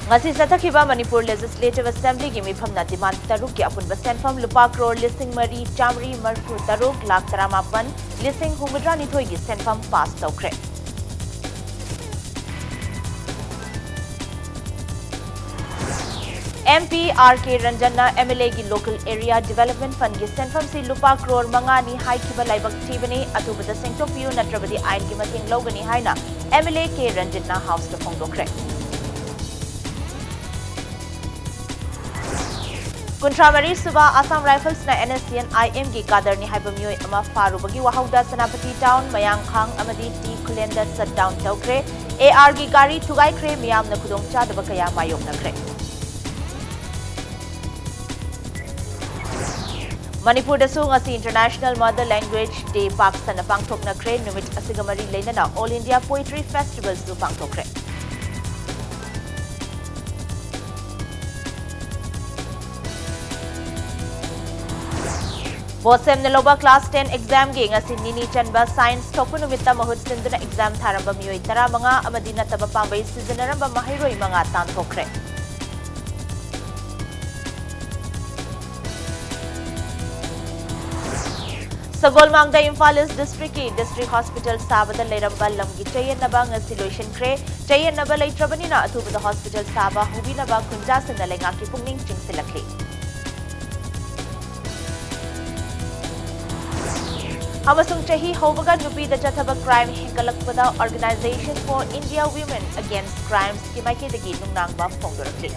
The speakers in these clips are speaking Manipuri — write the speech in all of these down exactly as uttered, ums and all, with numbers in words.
ꯉꯁꯤ ꯆꯠꯊꯈꯤꯕ ꯃꯅꯤꯄꯨꯔ ꯂꯦꯖꯤꯁꯂꯦꯇꯤꯚ ꯑꯦꯁꯦꯝꯕ꯭ꯂꯤꯒꯤ ꯃꯤꯐꯝꯅ ꯗꯤꯃꯥꯟ ꯇꯔꯨꯛꯀꯤ ꯑꯄꯨꯟꯕ ꯁꯦꯟꯐꯝ ꯂꯨꯄꯥ ꯀ꯭ꯔꯣꯔ ꯂꯤꯁꯤꯡ ꯃꯔꯤ ꯆꯥꯃꯔꯤ ꯃꯔꯤꯐꯨ ꯇꯔꯨꯛ ꯂꯥꯈ ꯇꯔꯥꯃꯥꯄꯟ ꯂꯤꯁꯤꯡ ꯍꯨꯝꯐꯨꯇꯔꯥꯅꯤꯊꯣꯏꯒꯤ ꯁꯦꯟꯐꯝ ꯄꯥꯁ ꯇꯧꯈ꯭ꯔꯦ꯫ ꯑꯦꯝ ꯄꯤ ꯑꯥꯔ ꯀꯦ ꯔꯟꯖꯟꯅ ꯑꯦꯝ ꯑꯦꯜ ꯑꯦꯒꯤ ꯂꯣꯀꯦꯜ ꯑꯦꯔꯤꯌꯥ ꯗꯤꯚꯦꯂꯞꯃꯦꯟ ꯐꯟꯒꯤ ꯁꯦꯟꯐꯝꯁꯤ ꯂꯨꯄꯥ ꯀ꯭ꯔꯣꯔ ꯃꯉꯥꯅꯤ ꯍꯥꯏꯈꯤꯕ ꯂꯥꯏꯕꯛ ꯊꯤꯕꯅꯤ, ꯑꯊꯨꯕꯗ ꯁꯦꯡꯗꯣꯛꯄꯤꯌꯨ, ꯅꯠꯇ꯭ꯔꯕꯗꯤ ꯑꯥꯏꯟꯒꯤ ꯃꯇꯦꯡ ꯂꯧꯒꯅꯤ ꯍꯥꯏꯅ ꯑꯦꯝ ꯑꯦꯜ ꯑꯦ ꯀꯦ ꯔꯟꯖꯟꯅ ꯍꯥꯎꯁꯇ ꯐꯣꯡꯗꯣꯛꯈ꯭ꯔꯦ꯫ ꯀꯨꯟꯊ꯭ꯔꯥ ꯃꯔꯤ ꯁꯨꯕ Assam ꯔꯥꯏꯐꯜꯁꯅ and S C and ꯑꯥꯏ ꯑꯦꯝꯒꯤ ꯀꯥꯗꯔꯅꯤ ꯍꯥꯏꯕ ꯃꯤꯑꯣꯏ ꯑꯃ ꯐꯥꯔꯨꯕꯒꯤ ꯋꯥꯍꯧꯗ ꯁꯦꯅꯥꯄꯇꯤ ꯇꯥꯎꯟ, ꯃꯌꯥꯡꯈꯥꯡ ꯑꯃꯗꯤ ꯇꯤ ꯈꯨꯂꯦꯟꯗ ꯁꯠ ꯗꯥꯎꯟ ꯇꯧꯈ꯭ꯔꯦ꯫ ꯑꯦ ꯑꯥꯔꯒꯤ ꯒꯥꯔꯤ ꯊꯨꯒꯥꯏꯈ꯭ꯔꯦ, ꯃꯤꯌꯥꯝꯅ ꯈꯨꯗꯣꯡꯆꯥꯗꯕ ꯀꯌꯥ ꯃꯥꯌꯣꯛꯅꯈ꯭ꯔꯦ꯫ ꯃꯅꯤꯄꯨꯔꯗꯁꯨ ꯉꯁꯤ ꯏꯟꯇꯔꯅꯦꯁꯅꯦꯜ ꯃꯗꯔ ꯂꯦꯡꯒ꯭ꯋꯦꯖ ꯗꯦ ꯄꯥꯛ ꯁꯟꯅ ꯄꯥꯡꯊꯣꯛꯅꯈ꯭ꯔꯦ꯫ ꯅꯨꯃꯤꯠ ꯑꯁꯤꯒ ꯃꯔꯤ ꯂꯩꯅꯅ ꯑꯣꯜ ꯏꯟꯗꯤꯌꯥ ꯄꯣꯏꯇ꯭ꯔꯤ ꯐꯦꯁꯇꯤꯚꯦꯜꯁꯨ ꯄꯥꯡꯊꯣꯛꯈ꯭ꯔꯦ꯫ ꯕꯣꯁꯦꯝꯅ ꯂꯧꯕ ꯀ꯭ꯂꯥꯁ ꯇꯦꯟ ꯑꯦꯛꯖꯥꯝꯒꯤ ꯉꯁꯤ ꯅꯤꯅꯤ ꯆꯟꯕ ꯁꯥꯏꯟꯁ ꯊꯣꯛꯄ ꯅꯨꯃꯤꯠꯇ ꯃꯍꯨꯠ ꯁꯤꯟꯗꯨꯅ ꯑꯦꯛꯖꯥꯝ ꯊꯥꯔꯝꯕ ꯃꯤꯑꯣꯏ ꯇꯔꯥꯃꯉꯥ ꯑꯃꯗꯤ ꯅꯠꯇꯕ ꯄꯥꯝꯕꯩ ꯁꯤꯖꯤꯟꯅꯔꯝꯕ ꯃꯍꯩꯔꯣꯏ ꯃꯉꯥ ꯇꯥꯟꯊꯣꯛꯈ꯭ꯔꯦ꯫ ꯁꯒꯣꯜꯃꯥꯡꯗ ꯏꯝꯐꯥꯜ ꯏꯁ ꯗꯤꯁꯇ꯭ꯔꯤꯛꯀꯤ ꯗꯤꯁꯇ꯭ꯔꯤꯛ ꯍꯣꯁꯄꯤꯇꯥꯜ ꯁꯥꯕꯗ ꯂꯩꯔꯝꯕ ꯂꯝꯒꯤ ꯆꯌꯦꯠꯅꯕ ꯉꯁꯤ ꯂꯣꯏꯁꯤꯟꯈ꯭ꯔꯦ꯫ ꯆꯌꯦꯠꯅꯕ ꯂꯩꯇ꯭ꯔꯕꯅꯤꯅ ꯑꯊꯨꯕꯗ ꯍꯣꯁꯄꯤꯇꯥꯜ ꯁꯥꯕ ꯍꯧꯕꯤꯅꯕ ꯈꯨꯟꯖꯥꯁꯤꯡꯅ ꯂꯩꯉꯥꯛꯀꯤ ꯄꯨꯛꯅꯤꯡ ꯆꯤꯡꯁꯤꯜꯂꯛꯂꯤ꯫ ꯑꯃꯁꯨꯡ ꯆꯍꯤ ꯍꯧꯕꯒ ꯅꯨꯄꯤꯗ ꯆꯠꯊꯕ crime ꯍꯦꯟꯒꯠꯂꯛꯄꯗ Organisation for India Women Against Crimes ꯀꯤ ꯃꯥꯏꯀꯩꯗꯒꯤ ꯅꯨꯡꯅꯥꯡꯕ ꯐꯣꯡꯗꯣꯔꯛꯂꯤ꯫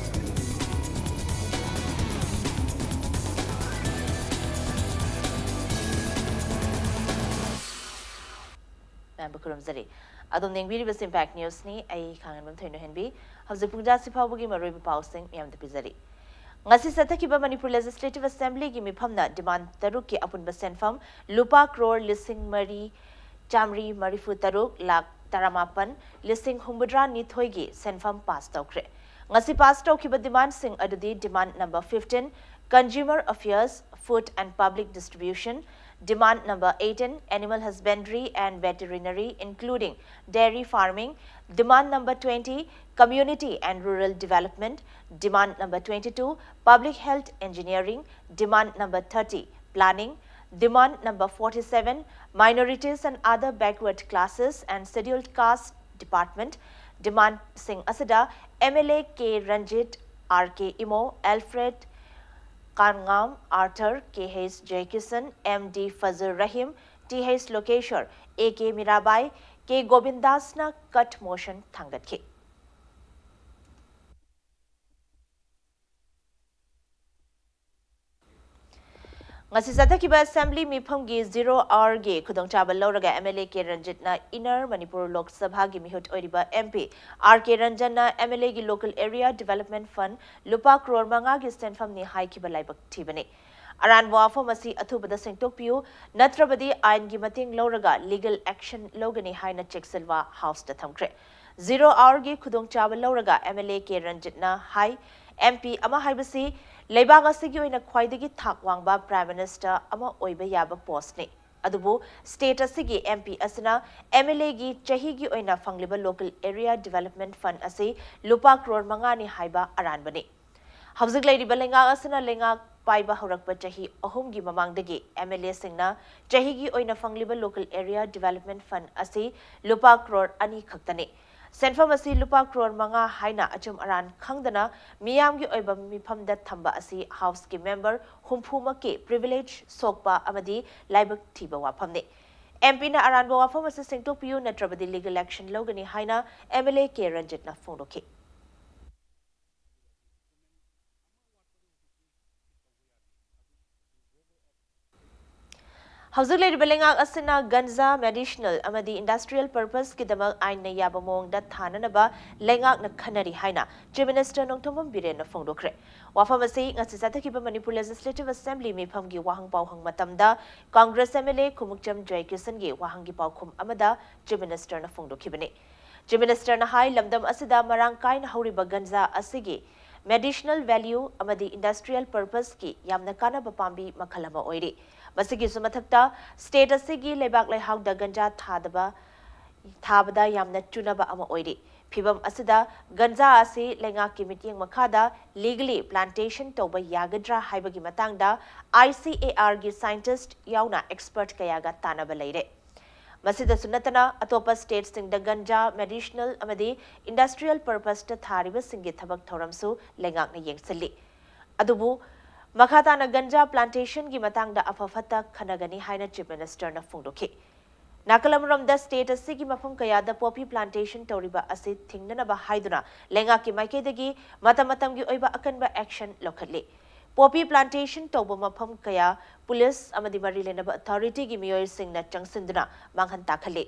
ꯃꯌꯥꯝꯕꯨ ꯈꯨꯔꯨꯝꯖꯔꯤ꯫ ꯑꯗꯣꯝꯅ ꯌꯦꯡꯕꯤꯔꯤꯕꯁꯤ Impact News ꯅꯤ꯫ ꯑꯩ ꯈꯥꯡꯉꯟꯕꯝ ꯊꯣꯏꯅꯣꯍꯦꯟꯕꯤ꯫ ꯍꯧꯖꯤꯛ ꯄꯨꯡ ꯇꯔꯥꯁꯤ ꯐꯥꯎꯕꯒꯤ ꯃꯔꯨꯑꯣꯏꯕ ꯄꯥꯎꯁꯤꯡ ꯃꯌꯥꯝꯗ ꯄꯤꯖꯔꯤ꯫ ꯉꯁꯤ ꯆꯠꯊꯈꯤꯕ ꯃꯅꯤꯄꯨꯔ ꯂꯦꯖꯤꯁꯂꯦꯇꯤꯚ ꯑꯦꯁꯦꯝꯕ꯭ꯂꯤꯒꯤ ꯃꯤꯐꯝꯅ ꯗꯤꯃꯥꯟ ꯇꯔꯨꯛꯀꯤ ꯑꯄꯨꯟꯕ ꯁꯦꯟꯐꯝ ꯂꯨꯄꯥ ꯀ꯭ꯔꯣꯔ ꯂꯤꯁꯤꯡ ꯃꯔꯤ ꯆꯥꯃꯔꯤ ꯃꯔꯤꯐꯨ ꯇꯔꯨꯛ ꯂꯥꯈ ꯇꯔꯥꯃꯥꯄꯟ ꯂꯤꯁꯤꯡ ꯍꯨꯝꯐꯨꯇꯔꯥ ꯅꯤꯊꯣꯏꯒꯤ ꯁꯦꯟꯐꯝ ꯄꯥꯁ ꯇꯧꯈ꯭ꯔꯦ꯫ ꯉꯁꯤ ꯄꯥꯁ ꯇꯧꯈꯤꯕ ꯗꯤꯃꯥꯟꯁꯤꯡ ꯑꯗꯨꯗꯤ demand number fifteen, Consumer Affairs, Food and Public Distribution, Demand number eighteen, animal husbandry and veterinary, including dairy farming. Demand number twenty, community and rural development. Demand number twenty-two, public health engineering. Demand number thirty, planning. Demand number forty-seven, minorities and other backward classes and scheduled caste department. Demandꯁꯤꯡ ꯑꯁꯤꯗ M L A K Ranjit, R K Imo, Alfred Kanngam, Arthur, K H Jayakishan, M D Fazlur Rahim, T H Lokeshwar, A K Mirabai, K Govindasna cut motion ꯊꯥꯡꯒꯠꯈꯤ꯫ ꯉꯁꯤ ꯆꯠꯊꯈꯤꯕ assembly ꯃꯤꯐꯝꯒꯤ zero hourꯒꯤ ꯈꯨꯗꯣꯡꯆꯥꯕ ꯂꯧꯔꯒ M L A K Ranjitꯅ Inner Manipur Lok Sabhaꯒꯤ ꯃꯤꯍꯨꯠ ꯑꯣꯏꯔꯤꯕ M P R K Ranjanꯅ M L Aꯒꯤ local area development fund ꯂꯨꯄꯥ ꯀ꯭ꯔꯣꯔ ꯃꯉꯥꯒꯤ ꯁꯦꯟꯐꯝꯅꯤ ꯍꯥꯏꯈꯤꯕ ꯂꯥꯏꯕꯛ ꯊꯤꯕꯅꯤ꯫ ꯑꯔꯥꯟꯕ ꯋꯥꯐꯝ ꯑꯁꯤ ꯑꯊꯨꯕꯗ ꯁꯦꯡꯗꯣꯛꯄꯤꯌꯨ, ꯅꯠꯇ꯭ꯔꯕꯗꯤ ꯑꯥꯏꯟꯒꯤ ꯃꯇꯦꯡ ꯂꯧꯔꯒ legal action ꯂꯧꯒꯅꯤ ꯍꯥꯏꯅ ꯆꯦꯛꯁꯤꯜꯋꯥ Houseꯇ ꯊꯝꯈ꯭ꯔꯦ꯫ Zero hourꯒꯤ ꯈꯨꯗꯣꯡꯆꯥꯕ ꯂꯧꯔꯒ M L A K Ranjitꯅ high, M P ꯑꯃ ꯍꯥꯏꯕꯁꯤ ꯂꯩꯕꯥꯛ ꯑꯁꯤꯒꯤ ꯑꯣꯏꯅ ꯈ꯭ꯋꯥꯏꯗꯒꯤ ꯊꯥꯛ ꯋꯥꯡꯕ Prime Minister ꯑꯃ ꯑꯣꯏꯕ ꯌꯥꯕ postꯅꯤ꯫ ꯑꯗꯨꯕꯨ state ꯑꯁꯤꯒꯤ M P ꯑꯁꯤꯅ M L Aꯒꯤ ꯆꯍꯤꯒꯤ ꯑꯣꯏꯅ ꯐꯪꯂꯤꯕ local area development fund ꯑꯁꯤ ꯂꯨꯄꯥ ꯀ꯭ꯔꯣꯔ ꯃꯉꯥꯅꯤ ꯍꯥꯏꯕ ꯑꯔꯥꯟꯕꯅꯤ꯫ ꯍꯧꯖꯤꯛ ꯂꯩꯔꯤꯕ ꯂꯩꯉꯥꯛ ꯑꯁꯤꯅ ꯂꯩꯉꯥꯛ ꯄꯥꯏꯕ ꯍꯧꯔꯛꯄ ꯆꯍꯤ ꯑꯍꯨꯝꯒꯤ ꯃꯃꯥꯡꯗꯒꯤ M L Aꯁꯤꯡꯅ ꯆꯍꯤꯒꯤ ꯑꯣꯏꯅ ꯐꯪꯂꯤꯕ local area development fund ꯑꯁꯤ ꯂꯨꯄꯥ ꯀ꯭ꯔꯣꯔ ꯑꯅꯤ ꯈꯛꯇꯅꯤ꯫ ꯁꯦꯟꯐꯝ ꯑꯁꯤ ꯂꯨꯄꯥ ꯀ꯭ꯔꯣꯔ ꯃꯉꯥ ꯍꯥꯏꯅ ꯑꯆꯨꯝ ꯑꯔꯥꯟ ꯈꯪꯗꯅ ꯃꯤꯌꯥꯝꯒꯤ ꯑꯣꯏꯕ ꯃꯤꯐꯝꯗ ꯊꯝꯕ ꯑꯁꯤ Houseꯀꯤ member ꯍꯨꯝꯐꯨꯃꯛꯀꯤ privilege ꯁꯣꯛꯄ ꯑꯃꯗꯤ ꯂꯥꯏꯕꯛ ꯊꯤꯕ ꯋꯥꯐꯝꯅꯤ꯫ M Pꯅ ꯑꯔꯥꯟꯕ ꯋꯥꯐꯝ ꯑꯁꯤ ꯁꯦꯡꯗꯣꯛꯄꯤꯌꯨ, ꯅꯠꯇ꯭ꯔꯕꯗꯤ legal action ꯂꯧꯒꯅꯤ ꯍꯥꯏꯅ M L A K Ranjitꯅ ꯐꯣꯡꯗꯣꯛꯈꯤ꯫ ꯍꯧꯖꯤꯛ ꯂꯩꯔꯤꯕ ꯂꯩꯉꯥꯛ ꯑꯁꯤꯅ ꯒꯟꯖꯥ medicinal ꯑꯃꯗꯤ industrial purposeꯀꯤꯗꯃꯛ ꯑꯥꯏꯟꯅ ꯌꯥꯕ ꯃꯑꯣꯡꯗ ꯊꯥꯅꯅꯕ ꯂꯩꯉꯥꯛꯅ ꯈꯟꯅꯔꯤ ꯍꯥꯏꯅ Chief Minister ꯅꯣꯡꯊꯣꯝꯕꯝ ꯕꯤꯔꯦꯟꯅ ꯐꯣꯡꯗꯣꯛꯈ꯭ꯔꯦ꯫ ꯋꯥꯐꯝ ꯑꯁꯤ ꯉꯁꯤ ꯆꯠꯊꯈꯤꯕ Manipur Legislative Assembly ꯃꯤꯐꯝꯒꯤ ꯋꯥꯍꯪ ꯄꯥꯎꯍꯪ ꯃꯇꯝꯗ Congress M L A Khumukcham ꯖꯌꯀꯤꯁꯟꯒꯤ ꯋꯥꯍꯪꯒꯤ ꯄꯥꯎꯈꯨꯝ ꯑꯃꯗ Chief Ministerꯅ ꯐꯣꯡꯗꯣꯛꯈꯤꯕꯅꯤ꯫ Chief Ministerꯅ ꯍꯥꯏ, ꯂꯝꯗꯝ ꯑꯁꯤꯗ ꯃꯔꯥꯡ ꯀꯥꯏꯅ ꯍꯧꯔꯤꯕ ꯒꯟꯖꯥ ꯑꯁꯤꯒꯤ medicinal value ꯑꯃꯗꯤ industrial purposeꯀꯤ ꯌꯥꯝꯅ ꯀꯥꯟꯅꯕ ꯄꯥꯝꯕꯤ ꯃꯈꯜ ꯑꯃ ꯑꯣꯏꯔꯤ꯫ ꯃꯁꯤꯒꯤꯁꯨ ꯃꯊꯛꯇ, ꯁ꯭ꯇꯦꯠ ꯑꯁꯤꯒꯤ ꯂꯩꯕꯥꯛ ꯂꯩꯍꯥꯎꯗ ꯒꯟꯖꯥ ꯊꯥꯗꯕ ꯊꯥꯕꯗ ꯌꯥꯝꯅ ꯆꯨꯅꯕ ꯑꯃ ꯑꯣꯏꯔꯤ꯫ ꯐꯤꯚꯝ ꯑꯁꯤꯗ ꯒꯟꯖꯥ ꯑꯁꯤ ꯂꯩꯉꯥꯛꯀꯤ ꯃꯤꯠꯌꯦꯡ ꯃꯈꯥꯗ ꯂꯤꯒꯂꯤ ꯄ꯭ꯂꯥꯟꯇꯦꯁꯟ ꯇꯧꯕ ꯌꯥꯒꯗ꯭ꯔꯥ ꯍꯥꯏꯕꯒꯤ ꯃꯇꯥꯡꯗ ꯑꯥꯏ ꯁꯤ ꯑꯦ ꯑꯥꯔꯒꯤ ꯁꯥꯏꯟꯇꯤꯁ꯭ꯠ ꯌꯥꯎꯅ ꯑꯦꯛꯁꯄꯔꯠ ꯀꯌꯥꯒ ꯇꯥꯟꯅꯕ ꯂꯩꯔꯦ꯫ ꯃꯁꯤꯗꯁꯨ ꯅꯠꯇꯅ, ꯑꯇꯣꯞꯄ ꯁ꯭ꯇꯦꯠꯁꯤꯡꯗ ꯒꯟꯖꯥ ꯃꯦꯗꯤꯁꯤꯅꯦꯜ ꯑꯃꯗꯤ ꯏꯟꯗꯁꯇ꯭ꯔꯤꯌꯦꯜ ꯄꯔꯄꯁꯇ ꯊꯥꯔꯤꯕꯁꯤꯡꯒꯤ ꯊꯕꯛ ꯊꯧꯔꯝꯁꯨ ꯂꯩꯉꯥꯛꯅ ꯌꯦꯡꯁꯤꯜꯂꯤ꯫ ꯑꯗꯨꯕꯨ ꯃꯈꯥ ꯇꯥꯅ ꯒꯟꯖꯥ ꯄ꯭ꯂꯥꯟꯇꯦꯁꯟꯒꯤ ꯃꯇꯥꯡꯗ ꯑꯐ ꯐꯠꯇ ꯈꯟꯅꯒꯅꯤ ꯍꯥꯏꯅ ꯆꯤꯐ ꯃꯤꯅꯤꯁꯇꯔꯅ ꯐꯣꯡꯗꯣꯛꯈꯤ꯫ ꯅꯥꯀꯜ ꯑꯃꯔꯣꯝꯗ, ꯁ꯭ꯇꯦꯠ ꯑꯁꯤꯒꯤ ꯃꯐꯝ ꯀꯌꯥꯗ ꯄꯣꯄꯤ ꯄ꯭ꯂꯥꯟꯇꯦꯁꯟ ꯇꯧꯔꯤꯕ ꯑꯁꯤ ꯊꯤꯡꯅꯅꯕ ꯍꯥꯏꯗꯨꯅ ꯂꯩꯉꯥꯛꯀꯤ ꯃꯥꯏꯀꯩꯗꯒꯤ ꯃꯇꯝ ꯃꯇꯝꯒꯤ ꯑꯣꯏꯕ ꯑꯀꯟꯕ ꯑꯦꯛꯁꯟ ꯂꯧꯈꯠꯂꯤ꯫ ꯄꯣꯄꯤ ꯄ꯭ꯂꯥꯟꯇꯦꯁꯟ ꯇꯧꯕ ꯃꯐꯝ ꯀꯌꯥ ꯄꯨꯂꯤꯁ ꯑꯃꯗꯤ ꯃꯔꯤ ꯂꯩꯅꯕ ꯑꯣꯊꯣꯔꯤꯇꯤꯒꯤ ꯃꯤꯑꯣꯏꯁꯤꯡꯅ ꯆꯪꯁꯤꯟꯗꯨꯅ ꯃꯥꯡꯍꯟ ꯇꯥꯛꯍꯜꯂꯤ꯫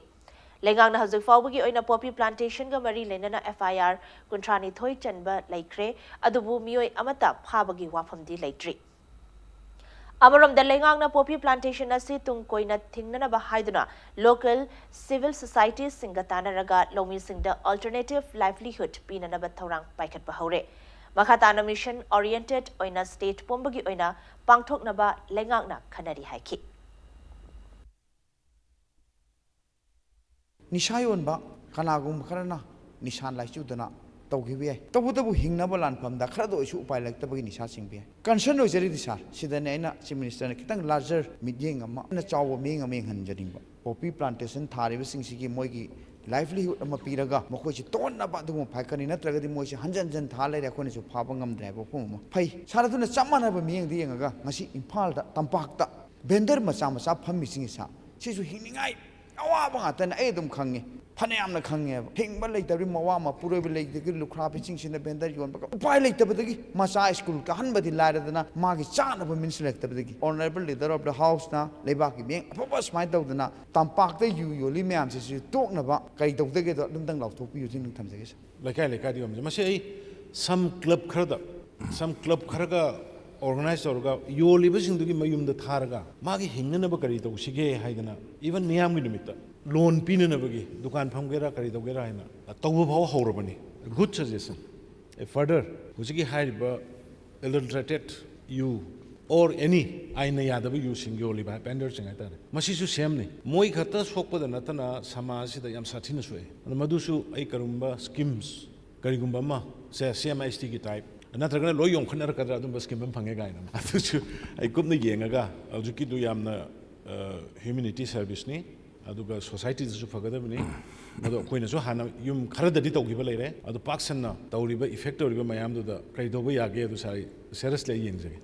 ꯂꯩꯉꯥꯛꯅ ꯍꯧꯖꯤꯛ ꯐꯥꯎꯕꯒꯤ ꯑꯣꯏꯅ ꯄꯣꯄꯤ ꯄ꯭ꯂꯥꯟꯇꯦꯁꯟꯒ ꯃꯔꯤ ꯂꯩꯅꯅ ꯑꯦꯐ ꯑꯥꯏ ꯑꯥꯔ ꯀꯨꯟꯊ꯭ꯔꯥ ꯅꯤꯊꯣꯏ ꯆꯟꯕ ꯂꯩꯈ꯭ꯔꯦ, ꯑꯗꯨꯕꯨ ꯃꯤꯑꯣꯏ ꯑꯃꯠꯇ ꯐꯥꯕꯒꯤ ꯋꯥꯐꯝꯗꯤ ꯂꯩꯇ꯭ꯔꯤ꯫ ꯑꯃꯔꯣꯝꯗ, ꯂꯩꯉꯥꯛꯅ ꯄꯣꯄꯤ ꯄ꯭ꯂꯥꯟꯇꯦꯁꯟ ꯑꯁꯤ ꯇꯨꯡ ꯀꯣꯏꯅ ꯊꯤꯡꯅꯅꯕ ꯍꯥꯏꯗꯨꯅ ꯂꯣꯀꯦꯜ ꯁꯤꯚꯤꯜ ꯁꯣꯁꯥꯏꯇꯤꯁꯤꯡꯒ ꯇꯥꯟꯅꯔꯒ ꯂꯧꯃꯤꯁꯤꯡꯗ ꯑꯜꯇꯔꯅꯦꯇꯤꯚ ꯂꯥꯏꯚꯂꯤꯍꯨꯗ ꯄꯤꯅꯅꯕ ꯊꯧꯔꯥꯡ ꯄꯥꯏꯈꯠꯄ ꯍꯧꯔꯦ꯫ ꯃꯈꯥ ꯇꯥꯅ ꯃꯤꯁꯟ ꯑꯣꯔꯤꯌꯦꯟꯇꯦꯗ ꯑꯣꯏꯅ ꯁ꯭ꯇꯦꯠ ꯄꯨꯝꯕꯒꯤ ꯑꯣꯏꯅ ꯄꯥꯡꯊꯣꯛꯅꯕ ꯂꯩꯉꯥꯛꯅ ꯈꯟꯅꯔꯤ ꯍꯥꯏꯈꯤ꯫ ꯅꯤꯁꯥ ꯌꯣꯟꯕ ꯀꯅꯥꯒꯨꯝꯕ ꯈꯔꯅ ꯅꯤꯁꯥ ꯂꯥꯏꯆꯨꯗꯅ ꯇꯧꯈꯤꯕ ꯌꯥꯏ꯫ ꯇꯧꯕꯇꯕꯨ ꯍꯤꯡꯅꯕ ꯂꯥꯟꯐꯝꯗ ꯈꯔꯗ ꯑꯣꯏꯁꯨ ꯎꯄꯥꯏ ꯂꯩꯇꯕꯒꯤ ꯅꯤꯁꯥ ꯆꯤꯡꯕ ꯌꯥꯏ꯫ ꯀꯟꯁꯔꯟ ꯑꯣꯏꯖꯔꯤꯗꯤ ꯁꯥꯔ, ꯁꯤꯗꯅꯦ ꯑꯩꯅ ꯆꯤꯐ ꯃꯤꯅꯤꯁꯇꯔꯅ ꯈꯤꯇꯪ ꯂꯥꯔꯖꯔ ꯃꯤꯠꯌꯦꯡ ꯑꯃ, ꯍꯦꯟꯅ ꯆꯥꯎꯕ ꯃꯤꯠꯌꯦꯡ ꯑꯃ ꯌꯦꯡꯍꯟꯖꯅꯤꯡꯕ꯫ ꯄꯣꯄꯤ ꯄ꯭ꯂꯥꯟꯇꯦꯁꯟ ꯊꯥꯔꯤꯕꯁꯤꯡꯁꯤꯒꯤ ꯃꯣꯏꯒꯤ ꯂꯥꯏꯚꯂꯤꯍꯨꯗ ꯑꯃ ꯄꯤꯔꯒ ꯃꯈꯣꯏꯁꯤ ꯇꯣꯛꯍꯟꯅꯕ ꯑꯗꯨꯒꯨꯝꯕ ꯐꯥꯏꯈꯠꯅꯤ, ꯅꯠꯇ꯭ꯔꯒꯗꯤ ꯃꯣꯏꯁꯤ ꯍꯟꯖꯟ ꯍꯟꯖꯟ ꯊꯥ ꯂꯩꯔꯦ, ꯑꯩꯈꯣꯏꯅꯁꯨ ꯐꯥꯕ ꯉꯝꯗ꯭ꯔꯦ ꯍꯥꯏꯕ ꯋꯥꯐꯝ ꯑꯃ꯫ ꯐꯩ ꯁꯥꯔ, ꯑꯗꯨꯅ ꯆꯞ ꯃꯥꯟꯅꯕ ꯃꯤꯠꯌꯦꯡꯗ ꯌꯦꯡꯉꯒ ꯉꯁꯤ ꯏꯝꯐꯥꯜꯗ, ꯇꯝꯄꯥꯛꯇ ꯚꯦꯟꯗꯔ ꯃꯆꯥ ꯃꯆꯥ ꯐꯝꯃꯤꯁꯤꯡꯁꯤ ꯁꯥꯔ, ꯁꯤꯁꯨ ꯍꯤꯡꯅꯤꯡꯉꯥꯏ ꯑꯋꯥꯕ ꯉꯥꯛꯇꯅꯦ꯫ ꯑꯩ ꯑꯗꯨꯝ ꯈꯪꯉꯦ, ꯐꯅꯌꯥꯝꯅ ꯈꯪꯉꯦꯕ꯫ ꯍꯤꯡꯕ ꯂꯩꯇꯕꯒꯤ ꯃꯋꯥ ꯃꯄꯨꯔꯣꯏꯕ ꯂꯩꯇꯕꯒꯤ ꯂꯨꯈ꯭ꯔꯥꯕꯤꯁꯤꯡꯁꯤꯅ ꯚꯦꯟꯗꯔ ꯌꯣꯟꯕꯒ ꯎꯄꯥꯏ ꯂꯩꯇꯕꯗꯒꯤ ꯃꯆꯥ ꯁ꯭ꯀꯨꯜ ꯀꯥꯍꯟꯕꯗꯤ ꯂꯥꯏꯔꯗꯅ ꯃꯥꯒꯤ ꯆꯥꯅꯕ ꯃꯤꯟꯁ ꯂꯩꯇꯕꯗꯒꯤ꯫ Honourable Leader of the Houseꯅ ꯂꯩꯕꯥꯛꯀꯤ ꯃꯤꯠꯌꯦꯡ ꯑꯐꯕ ꯁꯨꯃꯥꯏꯅ ꯇꯧꯗꯅ ꯇꯝꯄꯥꯛꯇ ꯌꯨ ꯌꯣꯜꯂꯤ ꯃꯌꯥꯝꯁꯤꯁꯨ ꯇꯣꯛꯅꯕ ꯀꯔꯤ ꯇꯧꯗꯒꯦꯗꯣ ꯑꯗꯨꯝꯇꯪ ꯂꯥꯎꯊꯣꯛꯄꯤꯌꯨ ꯁꯤꯅꯤ ꯊꯝꯖꯒꯦ ꯁꯥꯔ꯫ ꯂꯩꯀꯥꯏ ꯂꯩꯀꯥꯏꯗ ꯌꯣꯟꯕꯁꯦ, ꯃꯁꯤ ꯑꯩ ꯁꯝ ꯀ꯭ꯂꯕ ꯈꯔꯗ, ꯁꯝ ꯀ꯭ꯂꯕ ꯈꯔꯒ ꯑꯣꯔꯒꯅꯥꯏꯖ ꯇꯧꯔꯒ ꯌꯣꯜꯂꯤꯕꯁꯤꯡꯗꯨꯒꯤ ꯃꯌꯨꯝꯗ ꯊꯥꯔꯒ ꯃꯥꯒꯤ ꯍꯤꯡꯅꯅꯕ ꯀꯔꯤ ꯇꯧꯁꯤꯒꯦ ꯍꯥꯏꯗꯅ, ꯏꯚꯟ ꯃꯤꯌꯥꯝꯒꯤ ꯅꯨꯃꯤꯠꯇ ꯂꯣꯟ ꯄꯤꯅꯅꯕꯒꯤ ꯗꯨꯀꯥꯟ ꯐꯝꯒꯦꯔꯥ ꯀꯔꯤ ꯇꯧꯒꯦꯔꯥ ꯍꯥꯏꯅ ꯇꯧꯕ ꯐꯥꯎ ꯍꯧꯔꯕꯅꯤ꯫ Good suggestion꯫ ꯑꯦ, further, ꯍꯧꯖꯤꯛꯀꯤ ꯍꯥꯏꯔꯤꯕ ꯑꯦꯗꯜꯇ꯭ꯔꯦꯇꯦꯗ ꯌꯨ or any ꯑꯥꯏꯟꯅ ꯌꯥꯗꯕ ꯌꯨꯁꯤꯡ ꯌꯣꯜꯂꯤꯕ ꯄꯦꯟꯗꯔꯁꯤꯡ ꯍꯥꯏꯇꯥꯔꯦ, ꯃꯁꯤꯁꯨ ꯁꯦꯝꯅꯤ꯫ ꯃꯣꯏ ꯈꯛꯇ ꯁꯣꯛꯄꯗ ꯅꯠꯇꯅ ꯁꯃꯥꯖꯁꯤꯗ ꯌꯥꯝ ꯁꯥꯊꯤꯅ ꯁꯣꯛꯑꯦ꯫ ꯑꯗꯨ ꯃꯗꯨꯁꯨ ꯑꯩ ꯀꯔꯤꯒꯨꯝꯕ schemes ꯀꯔꯤꯒꯨꯝꯕ ꯑꯃ, ꯁꯦ, ꯁꯤ ꯑꯦꯝ ꯑꯥꯏ ꯑꯦꯁ ꯇꯤꯒꯤ type, ꯅꯠꯇ꯭ꯔꯒꯅ ꯂꯣꯏ ꯌꯣꯟꯈꯠꯅꯔꯛꯀꯗ꯭ꯔꯥ ꯑꯗꯨꯝꯕ scheme ꯑꯃ ꯐꯪꯉꯦ ꯀꯥꯏꯅ, ꯑꯗꯨꯁꯨ ꯑꯩ ꯀꯨꯞꯅ ꯌꯦꯡꯉꯒ, ꯍꯧꯖꯤꯛꯀꯤꯗꯨ ꯌꯥꯝꯅ humanity serviceꯅꯤ꯫ ꯑꯗꯨꯒ societyꯗꯁꯨ ꯐꯒꯗꯕꯅꯤ꯫ ꯑꯗꯣ ꯑꯩꯈꯣꯏꯅꯁꯨ ꯍꯥꯟꯅ ꯌꯨꯝ ꯈꯔꯗꯗꯤ ꯇꯧꯈꯤꯕ ꯂꯩꯔꯦ꯫ ꯑꯗꯣ ꯄꯥꯛ ꯁꯟꯅ ꯇꯧꯔꯤꯕ, effect ꯇꯧꯔꯤꯕ ꯃꯌꯥꯝꯗꯨꯗ ꯀꯔꯤ ꯇꯧꯕ ꯌꯥꯒꯦ, ꯑꯗꯨ ꯁꯥꯔ, seriously ꯑꯩ ꯌꯦꯡꯖꯒꯦ꯫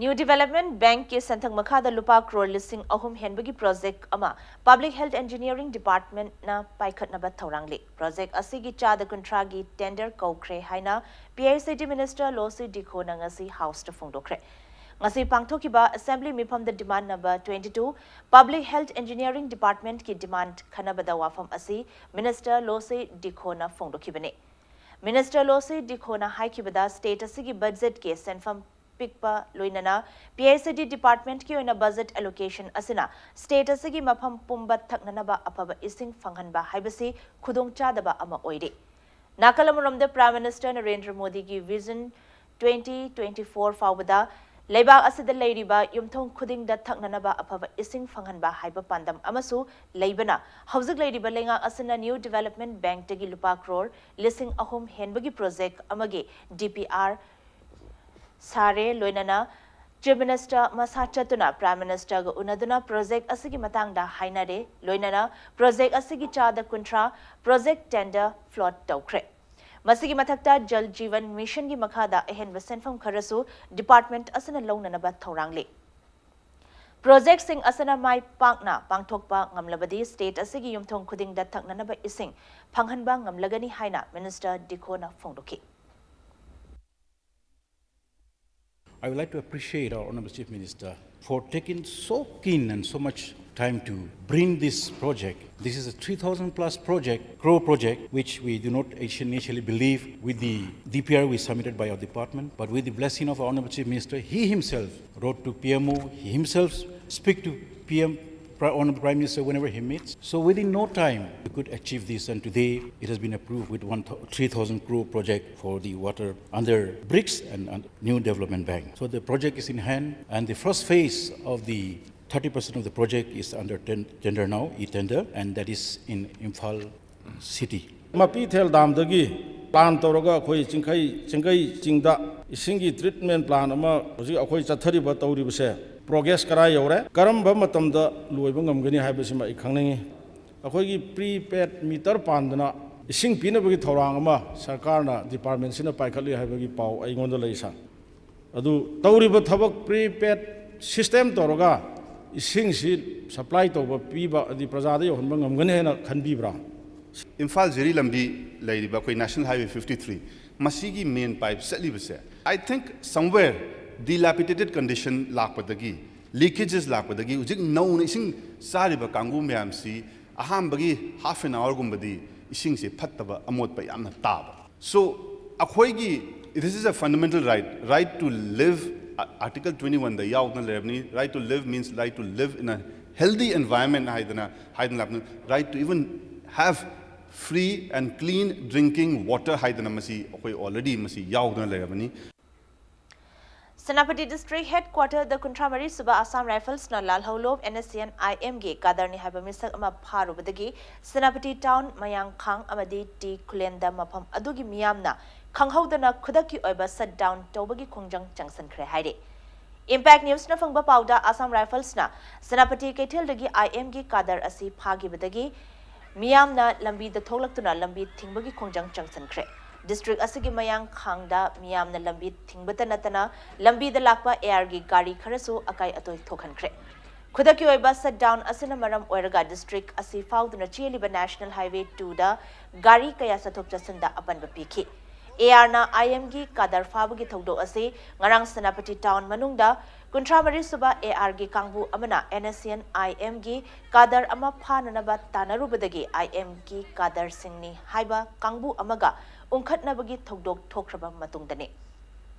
New Development Bankꯀꯤ ꯁꯦꯟꯊꯪ ꯃꯈꯥꯗ ꯂꯨꯄꯥ ꯀ꯭ꯔꯣꯔ ꯂꯤꯁꯤꯡ ꯑꯍꯨꯝ ꯍꯦꯟꯕꯒꯤ project ꯑꯃ Public Health Engineering Departmentꯅ ꯄꯥꯏꯈꯠꯅꯕ ꯊꯧꯔꯥꯡꯂꯤ꯫ Project ꯑꯁꯤꯒꯤ ꯆꯥꯗ ꯀꯨꯟꯊ꯭ꯔꯥꯒꯤ tender ꯀꯧꯈ꯭ꯔꯦ ꯍꯥꯏꯅ P I C D Minister ꯂꯣꯁꯤ ꯗꯤꯈꯣꯅ ꯉꯁꯤ Houseꯇ ꯐꯣꯡꯗꯣꯛꯈ꯭ꯔꯦ꯫ ꯉꯁꯤ ꯄꯥꯡꯊꯣꯛꯈꯤꯕ Assembly ꯃꯤꯐꯝꯗ demand number twenty two Public Health Engineering Departmentꯀꯤ demand ꯈꯟꯅꯕꯗ ꯋꯥꯐꯝ ꯑꯁꯤ Minister ꯂꯣꯁꯤ ꯗꯤꯈꯣꯅ ꯐꯣꯡꯗꯣꯛꯈꯤꯕꯅꯤ꯫ Minister ꯂꯣꯁꯤ ꯗꯤꯈꯣꯅ ꯍꯥꯏꯈꯤꯕꯗ, state ꯑꯁꯤꯒꯤ budgetꯀꯤ ꯁꯦꯟꯐꯝ ꯄꯤꯛꯄ ꯂꯣꯏꯅꯅ P I C D Departmentꯀꯤ ꯑꯣꯏꯅ budget allocation ꯑꯁꯤꯅ state ꯑꯁꯤꯒꯤ ꯃꯐꯝ ꯄꯨꯝꯕ ꯊꯛꯅꯅꯕ ꯑꯐꯕ ꯏꯁꯤꯡ ꯐꯪꯍꯟꯕ ꯍꯥꯏꯕꯁꯤ ꯈꯨꯗꯣꯡꯆꯥꯗꯕ ꯑꯃ ꯑꯣꯏꯔꯤ꯫ ꯅꯥꯀꯜ ꯑꯃꯔꯣꯝꯗ Prime Minister ꯅꯔꯦꯟꯗ꯭ꯔ ꯃꯣꯗꯤꯒꯤ Vision twenty twenty four ꯐꯥꯎꯕꯗ ꯂꯩꯕꯥꯛ ꯑꯁꯤꯗ ꯂꯩꯔꯤꯕ ꯌꯨꯝꯊꯣꯡ ꯈꯨꯗꯤꯡꯗ ꯊꯛꯅꯅꯕ ꯑꯐꯕ ꯏꯁꯤꯡ ꯐꯪꯍꯟꯕ ꯍꯥꯏꯕ ꯄꯥꯟꯗꯝ ꯑꯃꯁꯨ ꯂꯩꯕꯅ, ꯍꯧꯖꯤꯛ ꯂꯩꯔꯤꯕ ꯂꯩꯉꯥꯛ ꯑꯁꯤꯅ New Development Bankꯇꯒꯤ ꯂꯨꯄꯥ ꯀ꯭ꯔꯣꯔ ꯂꯤꯁꯤꯡ ꯑꯍꯨꯝ ꯍꯦꯟꯕꯒꯤ project ꯑꯃꯒꯤ D P R ꯁꯥꯔꯦ꯫ ꯂꯣꯏꯅꯅ Chief Minister ꯃꯁꯥ ꯆꯠꯇꯨꯅ Prime Ministerꯒ ꯎꯅꯗꯨꯅ project ꯑꯁꯤꯒꯤ ꯃꯇꯥꯡꯗ ꯍꯥꯏꯅꯔꯦ꯫ ꯂꯣꯏꯅꯅ project ꯑꯁꯤꯒꯤ ꯆꯥꯗ ꯀꯨꯟꯊ꯭ꯔꯥ project tender float ꯇꯧꯈ꯭ꯔꯦ꯫ ꯃꯁꯤꯒꯤ ꯃꯊꯛꯇ Jal Jeevan Missionꯒꯤ ꯃꯈꯥꯗ ꯑꯍꯦꯟꯕ ꯁꯦꯟꯐꯝ ꯈꯔꯁꯨ department ꯑꯁꯤꯅ ꯂꯧꯅꯅꯕ ꯊꯧꯔꯥꯡꯂꯤ꯫ Projectꯁꯤꯡ ꯑꯁꯤꯅ ꯃꯥꯏ ꯄꯥꯛꯅ ꯄꯥꯡꯊꯣꯛꯄ ꯉꯝꯂꯕꯗꯤ, state ꯑꯁꯤꯒꯤ ꯌꯨꯝꯊꯣꯡ ꯈꯨꯗꯤꯡꯗ ꯊꯛꯅꯅꯕ ꯏꯁꯤꯡ ꯐꯪꯍꯟꯕ ꯉꯝꯂꯒꯅꯤ ꯍꯥꯏꯅ Minister ꯗꯤꯈꯣꯅ ꯐꯣꯡꯗꯣꯛꯈꯤ꯫ I would like to appreciate our Honorable Chief Minister for taking so keen and so much time to bring this project. This is a three thousand plus project, crore project, which we do not initially believe with the D P R we submitted by our department. But with the blessing of our Honorable Chief Minister, he himself wrote to P M O, he himself speak to P M Pri- Honorable Prime Minister, whenever he meets. So within no time, we could achieve this. And today, it has been approved with one thou- three thousand crore project for the water under bricks and, and new development bank. So the project is in hand, and the first phase of the thirty percent of the project is under ten- tender now, e-tender, and that is in Imphal city. ꯃꯄꯤꯊꯦꯜ ꯗꯥꯝꯗꯒꯤ ꯄ꯭ꯂꯥꯟ ꯇꯧꯔꯒ ꯑꯩꯈꯣꯏ ꯆꯤꯡꯈꯩ ꯆꯤꯡꯈꯩ ꯆꯤꯡꯗ ꯏꯁꯤꯡꯒꯤ ꯇ꯭ꯔꯤꯠꯃꯦꯟ ꯄ꯭ꯂꯥꯟ ꯑꯃ ꯍꯧꯖꯤꯛ ꯑꯩꯈꯣꯏ ꯆꯠꯊꯔꯤꯕ ꯇꯧꯔꯤꯕꯁꯦ ꯄ꯭ꯔꯣꯒ꯭ꯔꯦꯁ ꯀꯔꯥꯏ ꯌꯧꯔꯦ, ꯀꯔꯝꯕ ꯃꯇꯝꯗ ꯂꯣꯏꯕ ꯉꯝꯒꯅꯤ ꯍꯥꯏꯕꯁꯤꯃ ꯑꯩ ꯈꯪꯅꯤꯡꯉꯤ꯫ ꯑꯩꯈꯣꯏꯒꯤ ꯄ꯭ꯔꯤꯄꯦꯗ ꯃꯤꯇꯔ ꯄꯥꯟꯗꯅ ꯏꯁꯤꯡ ꯄꯤꯅꯕꯒꯤ ꯊꯧꯔꯥꯡ ꯑꯃ ꯁꯔꯀꯥꯔꯅ ꯗꯤꯄꯥꯔꯠꯃꯦꯟꯁꯤꯅ ꯄꯥꯏꯈꯠꯂꯤ ꯍꯥꯏꯕꯒꯤ ꯄꯥꯎ ꯑꯩꯉꯣꯟꯗ ꯂꯩ, ꯁꯥꯔ꯫ ꯑꯗꯨ ꯇꯧꯔꯤꯕ ꯊꯕꯛ ꯄ꯭ꯔꯤꯄꯦꯗ ꯁꯤꯁꯇꯦꯝ ꯇꯧꯔꯒ ꯏꯁꯤꯡꯁꯤ ꯁꯄ꯭ꯂꯥꯏ ꯇꯧꯕ, ꯄꯤꯕ, ꯑꯗꯤ ꯄ꯭ꯔꯖꯥꯗ ꯌꯧꯍꯟꯕ ꯉꯝꯒꯅꯤ ꯍꯥꯏꯅ ꯈꯟꯕꯤꯕ꯭ꯔꯥ? ꯏꯝꯐꯥꯜ ꯖꯤꯔꯤ ꯂꯝꯕꯤ ꯂꯩꯔꯤꯕ ꯑꯩꯈꯣꯏ National Highway fifty three, ꯃꯁꯤꯒꯤ ꯃꯦꯟ pipe ꯆꯠꯂꯤꯕꯁꯦ, I think somewhere dilapidated condition ꯂꯥꯛꯄꯗꯒꯤ, ꯂꯤꯀꯦꯖꯦꯁ ꯂꯥꯛꯄꯗꯒꯤ ꯍꯧꯖꯤꯛ ꯅꯧꯅ ꯏꯁꯤꯡ ꯆꯥꯔꯤꯕ ꯀꯥꯡꯕꯨ ꯃꯌꯥꯝꯁꯤ ꯑꯍꯥꯟꯕꯒꯤ half an hourꯒꯨꯝꯕꯗꯤ ꯏꯁꯤꯡꯁꯦ ꯐꯠꯇꯕ, ꯑꯃꯣꯠꯄ ꯌꯥꯝꯅ ꯇꯥꯕ꯫ So ꯑꯩꯈꯣꯏꯒꯤ, this is a fundamental right, right to live, Article twenty oneꯗ ꯌꯥꯎꯗꯅ ꯂꯩꯔꯕꯅꯤ꯫ Right to live means right to live in a healthy environment ꯍꯥꯏꯗꯅ ꯍꯥꯏꯗꯅ ꯂꯥꯛꯄꯅꯤ꯫ Right to even have free and clean drinking water ꯍꯥꯏꯗꯅ ꯃꯁꯤ ꯑꯩꯈꯣꯏ already ꯃꯁꯤ ꯌꯥꯎꯗꯅ ꯂꯩꯔꯕꯅꯤ꯫ ꯁꯦꯅꯥꯄꯇꯤ ꯗꯤꯁꯇ꯭ꯔꯤꯛ ꯍꯦꯗꯀ꯭ꯋꯥꯇꯔꯗ ꯀꯨꯟꯊ꯭ꯔꯥ ꯃꯔꯤ ꯁꯨꯕ ꯑꯁꯥꯝ ꯔꯥꯏꯐꯜꯁꯅ ꯂꯥꯜꯍꯧꯂꯨꯞ NSCN-IMꯒꯤ ꯀꯥꯗꯔꯅꯤ ꯍꯥꯏꯕ ꯃꯤꯁꯛ ꯑꯃ ꯐꯥꯔꯨꯕꯗꯒꯤ ꯁꯦꯅꯥꯄꯇꯤ ꯇꯥꯎꯟ, ꯃꯌꯥꯡꯈꯥꯡ ꯑꯃꯗꯤ ꯇꯤ ꯈꯨꯂꯦꯟꯗ ꯃꯐꯝ ꯑꯗꯨꯒꯤ ꯃꯤꯌꯥꯝꯅ ꯈꯪꯍꯧꯗꯅ ꯈꯨꯗꯛꯀꯤ ꯑꯣꯏꯕ ꯁꯠ ꯗꯥꯎꯟ ꯇꯧꯕꯒꯤ ꯈꯣꯡꯖꯪ ꯆꯪꯁꯤꯟꯈ꯭ꯔꯦ ꯍꯥꯏꯔꯤ꯫ ꯏꯝꯄꯦꯛ ꯅ꯭ꯌꯨꯁꯅ ꯐꯪꯕ ꯄꯥꯎꯗ ꯑꯁꯥꯝ ꯔꯥꯏꯐꯜꯁꯅ ꯁꯦꯅꯥꯄꯇꯤ ꯀꯩꯊꯦꯜꯗꯒꯤ IMꯒꯤ ꯀꯥꯗꯔ ꯑꯁꯤ ꯐꯥꯈꯤꯕꯗꯒꯤ ꯃꯤꯌꯥꯝꯅ ꯂꯝꯕꯤꯗ ꯊꯣꯛꯂꯛꯇꯨꯅ ꯂꯝꯕꯤ ꯊꯤꯡꯕꯒꯤ ꯈꯣꯡꯖꯪ ꯆꯪꯁꯤꯟꯈ꯭ꯔꯦ꯫ ꯗꯤꯁꯇ꯭ꯔꯤꯛ ꯑꯁꯤꯒꯤ ꯃꯌꯥꯡꯈꯥꯡꯗ ꯃꯤꯌꯥꯝꯅ ꯂꯝꯕꯤ ꯊꯤꯡꯕꯇ ꯅꯠꯇꯅ ꯂꯝꯕꯤꯗ ꯂꯥꯛꯄ ARꯒꯤ ꯒꯥꯔꯤ ꯈꯔꯁꯨ ꯑꯀꯥꯏ ꯑꯇꯣꯏ ꯊꯣꯛꯍꯟꯈ꯭ꯔꯦ꯫ ꯈꯨꯗꯛꯀꯤ ꯑꯣꯏꯕ ꯁꯠ ꯗꯥꯎꯟ ꯑꯁꯤꯅ ꯃꯔꯝ ꯑꯣꯏꯔꯒ ꯗꯤꯁꯇ꯭ꯔꯤꯛ ꯑꯁꯤ ꯐꯥꯎꯗꯨꯅ ꯆꯦꯜꯂꯤꯕ National Highway twoꯗ ꯒꯥꯔꯤ ꯀꯌꯥ ꯆꯠꯊꯣꯛ ꯆꯠꯁꯤꯟꯗ ꯑꯄꯟꯕ ꯄꯤꯈꯤ꯫ ARꯅ IMꯒꯤ ꯀꯥꯗꯔ ꯐꯥꯕꯒꯤ ꯊꯧꯗꯣꯛ ꯑꯁꯤ ꯉꯔꯥꯡ ꯁꯦꯅꯥꯄꯇꯤ ꯇꯥꯎꯟ ꯃꯅꯨꯡꯗ ꯀꯨꯟꯊ꯭ꯔꯥ ꯃꯔꯤ ꯁꯨꯕ ARꯒꯤ ꯀꯥꯡꯕꯨ ꯑꯃꯅ NSCN-IMꯒꯤ ꯀꯥꯗꯔ ꯑꯃ ꯐꯥꯅꯅꯕ ꯇꯥꯟꯅꯔꯨꯕꯗꯒꯤ IMꯒꯤ ꯀꯥꯗꯔꯁꯤꯡꯅꯤ ꯍꯥꯏꯕ ꯀꯥꯡꯕꯨ ꯑꯃꯒ ꯎꯪꯈꯠꯅꯕꯒꯤ ꯊꯧꯗꯣꯛ ꯊꯣꯛꯈ꯭ꯔꯕ ꯃꯇꯨꯡꯗꯅꯤ꯫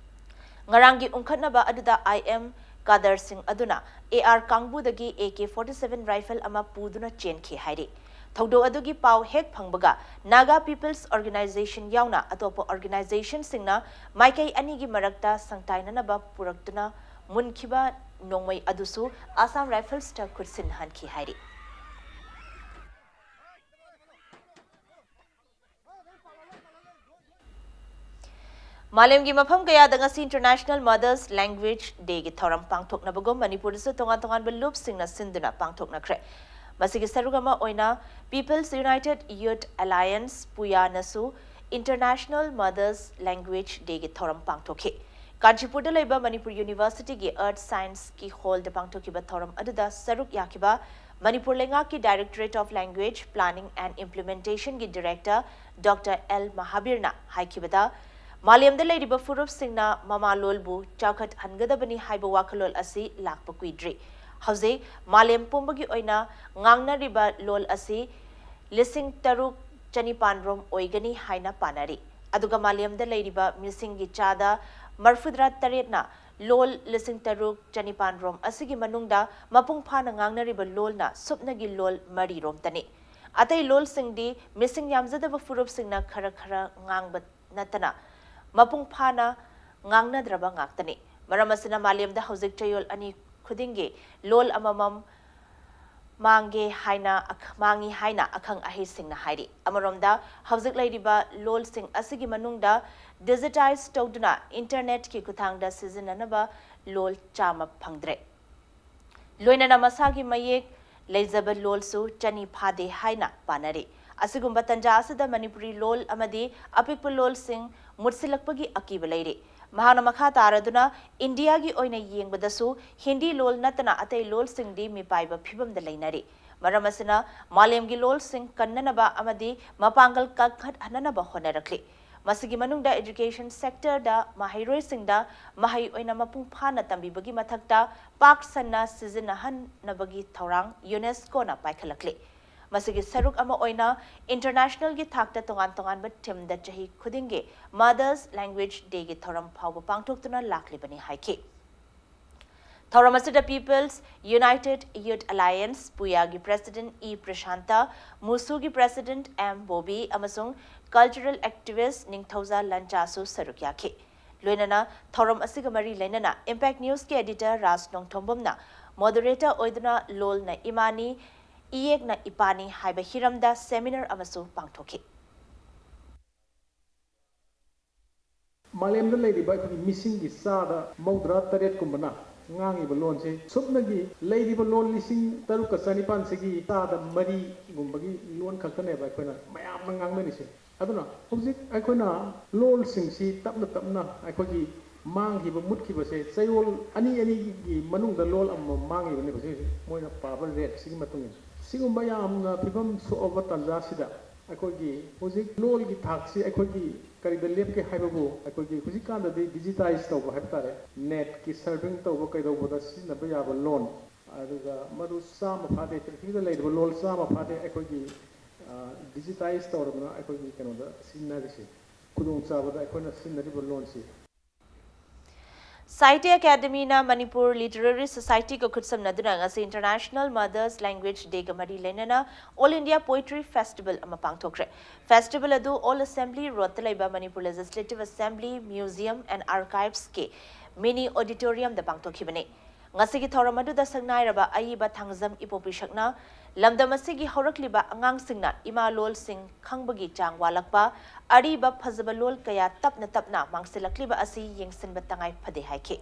ꯉꯔꯥꯡꯒꯤ ꯎꯪꯈꯠꯅꯕ ꯑꯗꯨꯗ IM ꯀꯥꯗꯔꯁꯤꯡ ꯑꯗꯨꯅ AR ꯀꯥꯡꯕꯨꯗꯒꯤ AK forty seven rifle ꯑꯃ ꯄꯨꯗꯨꯅ ꯆꯦꯟꯈꯤ ꯍꯥꯏꯔꯤ꯫ ꯊꯧꯗꯣꯛ ꯑꯗꯨꯒꯤ ꯄꯥꯎ ꯍꯦꯛ ꯐꯪꯕꯒ Naga People's Organisation ꯌꯥꯎꯅ ꯑꯇꯣꯞꯄ organisationꯁꯤꯡꯅ ꯃꯥꯏꯀꯩ ꯑꯅꯤꯒꯤ ꯃꯔꯛꯇ ꯁꯪꯇꯥꯏꯅꯅꯕ ꯄꯨꯔꯛꯇꯨꯅ ꯃꯨꯟꯈꯤꯕ ꯅꯣꯡꯃꯩ ꯑꯗꯨꯁꯨ Assam Riflesꯇ ꯈꯨꯠꯁꯤꯟꯅꯍꯟꯈꯤ ꯍꯥꯏꯔꯤ꯫ ꯃꯥꯂꯦꯝꯒꯤ ꯃꯐꯝ ꯀꯌꯥꯗ ꯉꯁꯤ International Mothers Language Dayꯒꯤ ꯊꯧꯔꯝ ꯄꯥꯡꯊꯣꯛꯅꯕꯒꯨꯝ ꯃꯅꯤꯄꯨꯔꯗꯁꯨ ꯇꯣꯉꯥꯟ ꯇꯣꯉꯥꯟꯕ ꯂꯨꯞꯁꯤꯡꯅ ꯁꯤꯟꯗꯨꯅ ꯄꯥꯡꯊꯣꯛꯅꯈ꯭ꯔꯦ꯫ ꯃꯁꯤꯒꯤ ꯁꯔꯨꯛ ꯑꯃ ꯑꯣꯏꯅ People's United Youth Alliance, ꯄꯨꯌꯥꯅꯁꯨ International Mothers Language Dayꯒꯤ ꯊꯧꯔꯝ ꯄꯥꯡꯊꯣꯛꯈꯤ꯫ ꯀꯥꯟꯆꯤꯄꯨꯔꯗ ꯂꯩꯕ ꯃꯅꯤꯄꯨꯔ Universityꯒꯤ Earth Scienceꯀꯤ hallꯗ ꯄꯥꯡꯊꯣꯛꯈꯤꯕ ꯊꯧꯔꯝ ꯑꯗꯨꯗ ꯁꯔꯨꯛ ꯌꯥꯈꯤꯕ ꯃꯅꯤꯄꯨꯔ ꯂꯩꯉꯥꯛꯀꯤ Directorate of Language Planning and Implementationꯒꯤ Director Doctor L ꯃꯍꯥꯕꯤꯔꯅ ꯍꯥꯏꯈꯤꯕꯗ, ꯃꯥꯂꯦꯝꯗ ꯂꯩꯔꯤꯕ ꯐꯨꯔꯨꯞꯁꯤꯡꯅ ꯃꯃꯥ ꯂꯣꯜꯕꯨ ꯆꯥꯎꯈꯠꯍꯟꯒꯗꯕꯅꯤ ꯍꯥꯏꯕ ꯋꯥꯈꯜꯂꯣꯟ ꯑꯁꯤ ꯂꯥꯛꯄ ꯀꯨꯏꯗ꯭ꯔꯤ꯫ ꯍꯧꯖꯤꯛ ꯃꯥꯂꯦꯝ ꯄꯨꯝꯕꯒꯤ ꯑꯣꯏꯅ ꯉꯥꯡꯅꯔꯤꯕ ꯂꯣꯜ ꯑꯁꯤ ꯂꯤꯁꯤꯡ ꯇꯔꯨꯛ ꯆꯅꯤꯄꯥꯟ ꯔꯣꯝ ꯑꯣꯏꯒꯅꯤ ꯍꯥꯏꯅ ꯄꯥꯅꯔꯤ꯫ ꯑꯗꯨꯒ ꯃꯥꯂꯦꯝꯗ ꯂꯩꯔꯤꯕ ꯃꯤꯁꯤꯡꯒꯤ ꯆꯥꯗ ꯃꯔꯐꯨꯇꯔꯥ ꯇꯔꯦꯠꯅ ꯂꯣꯜ ꯂꯤꯁꯤꯡ ꯇꯔꯨꯛ ꯆꯅꯤꯄꯥꯟ ꯔꯣꯝ ꯑꯁꯤꯒꯤ ꯃꯅꯨꯡꯗ ꯃꯄꯨꯡ ꯐꯥꯅ ꯉꯥꯡꯅꯔꯤꯕ ꯂꯣꯜꯅ ꯁꯨꯞꯅꯒꯤ ꯂꯣꯜ ꯃꯔꯤ ꯔꯣꯝꯇꯅꯤ꯫ ꯑꯇꯩ ꯂꯣꯜꯁꯤꯡꯗꯤ ꯃꯤꯁꯤꯡ ꯌꯥꯝꯖꯗꯕ ꯐꯨꯔꯨꯞꯁꯤꯡꯅ ꯈꯔ ꯈꯔ ꯉꯥꯡꯕ ꯅꯠꯇꯅ ꯃꯄꯨꯡ ꯐꯥꯅ ꯉꯥꯡꯅꯗ꯭ꯔꯕ ꯉꯥꯛꯇꯅꯤ꯫ ꯃꯔꯝ ꯑꯁꯤꯅ ꯃꯥꯂꯦꯝꯗ ꯍꯧꯖꯤꯛ ꯆꯌꯣꯜ ꯑꯅꯤ ꯈꯨꯗꯤꯡꯒꯤ ꯂꯣꯜ ꯑꯃꯃꯝ ꯃꯥꯡꯒꯦ ꯍꯥꯏꯅ ꯑꯈ-, ꯃꯥꯡꯉꯤ ꯍꯥꯏꯅ ꯑꯈꯪ ꯑꯍꯩꯁꯤꯡꯅ ꯍꯥꯏꯔꯤ꯫ ꯑꯃꯔꯣꯝꯗ ꯍꯧꯖꯤꯛ ꯂꯩꯔꯤꯕ ꯂꯣꯜꯁꯤꯡ ꯑꯁꯤꯒꯤ ꯃꯅꯨꯡꯗ digitize ꯇꯧꯗꯨꯅ internetꯀꯤ ꯈꯨꯠꯊꯥꯡꯗ ꯁꯤꯖꯤꯟꯅꯅꯕ ꯂꯣꯜ ꯆꯥꯝꯃ ꯐꯪꯗ꯭ꯔꯦ꯫ ꯂꯣꯏꯅꯅ ꯃꯁꯥꯒꯤ ꯃꯌꯦꯛ ꯂꯩꯖꯕ ꯂꯣꯜꯁꯨ ꯆꯅꯤ ꯐꯥꯗꯦ ꯍꯥꯏꯅ ꯄꯥꯅꯔꯤ꯫ ꯑꯁꯤꯒꯨꯝꯕ ꯇꯟꯖꯥ ꯑꯁꯤꯗ ꯃꯅꯤꯄꯨꯔꯤ ꯂꯣꯜ ꯑꯃꯗꯤ ꯑꯄꯤꯛꯄ ꯂꯣꯜꯁꯤꯡ ꯃꯨꯠꯁꯤꯜꯂꯛꯄꯒꯤ ꯑꯀꯤꯕ ꯂꯩꯔꯤ꯫ ꯃꯍꯥꯛꯅ ꯃꯈꯥ ꯇꯥꯔꯗꯨꯅ, ꯏꯟꯗꯤꯌꯥꯒꯤ ꯑꯣꯏꯅ ꯌꯦꯡꯕꯗꯁꯨ ꯍꯤꯟꯗꯤ ꯂꯣꯜ ꯅꯠꯇꯅ ꯑꯇꯩ ꯂꯣꯜꯁꯤꯡꯗꯤ ꯃꯤꯄꯥꯏꯕ ꯐꯤꯕꯝꯗ ꯂꯩꯅꯔꯤ꯫ ꯃꯔꯝ ꯑꯁꯤꯅ ꯃꯥꯂꯦꯝꯒꯤ ꯂꯣꯜꯁꯤꯡ ꯀꯟꯅꯅꯕ ꯑꯃꯗꯤ ꯃꯄꯥꯡꯒꯜ ꯀꯟꯈꯠꯍꯟꯅꯅꯕ ꯍꯣꯠꯅꯔꯛꯂꯤ꯫ ꯃꯁꯤꯒꯤ ꯃꯅꯨꯡꯗ education sectorꯗ ꯃꯍꯩꯔꯣꯏꯁꯤꯡꯗ ꯃꯍꯩ ꯑꯣꯏꯅ ꯃꯄꯨꯡ ꯐꯥꯅ ꯇꯝꯕꯤꯕꯒꯤ ꯃꯊꯛꯇ ꯄꯥꯛ ꯁꯟꯅ ꯁꯤꯖꯤꯟꯅꯍꯟꯅꯕꯒꯤ ꯊꯧꯔꯥꯡ UNESCOꯅ ꯄꯥꯏꯈꯠꯂꯛꯂꯤ꯫ ꯃꯁꯤꯒꯤ ꯁꯔꯨꯛ ꯑꯃ ꯑꯣꯏꯅ internationalꯒꯤ ꯊꯥꯛꯇ ꯇꯣꯉꯥꯟ ꯇꯣꯉꯥꯟꯕ themeꯗ ꯆꯍꯤ ꯈꯨꯗꯤꯡꯒꯤ Mothers Language Dayꯒꯤ ꯊꯧꯔꯝ ꯐꯥꯎꯕ ꯄꯥꯡꯊꯣꯛꯇꯨꯅ ꯂꯥꯛꯂꯤꯕꯅꯤ ꯍꯥꯏꯈꯤ꯫ ꯊꯧꯔꯝ ꯑꯁꯤꯗ People's United Youth Alliance, ꯄꯨꯌꯥꯒꯤ President E Prasanta, ꯃꯨꯁꯨꯒꯤ President M Bobby ꯑꯃꯁꯨꯡ cultural activist ꯅꯤꯡꯊꯧꯖꯥ ꯂꯟꯆꯥꯁꯨ ꯁꯔꯨꯛ ꯌꯥꯈꯤ꯫ ꯂꯣꯏꯅꯅ ꯊꯧꯔꯝ ꯑꯁꯤꯒ ꯃꯔꯤ ꯂꯩꯅꯅ Impact Newsꯀꯤ editor ꯔꯥꯖ ꯅꯣꯡꯊꯣꯝꯕꯝꯅ moderator ꯑꯣꯏꯗꯨꯅ ꯂꯣꯜꯅ ꯏꯃꯥꯅꯤ, ꯏꯌꯦꯛꯅ ꯏꯄꯥꯅꯤ ꯍꯥꯏꯕ ꯍꯤꯔꯝꯗ seminar ꯑꯃꯁꯨ ꯄꯥꯡꯊꯣꯛꯈꯤ꯫ ꯃꯥꯂꯦꯝꯗ ꯂꯩꯔꯤꯕ ꯑꯩꯈꯣꯏꯒꯤ ꯃꯤꯁꯤꯡꯒꯤ ꯆꯥꯗ ꯃꯧꯗ꯭ꯔꯥ ꯇꯔꯦꯠꯀꯨꯝꯕꯅ ꯉꯥꯡꯉꯤꯕ ꯂꯣꯟꯁꯤ ꯁꯨꯞꯅꯒꯤ ꯂꯩꯔꯤꯕ ꯂꯣꯟ ꯂꯤꯁꯤꯡ ꯇꯔꯨꯛꯀ ꯆꯅꯤꯄꯥꯟꯁꯤꯒꯤ ꯆꯥꯗ ꯃꯔꯤꯒꯨꯝꯕꯒꯤ ꯂꯣꯟ ꯈꯛꯇꯅꯦꯕ ꯑꯩꯈꯣꯏꯅ ꯃꯌꯥꯝꯅ ꯉꯥꯡꯅꯔꯤꯁꯦ꯫ ꯑꯗꯨꯅ ꯍꯧꯖꯤꯛ ꯑꯩꯈꯣꯏꯅ ꯂꯣꯜꯁꯤꯡꯁꯤ ꯇꯞꯅ ꯇꯞꯅ ꯑꯩꯈꯣꯏꯒꯤ ꯃꯥꯡꯈꯤꯕ, ꯃꯨꯠꯈꯤꯕꯁꯦ ꯆꯌꯣꯜ ꯑꯅꯤ ꯑꯅꯤꯒꯤ ꯃꯅꯨꯡꯗ ꯂꯣꯜ ꯑꯃꯃꯝ ꯃꯥꯡꯉꯤꯕꯅꯦꯕ ꯍꯧꯖꯤꯛ ꯍꯧꯖꯤꯛ ꯃꯣꯏꯅ ꯄꯥꯕ rateꯁꯤꯒꯤ ꯃꯇꯨꯡ ꯏꯟꯅ꯫ ꯁꯤꯒꯨꯝꯕ ꯌꯥꯝꯅ ꯐꯤꯕꯝ ꯁꯣꯛꯑꯕ ꯇꯥꯟꯖꯥꯁꯤꯗ ꯑꯩꯈꯣꯏꯒꯤ ꯍꯧꯖꯤꯛ ꯂꯣꯜꯒꯤ ꯊꯥꯛꯁꯤ ꯑꯩꯈꯣꯏꯒꯤ ꯀꯔꯤꯗ ꯂꯦꯞꯀꯦ ꯍꯥꯏꯕꯕꯨ, ꯑꯩꯈꯣꯏꯒꯤ ꯍꯧꯖꯤꯛꯀꯥꯟꯗꯗꯤ digitize ꯇꯧꯕ ꯍꯥꯏꯕ ꯇꯥꯔꯦ, netꯀꯤ surfing ꯇꯧꯕ ꯀꯩꯗꯧꯕꯗ ꯁꯤꯖꯤꯟꯅꯕ ꯌꯥꯕ ꯂꯣꯟ, ꯑꯗꯨꯒ ꯃꯗꯨ ꯆꯥꯝꯃ ꯐꯥꯗꯦ, ꯄ꯭ꯔꯤꯊꯤꯕꯤꯗ ꯂꯩꯔꯤꯕ ꯂꯣꯜ ꯆꯥꯝꯃ ꯐꯥꯗꯦ ꯑꯩꯈꯣꯏꯒꯤ, ꯑ, digitize ꯇꯧꯔꯕꯅ ꯑꯩꯈꯣꯏꯒꯤ ꯀꯩꯅꯣꯗ ꯁꯤꯖꯤꯟꯅꯔꯤꯁꯦ꯫ ꯈꯨꯗꯣꯡꯆꯥꯕꯗ ꯑꯩꯈꯣꯏꯅ ꯁꯤꯖꯤꯟꯅꯔꯤꯕ ꯂꯣꯟꯁꯤ꯫ ꯁꯥꯍꯤꯇ꯭ꯌ ꯑꯦꯀꯥꯗꯃꯤꯅ ꯃꯅꯤꯄꯨꯔ Literary Societyꯒ ꯈꯨꯠꯁꯝꯅꯗꯨꯅ ꯉꯁꯤ International Mothers Language Dayꯒ ꯃꯔꯤ ꯂꯩꯅꯅ All India Poetry Festival ꯑꯃ ꯄꯥꯡꯊꯣꯛꯈ꯭ꯔꯦ꯫ Festival ꯑꯗꯨ Old Assembly Roadꯇ ꯂꯩꯕ Manipur Legislative Assembly Museum and Archivesꯀꯤ mini auditoriumꯗ ꯄꯥꯡꯊꯣꯛꯈꯤꯕꯅꯤ꯫ ꯉꯁꯤꯒꯤ ꯊꯧꯔꯝ ꯑꯗꯨꯗ ꯁꯛꯅꯥꯏꯔꯕ ꯑꯏꯕ ꯊꯥꯡꯖꯝ ꯏꯕꯣꯕꯤ ꯁꯛꯅ ꯂꯝꯗꯝ ꯑꯁꯤꯒꯤ ꯍꯧꯔꯛꯂꯤꯕ ꯑꯉꯥꯡꯁꯤꯡꯅ ꯏꯃꯥ ꯂꯣꯜꯁꯤꯡ ꯈꯪꯕꯒꯤ ꯆꯥꯡ ꯋꯥꯠꯂꯛꯄ, ꯑꯔꯤꯕ ꯐꯖꯕ ꯂꯣꯜ ꯀꯌꯥ ꯇꯞꯅ ꯇꯞꯅ ꯃꯥꯡꯁꯤꯜꯂꯛꯂꯤꯕ ꯑꯁꯤ ꯌꯦꯡꯁꯤꯟꯕ ꯇꯉꯥꯏ ꯐꯗꯦ ꯍꯥꯏꯈꯤ꯫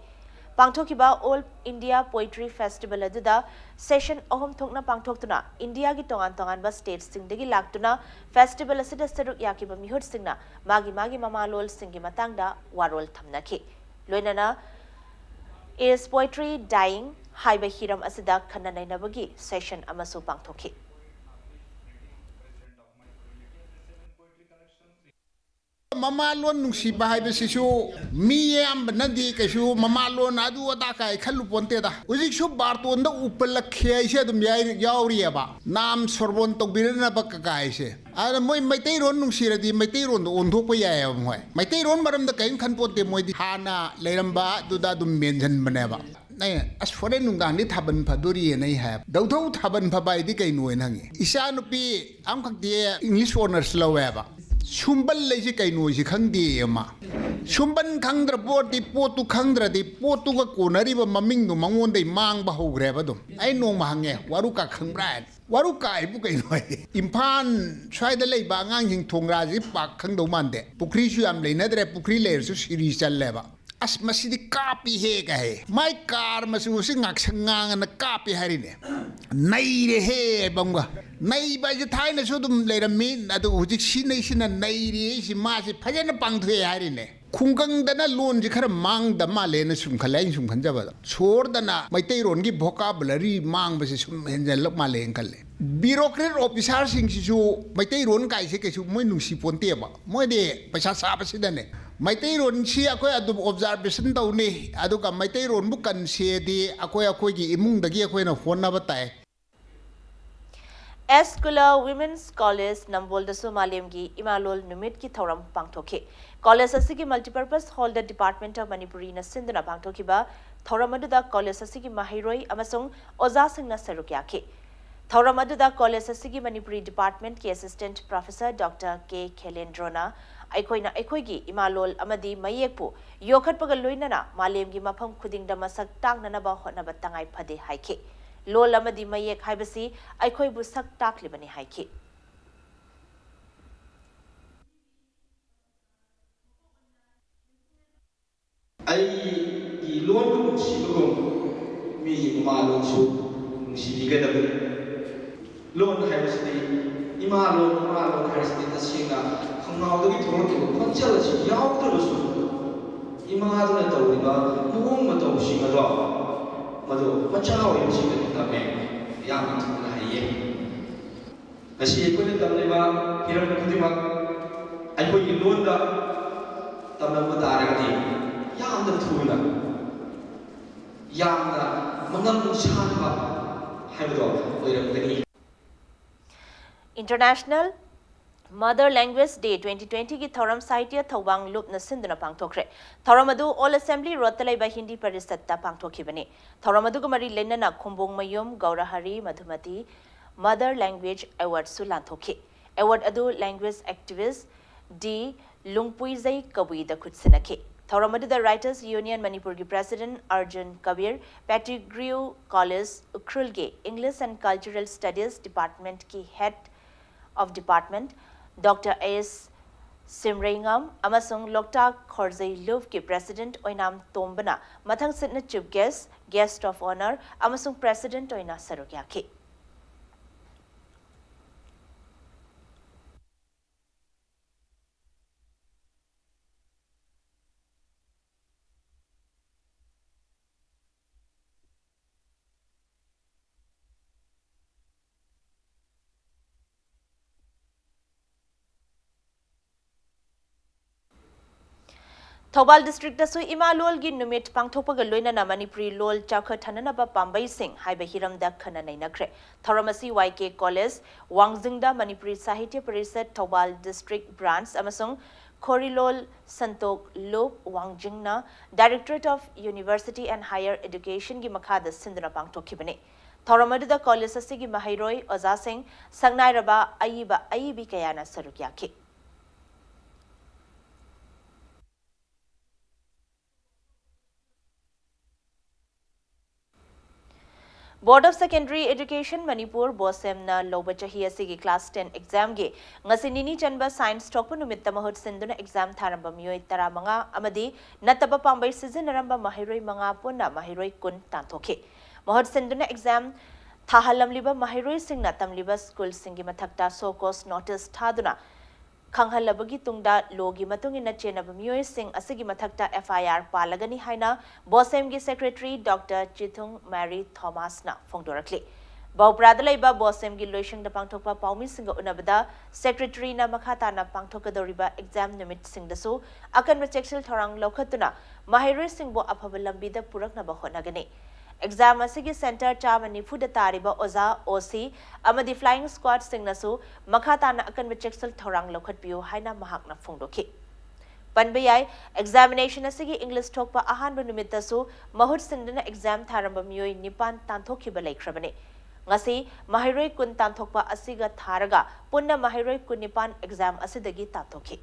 ꯄꯥꯡꯊꯣꯛꯈꯤꯕ All India Poetry Festival ꯑꯗꯨꯗ session ꯑꯍꯨꯝ ꯊꯣꯛꯅ ꯄꯥꯡꯊꯣꯛꯇꯨꯅ ꯏꯟꯗꯤꯌꯥꯒꯤ ꯇꯣꯉꯥꯟ ꯇꯣꯉꯥꯟꯕ stateꯁꯤꯡꯗꯒꯤ ꯂꯥꯛꯇꯨꯅ festival ꯑꯁꯤꯗ ꯁꯔꯨꯛ ꯌꯥꯈꯤꯕ ꯃꯤꯍꯨꯠꯁꯤꯡꯅ ꯃꯥꯒꯤ ꯃꯥꯒꯤ ꯃꯃꯥꯂꯣꯜꯁꯤꯡꯒꯤ ꯃꯇꯥꯡꯗ ꯋꯥꯔꯣꯜ ꯊꯝꯅꯈꯤ꯫ ꯂꯣꯏꯅꯅ Is Poetry Dying ꯍꯥꯏꯕ ꯍꯤꯔꯝ ꯑꯁꯤꯗ ꯈꯟꯅ ꯅꯩꯅꯕꯒꯤ session ꯑꯃꯁꯨ ꯄꯥꯡꯊꯣꯛꯈꯤ꯫ ꯃꯃꯥꯂꯣꯟ ꯅꯨꯡꯁꯤꯕ ꯍꯥꯏꯕꯁꯤꯁꯨ ꯃꯤ ꯑꯌꯥꯝꯕꯅꯗꯤ ꯀꯩꯁꯨ ꯃꯃꯥꯂꯣꯟ ꯑꯗꯨ ꯑꯗꯥ ꯀꯥꯏ ꯈꯜꯂꯨ ꯄꯣꯟꯇꯦꯗ꯫ ꯍꯧꯖꯤꯛꯁꯨ ꯕꯥꯔꯇꯣꯟꯗ ꯎꯄꯜꯂꯛꯈꯤ ꯍꯥꯏꯁꯦ ꯑꯗꯨꯝ ꯌꯥꯏ-, ꯌꯥꯎꯔꯤꯑꯕ꯫ ꯅꯥꯝ ꯁꯣꯔꯕꯣꯟ ꯇꯧꯕꯤꯔꯅꯕ ꯀꯀꯥꯏꯁꯦ꯫ ꯑꯗꯨꯅ ꯃꯣꯏ ꯃꯩꯇꯩꯔꯣꯟ ꯅꯨꯡꯁꯤꯔꯗꯤ ꯃꯩꯇꯩꯔꯣꯟꯗ ꯑꯣꯟꯊꯣꯛꯄ ꯌꯥꯏꯑꯕ ꯃꯣꯏ꯫ ꯃꯩꯇꯩꯔꯣꯟ ꯃꯔꯝꯗ ꯀꯔꯤꯝ ꯈꯟ ꯄꯣꯟꯇꯦ ꯃꯣꯏꯗꯤ꯫ ꯍꯥꯟꯅ ꯂꯩꯔꯝꯕ ꯑꯗꯨꯗ ꯑꯗꯨꯝ ꯃꯦꯟꯁꯤꯟꯕꯅꯦꯕ꯫ ꯑꯩꯅ, "ꯑꯁ, ꯍꯣꯔꯦꯟ ꯅꯨꯡꯗꯥꯡꯗꯤ ꯊꯥꯕꯜ ꯐꯗꯣꯔꯤꯌꯦꯅ" ꯑꯩ ꯍꯥꯏꯕ꯫ "ꯗꯧꯊꯧ, ꯊꯥꯕꯜ ꯐꯕ ꯍꯥꯏꯗꯤ ꯀꯩꯅꯣ?" ꯍꯥꯏꯅ ꯍꯪꯉꯤ꯫ "ꯏꯆꯥꯅꯨꯄꯤ ꯑꯃꯈꯛꯇꯤ English honours ꯂꯧꯋꯦꯕ꯫ ꯁꯨꯝꯕꯜ ꯂꯩꯁꯤ ꯀꯩꯅꯣꯁꯤ ꯈꯪꯗꯦꯌꯦ ꯃꯥ꯫ ꯁꯨꯝꯕꯟ ꯈꯪꯗ꯭ꯔ ꯄꯣꯠꯇꯤ, ꯄꯣꯠꯇꯨ ꯈꯪꯗ꯭ꯔꯗꯤ ꯄꯣꯠꯇꯨꯒ ꯀꯣꯟꯅꯔꯤꯕ ꯃꯃꯤꯡꯗꯨ ꯃꯉꯣꯟꯗꯩ ꯃꯥꯡꯕ ꯍꯧꯈ꯭ꯔꯦꯕ ꯑꯗꯨꯝ꯫ ꯑꯩ ꯅꯣꯡꯃ ꯍꯪꯉꯦ, "ꯋꯥꯔꯨꯀꯥ ꯈꯪꯕ꯭ꯔꯥ?" ꯍꯥꯏꯅ꯫ "ꯋꯥꯔꯨꯀꯥ ꯍꯥꯏꯕꯨ ꯀꯩꯅꯣ?" ꯍꯥꯏ꯫ ꯏꯝꯐꯥꯜ ꯁ꯭ꯋꯥꯏꯗ ꯂꯩꯕ ꯑꯉꯥꯡꯁꯤꯡ ꯊꯣꯡꯒ꯭ꯔꯥꯁꯤ ꯄꯥꯛ ꯈꯪꯗꯧ ꯃꯥꯟꯗꯦ꯫ ꯄꯨꯈ꯭ꯔꯤꯁꯨ ꯌꯥꯝ ꯂꯩꯅꯗ꯭ꯔꯦ, ꯄꯨꯈ꯭ꯔꯤ ꯂꯩꯔꯁꯨ ꯁꯤꯔꯤ ꯆꯜꯂꯦꯕ꯫ "ꯑꯁ, ꯃꯁꯤꯗꯤ ꯀꯥꯞꯄꯤꯍꯦ" ꯀꯥꯏ꯫ ꯃꯥꯏ ꯀꯥꯔ ꯃꯆꯨꯁꯤ ꯉꯥꯛꯁꯪ ꯉꯥꯡꯉꯅ ꯀꯥꯞꯄꯤ ꯍꯥꯏꯔꯤꯅꯦ꯫ ꯅꯩꯔꯦꯍꯦ ꯍꯥꯏꯕ ꯑꯃꯒ꯫ ꯅꯩꯕ ꯍꯥꯏꯁꯦ ꯊꯥꯏꯅꯁꯨ ꯑꯗꯨꯝ ꯂꯩꯔꯝꯃꯤ, ꯑꯗꯨ ꯍꯧꯖꯤꯛ ꯁꯤ ꯅꯩꯁꯤꯅ ꯅꯩꯔꯤ ꯍꯥꯏꯁꯤ ꯃꯥꯁꯤ ꯐꯖꯅ ꯄꯥꯡꯊꯣꯛꯑꯦ ꯍꯥꯏꯔꯤꯅꯦ꯫ ꯈꯨꯡꯒꯪꯗꯅ ꯂꯣꯟꯁꯤ ꯈꯔ ꯃꯥꯡꯗ ꯃꯥꯜꯂꯦꯅ ꯁꯨꯝ ꯈꯜꯂꯦ, ꯑꯩꯅ ꯁꯨꯝ ꯈꯟꯖꯕꯗ꯫ ꯁꯣꯍꯣꯔꯗꯅ ꯃꯩꯇꯩꯔꯣꯟꯒꯤ vocabulary ꯃꯥꯡꯕꯁꯦ ꯁꯨꯝ ꯍꯦꯟꯖꯜꯂꯛ ꯃꯥꯜꯂꯦꯅ ꯈꯜꯂꯦ꯫ Bureaucrat officerꯁꯤꯡꯁꯤꯁꯨ ꯃꯩꯇꯩꯔꯣꯟ ꯀꯥꯏꯁꯦ ꯀꯩꯁꯨ ꯃꯣꯏ ꯅꯨꯡꯁꯤ ꯄꯣꯟꯇꯦꯕ꯫ ꯃꯣꯏꯗꯤ ꯄꯩꯁꯥ ꯆꯥꯕꯁꯤꯗꯅꯦ꯫ ꯃꯩꯇꯩꯔꯣꯟꯁꯤ ꯑꯩꯈꯣꯏ ꯑꯗꯨꯝ observation ꯇꯧꯅꯤ, ꯑꯗꯨꯒ ꯃꯩꯇꯩꯔꯣꯟꯕꯨ ꯀꯟꯁꯦꯗꯤ ꯑꯩꯈꯣꯏ ꯑꯩꯈꯣꯏꯒꯤ ꯏꯃꯨꯡꯗꯒꯤ ꯑꯩꯈꯣꯏꯅ ꯍꯣꯠꯅꯕ ꯇꯥꯏ꯫ ꯑꯦꯁ ꯀꯨꯂ Women's College ꯅꯝꯕꯣꯜꯗꯁꯨ ꯃꯥꯂꯦꯝꯒꯤ ꯏꯃꯥ ꯂꯣꯜ ꯅꯨꯃꯤꯠꯀꯤ ꯊꯧꯔꯝ ꯄꯥꯡꯊꯣꯛꯈꯤ꯫ College ꯑꯁꯤꯒꯤ Multipurpose Hallꯗ Department of Manipuriꯅ ꯁꯤꯟꯗꯨꯅ ꯄꯥꯡꯊꯣꯛꯈꯤꯕ ꯊꯧꯔꯝ ꯑꯗꯨꯗ college ꯑꯁꯤꯒꯤ ꯃꯍꯩꯔꯣꯏ ꯑꯃꯁꯨꯡ ꯑꯣꯖꯥꯁꯤꯡꯅ ꯁꯔꯨꯛ ꯌꯥꯈꯤ꯫ ꯊꯧꯔꯝ ꯑꯗꯨꯗ college ꯑꯁꯤꯒꯤ Manipuri departmentꯀꯤ assistant professor Doctor K ꯈꯦꯂꯦꯟꯗ꯭ꯔꯣꯅ ꯑꯩꯈꯣꯏꯅ ꯑꯩꯈꯣꯏꯒꯤ ꯏꯃꯥ ꯂꯣꯜ ꯑꯃꯗꯤ ꯃꯌꯦꯛꯄꯨ ꯌꯣꯛꯈꯠꯄꯒ ꯂꯣꯏꯅꯅ ꯃꯥꯂꯦꯝꯒꯤ ꯃꯐꯝ ꯈꯨꯗꯤꯡꯗ ꯃꯁꯛ ꯇꯥꯛꯅꯅꯕ ꯍꯣꯠꯅꯕ ꯇꯉꯥꯏ ꯐꯗꯦ ꯍꯥꯏꯈꯤ꯫ ꯂꯣꯜ ꯑꯃꯗꯤ ꯃꯌꯦꯛ ꯍꯥꯏꯕꯁꯤ ꯑꯩꯈꯣꯏꯕꯨ ꯁꯛ ꯇꯥꯛꯂꯤꯕꯅꯤ ꯍꯥꯏꯈꯤ꯫ ꯑꯩꯒꯤ ꯂꯣꯟꯕꯨ ꯅꯨꯡꯁꯤꯕꯒꯨꯝ ꯃꯤꯒꯤ ꯃꯃꯥ ꯂꯣꯟꯁꯨ ꯅꯨꯡꯁꯤꯕꯤꯒꯗꯕꯅꯤ꯫ ꯂꯣꯟ ꯍꯥꯏꯕꯁꯤꯗꯤ ꯏꯃꯥ ꯂꯣꯟ, ꯏꯃꯥ ꯂꯣꯟ ꯍꯥꯏꯕꯁꯤꯗꯤ ꯇꯁꯦꯡꯅ ꯈꯣꯡꯅꯥꯎꯗꯒꯤ ꯊꯣꯛꯂꯛꯈꯤꯕ ꯈꯣꯟꯖꯦꯜ ꯑꯁꯤ ꯌꯥꯎꯗ꯭ꯔꯕꯁꯨ ꯏꯃꯥꯗꯨꯅ ꯇꯧꯔꯤꯕ ꯃꯑꯣꯡ ꯃꯇꯧꯁꯤꯡ ꯑꯗꯣ ꯃꯗꯨ ꯃꯆꯥ ꯑꯣꯏꯕꯁꯤꯡꯗꯒꯤ ꯇꯝꯃꯦ꯫ ꯌꯥꯝꯅ ꯊꯨꯅ ꯍꯩꯌꯦ꯫ ꯉꯁꯤ ꯑꯩꯈꯣꯏꯅ ꯇꯝꯂꯤꯕ ꯍꯤꯔꯝ ꯈꯨꯗꯤꯡꯃꯛ ꯑꯩꯈꯣꯏꯒꯤ ꯂꯣꯟꯗ ꯇꯝꯂꯝꯕ ꯇꯥꯔꯒꯗꯤ ꯌꯥꯝꯅ ꯊꯨꯅ, ꯌꯥꯝꯅ ꯃꯉꯝ ꯁꯥꯟꯕ ꯍꯥꯏꯕꯗꯣ ꯑꯣꯏꯔꯝꯒꯅꯤ꯫ International Mother Language Day twenty twenty ꯒꯤ ꯊꯧꯔꯝ ꯁꯥꯍꯤꯇ꯭ꯌ ꯊꯧꯕꯥꯡ ꯂꯨꯞꯅ ꯁꯤꯟꯗꯨꯅ ꯄꯥꯡꯊꯣꯛꯈ꯭ꯔꯦ꯫ ꯊꯧꯔꯝ ꯑꯗꯨ Old Assembly Road ꯇ ꯂꯩꯕ ꯍꯤꯟꯗꯤ ꯄꯔꯤꯁꯠꯇ ꯄꯥꯡꯊꯣꯛꯈꯤꯕꯅꯤ꯫ ꯊꯧꯔꯝ ꯑꯗꯨꯒ ꯃꯔꯤ ꯂꯩꯅꯅ ꯈꯨꯝꯕꯣꯡꯃꯌꯨꯝ ꯒꯧꯔꯍꯔꯤ ꯃꯙꯨꯃꯇꯤ Mother Language Award ꯁꯨ ꯂꯥꯟꯊꯣꯛꯈꯤ꯫ Award ꯑꯗꯨ language activist ꯗꯤ ꯂꯨꯡꯄꯨꯏꯖꯩ ꯀꯕꯨꯏꯗ ꯈꯨꯠꯁꯤꯟꯅꯈꯤ꯫ ꯊꯧꯔꯝ ꯑꯗꯨꯗ Writers Union ꯃꯅꯤꯄꯨꯔꯒꯤ President Arjun Kabir, Pettigrew College ꯎꯈ꯭ꯔꯨꯜꯒꯤ English and Cultural Studies Department ꯀꯤ Head of Department Doctor ꯑꯦꯁ ꯁꯤꯝꯔꯩꯉꯥꯝ ꯑꯃꯁꯨꯡ ꯂꯣꯛꯇꯥꯛ ꯈꯣꯔꯖꯩ ꯂꯨꯞꯀꯤ President Oinam ꯇꯣꯝꯕꯅ ꯃꯊꯪꯁꯤꯠꯅ Chief Guest, Guest of Honour ꯑꯃꯁꯨꯡ President ꯑꯣꯏꯅ ꯁꯔꯨꯛ ꯌꯥꯈꯤ꯫ ꯊꯧꯕꯥꯜ district ꯇꯁꯨ ꯏꯃꯥ ꯂꯣꯜꯒꯤ ꯅꯨꯃꯤꯠ ꯄꯥꯡꯊꯣꯛꯄꯒ ꯂꯣꯏꯅꯅ ꯃꯅꯤꯄꯨꯔꯤ ꯂꯣꯜ ꯆꯥꯎꯈꯠꯍꯟꯅꯅꯕ ꯄꯥꯝꯕꯩꯁꯤꯡ ꯍꯥꯏꯕ ꯍꯤꯔꯝꯗ ꯈꯟꯅ ꯅꯩꯅꯈ꯭ꯔꯦ꯫ ꯊꯧꯔꯝ ꯑꯁꯤ ꯋꯥꯏ ꯀꯦ ꯀꯣꯂꯦꯖ ꯋꯥꯡꯖꯤꯡꯗ ꯃꯅꯤꯄꯨꯔꯤ ꯁꯥꯍꯤꯇ꯭ꯌ ꯄꯔꯤꯁꯠ ꯊꯧꯕꯥꯜ district branch ꯑꯃꯁꯨꯡ ꯈꯣꯔꯤꯂꯣꯜ ꯁꯟꯇꯣꯛ ꯂꯨꯞ ꯋꯥꯡꯖꯤꯡꯅ Directorate of University and Higher Education ꯒꯤ ꯃꯈꯥꯗ ꯁꯤꯟꯗꯨꯅ ꯄꯥꯡꯊꯣꯛꯈꯤꯕꯅꯤ꯫ ꯊꯧꯔꯝ ꯑꯗꯨꯗ ꯀꯣꯂꯦꯖ ꯑꯁꯤꯒꯤ ꯃꯍꯩꯔꯣꯏ, ꯑꯣꯖꯥꯁꯤꯡ, ꯁꯛꯅꯥꯏꯔꯕ ꯑꯏꯕ ꯑꯏꯕꯤ ꯀꯌꯥꯅ ꯁꯔꯨꯛ ꯌꯥꯈꯤ꯫ Board of Secondary Education Manipur, BOSEM ꯅ ꯂꯧꯕ ꯆꯍꯤ ꯑꯁꯤꯒꯤ class ten exam ꯒꯤ ꯉꯁꯤ ꯅꯤꯅꯤ ꯆꯟꯕ science ꯊꯣꯛꯄ ꯅꯨꯃꯤꯠꯇ ꯃꯍꯨꯠ ꯁꯤꯟꯗꯨꯅ exam ꯊꯥꯔꯝꯕ ꯃꯤꯑꯣꯏ ꯇꯔꯥꯃꯉꯥ ꯑꯃꯗꯤ ꯅꯠꯇꯕ ꯄꯥꯝꯕꯩ ꯁꯤꯖꯤꯟꯅꯔꯝꯕ ꯃꯍꯩꯔꯣꯏ ꯃꯉꯥ ꯄꯨꯟꯅ ꯃꯍꯩꯔꯣꯏ ꯀꯨꯟ ꯇꯥꯟꯊꯣꯛꯈꯤ꯫ ꯃꯍꯨꯠ ꯁꯤꯟꯗꯨꯅ exam ꯊꯥꯍꯜꯂꯝꯂꯤꯕ ꯃꯍꯩꯔꯣꯏꯁꯤꯡꯅ ꯇꯝꯂꯤꯕ school ꯁꯤꯡꯒꯤ ꯃꯊꯛꯇ show cause notice ꯊꯥꯗꯨꯅ ꯈꯪꯍꯜꯂꯕꯒꯤ ꯇꯨꯡꯗ law ꯒꯤ ꯃꯇꯨꯡ ꯏꯟꯅ ꯆꯦꯟꯅꯕ ꯃꯤꯑꯣꯏꯁꯤꯡ ꯑꯁꯤꯒꯤ ꯃꯊꯛꯇ F I R ꯄꯥꯜꯂꯒꯅꯤ ꯍꯥꯏꯅ BOSEM ꯒꯤ secretary Doctor ꯆꯤꯊꯨꯡ ꯃꯦꯔꯤ ꯊꯣꯃꯥꯁꯅ ꯐꯣꯡꯗꯣꯔꯛꯂꯤ꯫ ꯕꯧꯄ꯭ꯔꯥꯗ ꯂꯩꯕ BOSEM ꯒꯤ ꯂꯣꯏꯁꯪꯗ ꯄꯥꯡꯊꯣꯛꯄ ꯄꯥꯎꯃꯤꯁꯤꯡꯒ ꯎꯅꯕꯗ secretary ꯅ ꯃꯈꯥ ꯇꯥꯅ ꯄꯥꯡꯊꯣꯛꯀꯗꯧꯔꯤꯕ exam ꯅꯨꯃꯤꯠꯁꯤꯡꯗꯁꯨ ꯑꯀꯟꯕ ꯆꯦꯛꯁꯤꯜ ꯊꯧꯔꯥꯡ ꯂꯧꯈꯠꯇꯨꯅ ꯃꯍꯩꯔꯣꯏꯁꯤꯡꯕꯨ ꯑꯐꯕ ꯂꯝꯕꯤꯗ ꯄꯨꯔꯛꯅꯕ ꯍꯣꯠꯅꯒꯅꯤ꯫ ꯑꯦꯛꯖꯥꯝ ꯑꯁꯤꯒꯤ ꯁꯦꯟꯇꯔ ꯆꯥꯝꯃ ꯅꯤꯐꯨꯗ ꯇꯥꯔꯤꯕ ꯑꯣꯖꯥ, ꯑꯣ ꯁꯤ ꯑꯃꯗꯤ ꯐ꯭ꯂꯥꯏꯌꯤꯡ ꯁ꯭ꯀ꯭ꯋꯥꯗꯁꯤꯡꯅꯁꯨ ꯃꯈꯥ ꯇꯥꯅ ꯑꯀꯟꯕ ꯆꯦꯛꯁꯤꯜ ꯊꯧꯔꯥꯡ ꯂꯧꯈꯠꯄꯤꯌꯨ ꯍꯥꯏꯅ ꯃꯍꯥꯛꯅ ꯐꯣꯡꯗꯣꯛꯈꯤ꯫ ꯄꯟꯕ ꯌꯥꯏ, ꯑꯦꯛꯖꯥꯃꯤꯅꯦꯁꯟ ꯑꯁꯤꯒꯤ ꯏꯪꯂꯤꯁ ꯊꯣꯛꯄ ꯑꯍꯥꯟꯕ ꯅꯨꯃꯤꯠꯇꯁꯨ ꯃꯍꯨꯠ ꯁꯤꯟꯗꯨꯅ ꯑꯦꯛꯖꯥꯝ ꯊꯥꯔꯝꯕ ꯃꯤꯑꯣꯏ ꯅꯤꯄꯥꯟ ꯇꯥꯟꯊꯣꯛꯈꯤꯕ ꯂꯩꯈ꯭ꯔꯕꯅꯤ꯫ ꯉꯁꯤ ꯃꯍꯩꯔꯣꯏ ꯀꯨꯟ ꯇꯥꯟꯊꯣꯛꯄ ꯑꯁꯤꯒ ꯊꯥꯔꯒ ꯄꯨꯟꯅ ꯃꯍꯩꯔꯣꯏ ꯀꯨꯟꯅꯤꯄꯥꯟ ꯑꯦꯛꯖꯥꯝ ꯑꯁꯤꯗꯒꯤ ꯇꯥꯟꯊꯣꯛꯈꯤ꯫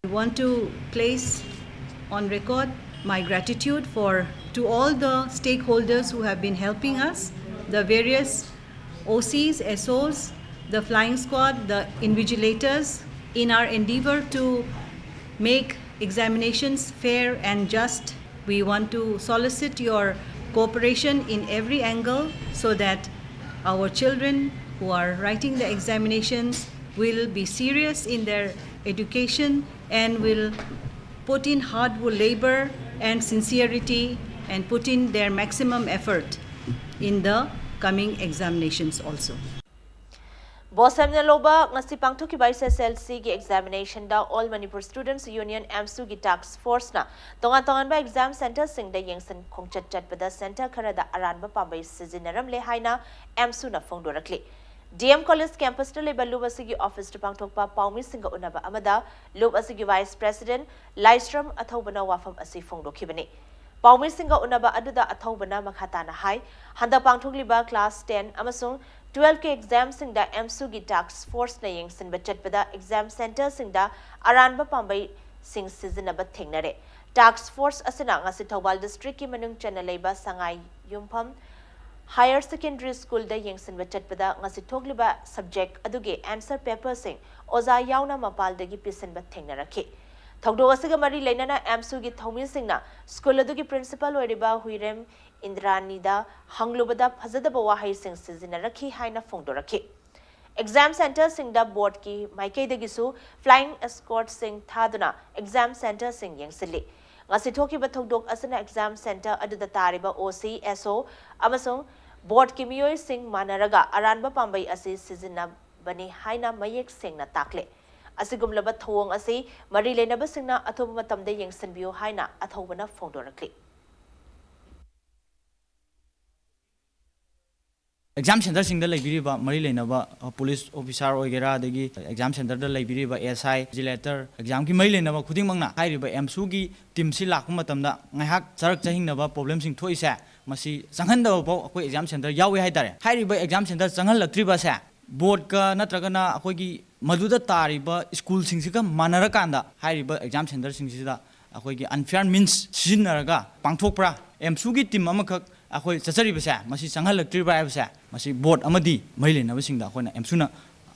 I want to place on record my gratitude for, to all the stakeholders who have been helping us, the various O Cs, S Os, the flying squad, the invigilators, in our endeavor to make examinations fair and just. We want to solicit your cooperation in every angle so that our children who are writing the examinations will be serious in their education and will put in hard labor and sincerity and put in their maximum effort in the coming examinations also. ꯕꯣꯁꯦꯝꯅ ꯂꯧꯕ ꯉꯁꯤ ꯄꯥꯡꯊꯣꯛꯈꯤꯕ ꯑꯦꯁ ꯑꯦꯁ ꯑꯦꯜ ꯁꯤꯒꯤ ꯑꯦꯛꯖꯥꯃꯤꯅꯦꯁꯟꯗ ꯑꯣꯜ ꯃꯅꯤꯄꯨꯔ ꯁ꯭ꯇꯨꯗꯦꯟꯠꯁ ꯌꯨꯅꯤꯌꯟ, ꯑꯦꯝꯁꯨꯒꯤ ꯇꯥꯛꯁ ꯐꯣꯔꯁꯅ ꯇꯣꯉꯥꯟ ꯇꯣꯉꯥꯟꯕ ꯑꯦꯛꯖꯥꯝ ꯁꯦꯟꯇꯔꯁꯤꯡꯗ ꯌꯦꯡꯁꯤꯟ ꯈꯣꯡꯆꯠ ꯆꯠꯄꯗ ꯁꯦꯟꯇꯔ ꯈꯔꯗ ꯑꯔꯥꯟꯕ ꯄꯥꯝꯕꯩ ꯁꯤꯖꯤꯟꯅꯔꯝꯂꯦ ꯍꯥꯏꯅ ꯑꯦꯝꯁꯨꯅ ꯐꯣꯡꯗꯣꯔꯛꯂꯤ꯫ ꯗꯤ ꯑꯦꯝ ꯀꯣꯂꯦꯖ ꯀꯦꯝꯄꯁꯇ ꯂꯩꯕ ꯂꯨꯞ ꯑꯁꯤꯒꯤ ꯑꯣꯐꯤꯁꯇ ꯄꯥꯡꯊꯣꯛꯄ ꯄꯥꯎꯃꯤꯁꯤꯡꯒ ꯎꯅꯕ ꯑꯃꯗ ꯂꯨꯞ ꯑꯁꯤꯒꯤ ꯚꯥꯏꯁ ꯄ꯭ꯔꯦꯁꯤꯗꯦꯟꯠ ꯂꯥꯏꯁ꯭ꯔꯝ ꯑꯊꯧꯕꯅ ꯋꯥꯐꯝ ꯑꯁꯤ ꯐꯣꯡꯗꯣꯛꯈꯤꯕꯅꯤ꯫ ꯄꯥꯎꯃꯤꯁꯤꯡꯒ ꯎꯅꯕ ꯑꯗꯨꯗ ꯑꯊꯧꯕꯅ ꯃꯈꯥ ꯇꯥꯅ ꯍꯥꯏ, ꯍꯟꯗꯛ ꯄꯥꯡꯊꯣꯛꯂꯤꯕ ꯀ꯭ꯂꯥꯁ ꯇꯦꯟ ꯑꯃꯁꯨꯡ ꯇꯨꯋꯦꯜꯐꯀꯤ ꯑꯦꯛꯖꯥꯝꯁꯤꯡꯗ ꯑꯦꯝꯁꯨꯒꯤ ꯇꯥꯛꯁ ꯐꯣꯔꯁꯅ ꯌꯦꯡꯁꯤꯟꯕ ꯆꯠꯄꯗ ꯑꯦꯛꯖꯥꯝ ꯁꯦꯟꯇꯔꯁꯤꯡꯗ ꯑꯔꯥꯟꯕ ꯄꯥꯝꯕꯩꯁꯤꯡ ꯁꯤꯖꯤꯟꯅꯕ ꯊꯦꯡꯅꯔꯦ꯫ ꯇꯥꯛꯁ ꯐꯣꯔꯁ ꯑꯁꯤꯅ ꯉꯁꯤ ꯊꯧꯕꯥꯜ ꯗꯤꯁꯇ꯭ꯔꯤꯛꯀꯤ ꯃꯅꯨꯡ ꯆꯟꯅ ꯂꯩꯕ ꯁꯉꯥꯏ ꯌꯨꯝꯐꯝ ꯍꯥꯌꯔ ꯁꯦꯀꯦꯟꯗꯔꯤ ꯁ꯭ꯀꯨꯜꯗ ꯌꯦꯡꯁꯤꯟꯕ ꯆꯠꯄꯗ ꯉꯁꯤ ꯊꯣꯛꯂꯤꯕ ꯁꯕꯖꯦꯛ ꯑꯗꯨꯒꯤ ꯑꯦꯟꯁꯔ ꯄꯦꯄꯔꯁꯤꯡ ꯑꯣꯖꯥ ꯌꯥꯎꯅ ꯃꯄꯥꯜꯗꯒꯤ ꯄꯤꯁꯤꯟꯕ ꯊꯦꯡꯅꯔꯛꯈꯤ꯫ ꯊꯧꯗꯣꯛ ꯑꯁꯤꯒ ꯃꯔꯤ ꯂꯩꯅꯅ ꯑꯦꯝꯁꯨꯒꯤ ꯊꯧꯃꯤꯁꯤꯡꯅ ꯁ꯭ꯀꯨꯜ ꯑꯗꯨꯒꯤ ꯄ꯭ꯔꯤꯟꯁꯤꯄꯥꯜ ꯑꯣꯏꯔꯤꯕ ꯍꯨꯏꯔꯦꯝ ꯏꯟꯗ꯭ꯔꯥꯅꯤꯗ ꯍꯪꯂꯨꯕꯗ ꯐꯖꯗꯕ ꯋꯥꯍꯩꯁꯤꯡ ꯁꯤꯖꯤꯟꯅꯔꯛꯈꯤ ꯍꯥꯏꯅ ꯐꯣꯡꯗꯣꯔꯛꯈꯤ꯫ ꯑꯦꯛꯖꯥꯝ ꯁꯦꯟꯇꯔꯁꯤꯡꯗ ꯕꯣꯔꯗꯀꯤ ꯃꯥꯏꯀꯩꯗꯒꯤꯁꯨ ꯐ꯭ꯂꯥꯏꯌꯤꯡ ꯑꯦꯁꯀꯣꯔꯠꯁꯤꯡ ꯊꯥꯗꯨꯅ ꯑꯦꯛꯖꯥꯝ ꯁꯦꯟꯇꯔꯁꯤꯡ ꯌꯦꯡꯁꯤꯜꯂꯤ꯫ ꯉꯁꯤ ꯊꯣꯛꯈꯤꯕ ꯊꯧꯗꯣꯛ ꯑꯁꯤꯅ ꯑꯦꯛꯖꯥꯝ ꯁꯦꯟꯇꯔ ꯑꯗꯨꯗ ꯇꯥꯔꯤꯕ ꯑꯣ ꯁꯤ, ꯑꯦꯁ ꯑꯣ ꯑꯃꯁꯨꯡ ꯕꯣꯔꯗꯀꯤ ꯃꯤꯑꯣꯏꯁꯤꯡ ꯃꯥꯟꯅꯔꯒ ꯑꯔꯥꯟꯕ ꯄꯥꯝꯕꯩ ꯑꯁꯤ ꯁꯤꯖꯤꯟꯅꯕꯅꯤ ꯍꯥꯏꯅ ꯃꯌꯦꯛ ꯁꯦꯡꯅ ꯇꯥꯛꯂꯦ꯫ ꯑꯁꯤꯒꯨꯝꯂꯕ ꯊꯧꯑꯣꯡ ꯑꯁꯤ ꯃꯔꯤ ꯂꯩꯅꯕꯁꯤꯡꯅ ꯑꯊꯨꯕ ꯃꯇꯝꯗ ꯌꯦꯡꯁꯤꯟꯕꯤꯌꯨ ꯍꯥꯏꯅ ꯑꯊꯧꯕꯅ ꯐꯣꯡꯗꯣꯔꯛꯂꯤ꯫ ꯑꯦꯛꯖꯥꯝ ꯁꯦꯟꯇꯔꯁꯤꯡꯗ ꯂꯩꯕꯤꯔꯤꯕ ꯃꯔꯤ ꯂꯩꯅꯕ, ꯑ, ꯄꯨꯂꯤꯁ ꯑꯣꯐꯤꯁꯥꯔ ꯑꯣꯏꯒꯦꯔꯥ, ꯑꯗꯒꯤ ꯑꯦꯛꯖꯥꯝ ꯁꯦꯟꯇꯔꯗ ꯂꯩꯕꯤꯔꯤꯕ ꯑꯦꯁ ꯑꯥꯏ, ꯏꯟꯚꯤꯖꯤꯂꯦꯇꯔ, ꯑꯦꯛꯖꯥꯝꯒꯤ ꯃꯔꯤ ꯂꯩꯅꯕ ꯈꯨꯗꯤꯡꯃꯛꯅ ꯍꯥꯏꯔꯤꯕ ꯑꯦꯝꯁꯨꯒꯤ ꯇꯤꯝꯁꯤ ꯂꯥꯛꯄ ꯃꯇꯝꯗ ꯉꯥꯏꯍꯥꯛ ꯆꯔꯛ ꯆꯍꯤꯡꯅꯕ ꯄ꯭ꯔꯣꯕ꯭ꯂꯦꯝꯁꯤꯡ ꯊꯣꯛꯏꯁꯦ, ꯃꯁꯤ ꯆꯪꯍꯟꯗꯕ ꯐꯥꯎ ꯑꯩꯈꯣꯏ ꯑꯦꯛꯖꯥꯝ ꯁꯦꯟꯇꯔ ꯌꯥꯎꯏ ꯍꯥꯏꯇꯥꯔꯦ꯫ ꯍꯥꯏꯔꯤꯕ ꯑꯦꯛꯖꯥꯝ ꯁꯦꯟꯇꯔ ꯆꯪꯍꯜꯂꯛꯇ꯭ꯔꯤꯕꯁꯦ ꯕꯣꯔꯗꯀ ꯅꯠꯇ꯭ꯔꯒꯅ ꯑꯩꯈꯣꯏꯒꯤ ꯃꯗꯨꯗ ꯇꯥꯔꯤꯕ ꯁ꯭ꯀꯨꯜꯁꯤꯡꯁꯤꯒ ꯃꯥꯟꯅꯔꯀꯥꯟꯗ ꯍꯥꯏꯔꯤꯕ ꯑꯦꯛꯖꯥꯝ ꯁꯦꯟꯇꯔꯁꯤꯡꯁꯤꯗ ꯑꯩꯈꯣꯏꯒꯤ ꯑꯟꯐꯤꯌꯥꯔ ꯃꯤꯟꯁ ꯁꯤꯖꯤꯟꯅꯔꯒ ꯄꯥꯡꯊꯣꯛꯄ꯭ꯔꯥ? ꯑꯦꯝꯁꯨꯒꯤ ꯇꯤꯝ ꯑꯃꯈꯛ ꯑꯩꯈꯣꯏ ꯆꯠꯆꯔꯤꯕꯁꯦ, ꯃꯁꯤ ꯆꯪꯍꯜꯂꯛꯇ꯭ꯔꯤꯕ꯭ꯔꯥ ꯍꯥꯏꯕꯁꯦ, ꯃꯁꯤ ꯕꯣꯔꯗ ꯑꯃꯗꯤ ꯃꯔꯤ ꯂꯩꯅꯕꯁꯤꯡꯗ ꯑꯩꯈꯣꯏꯅ ꯑꯦꯝꯁꯨꯅ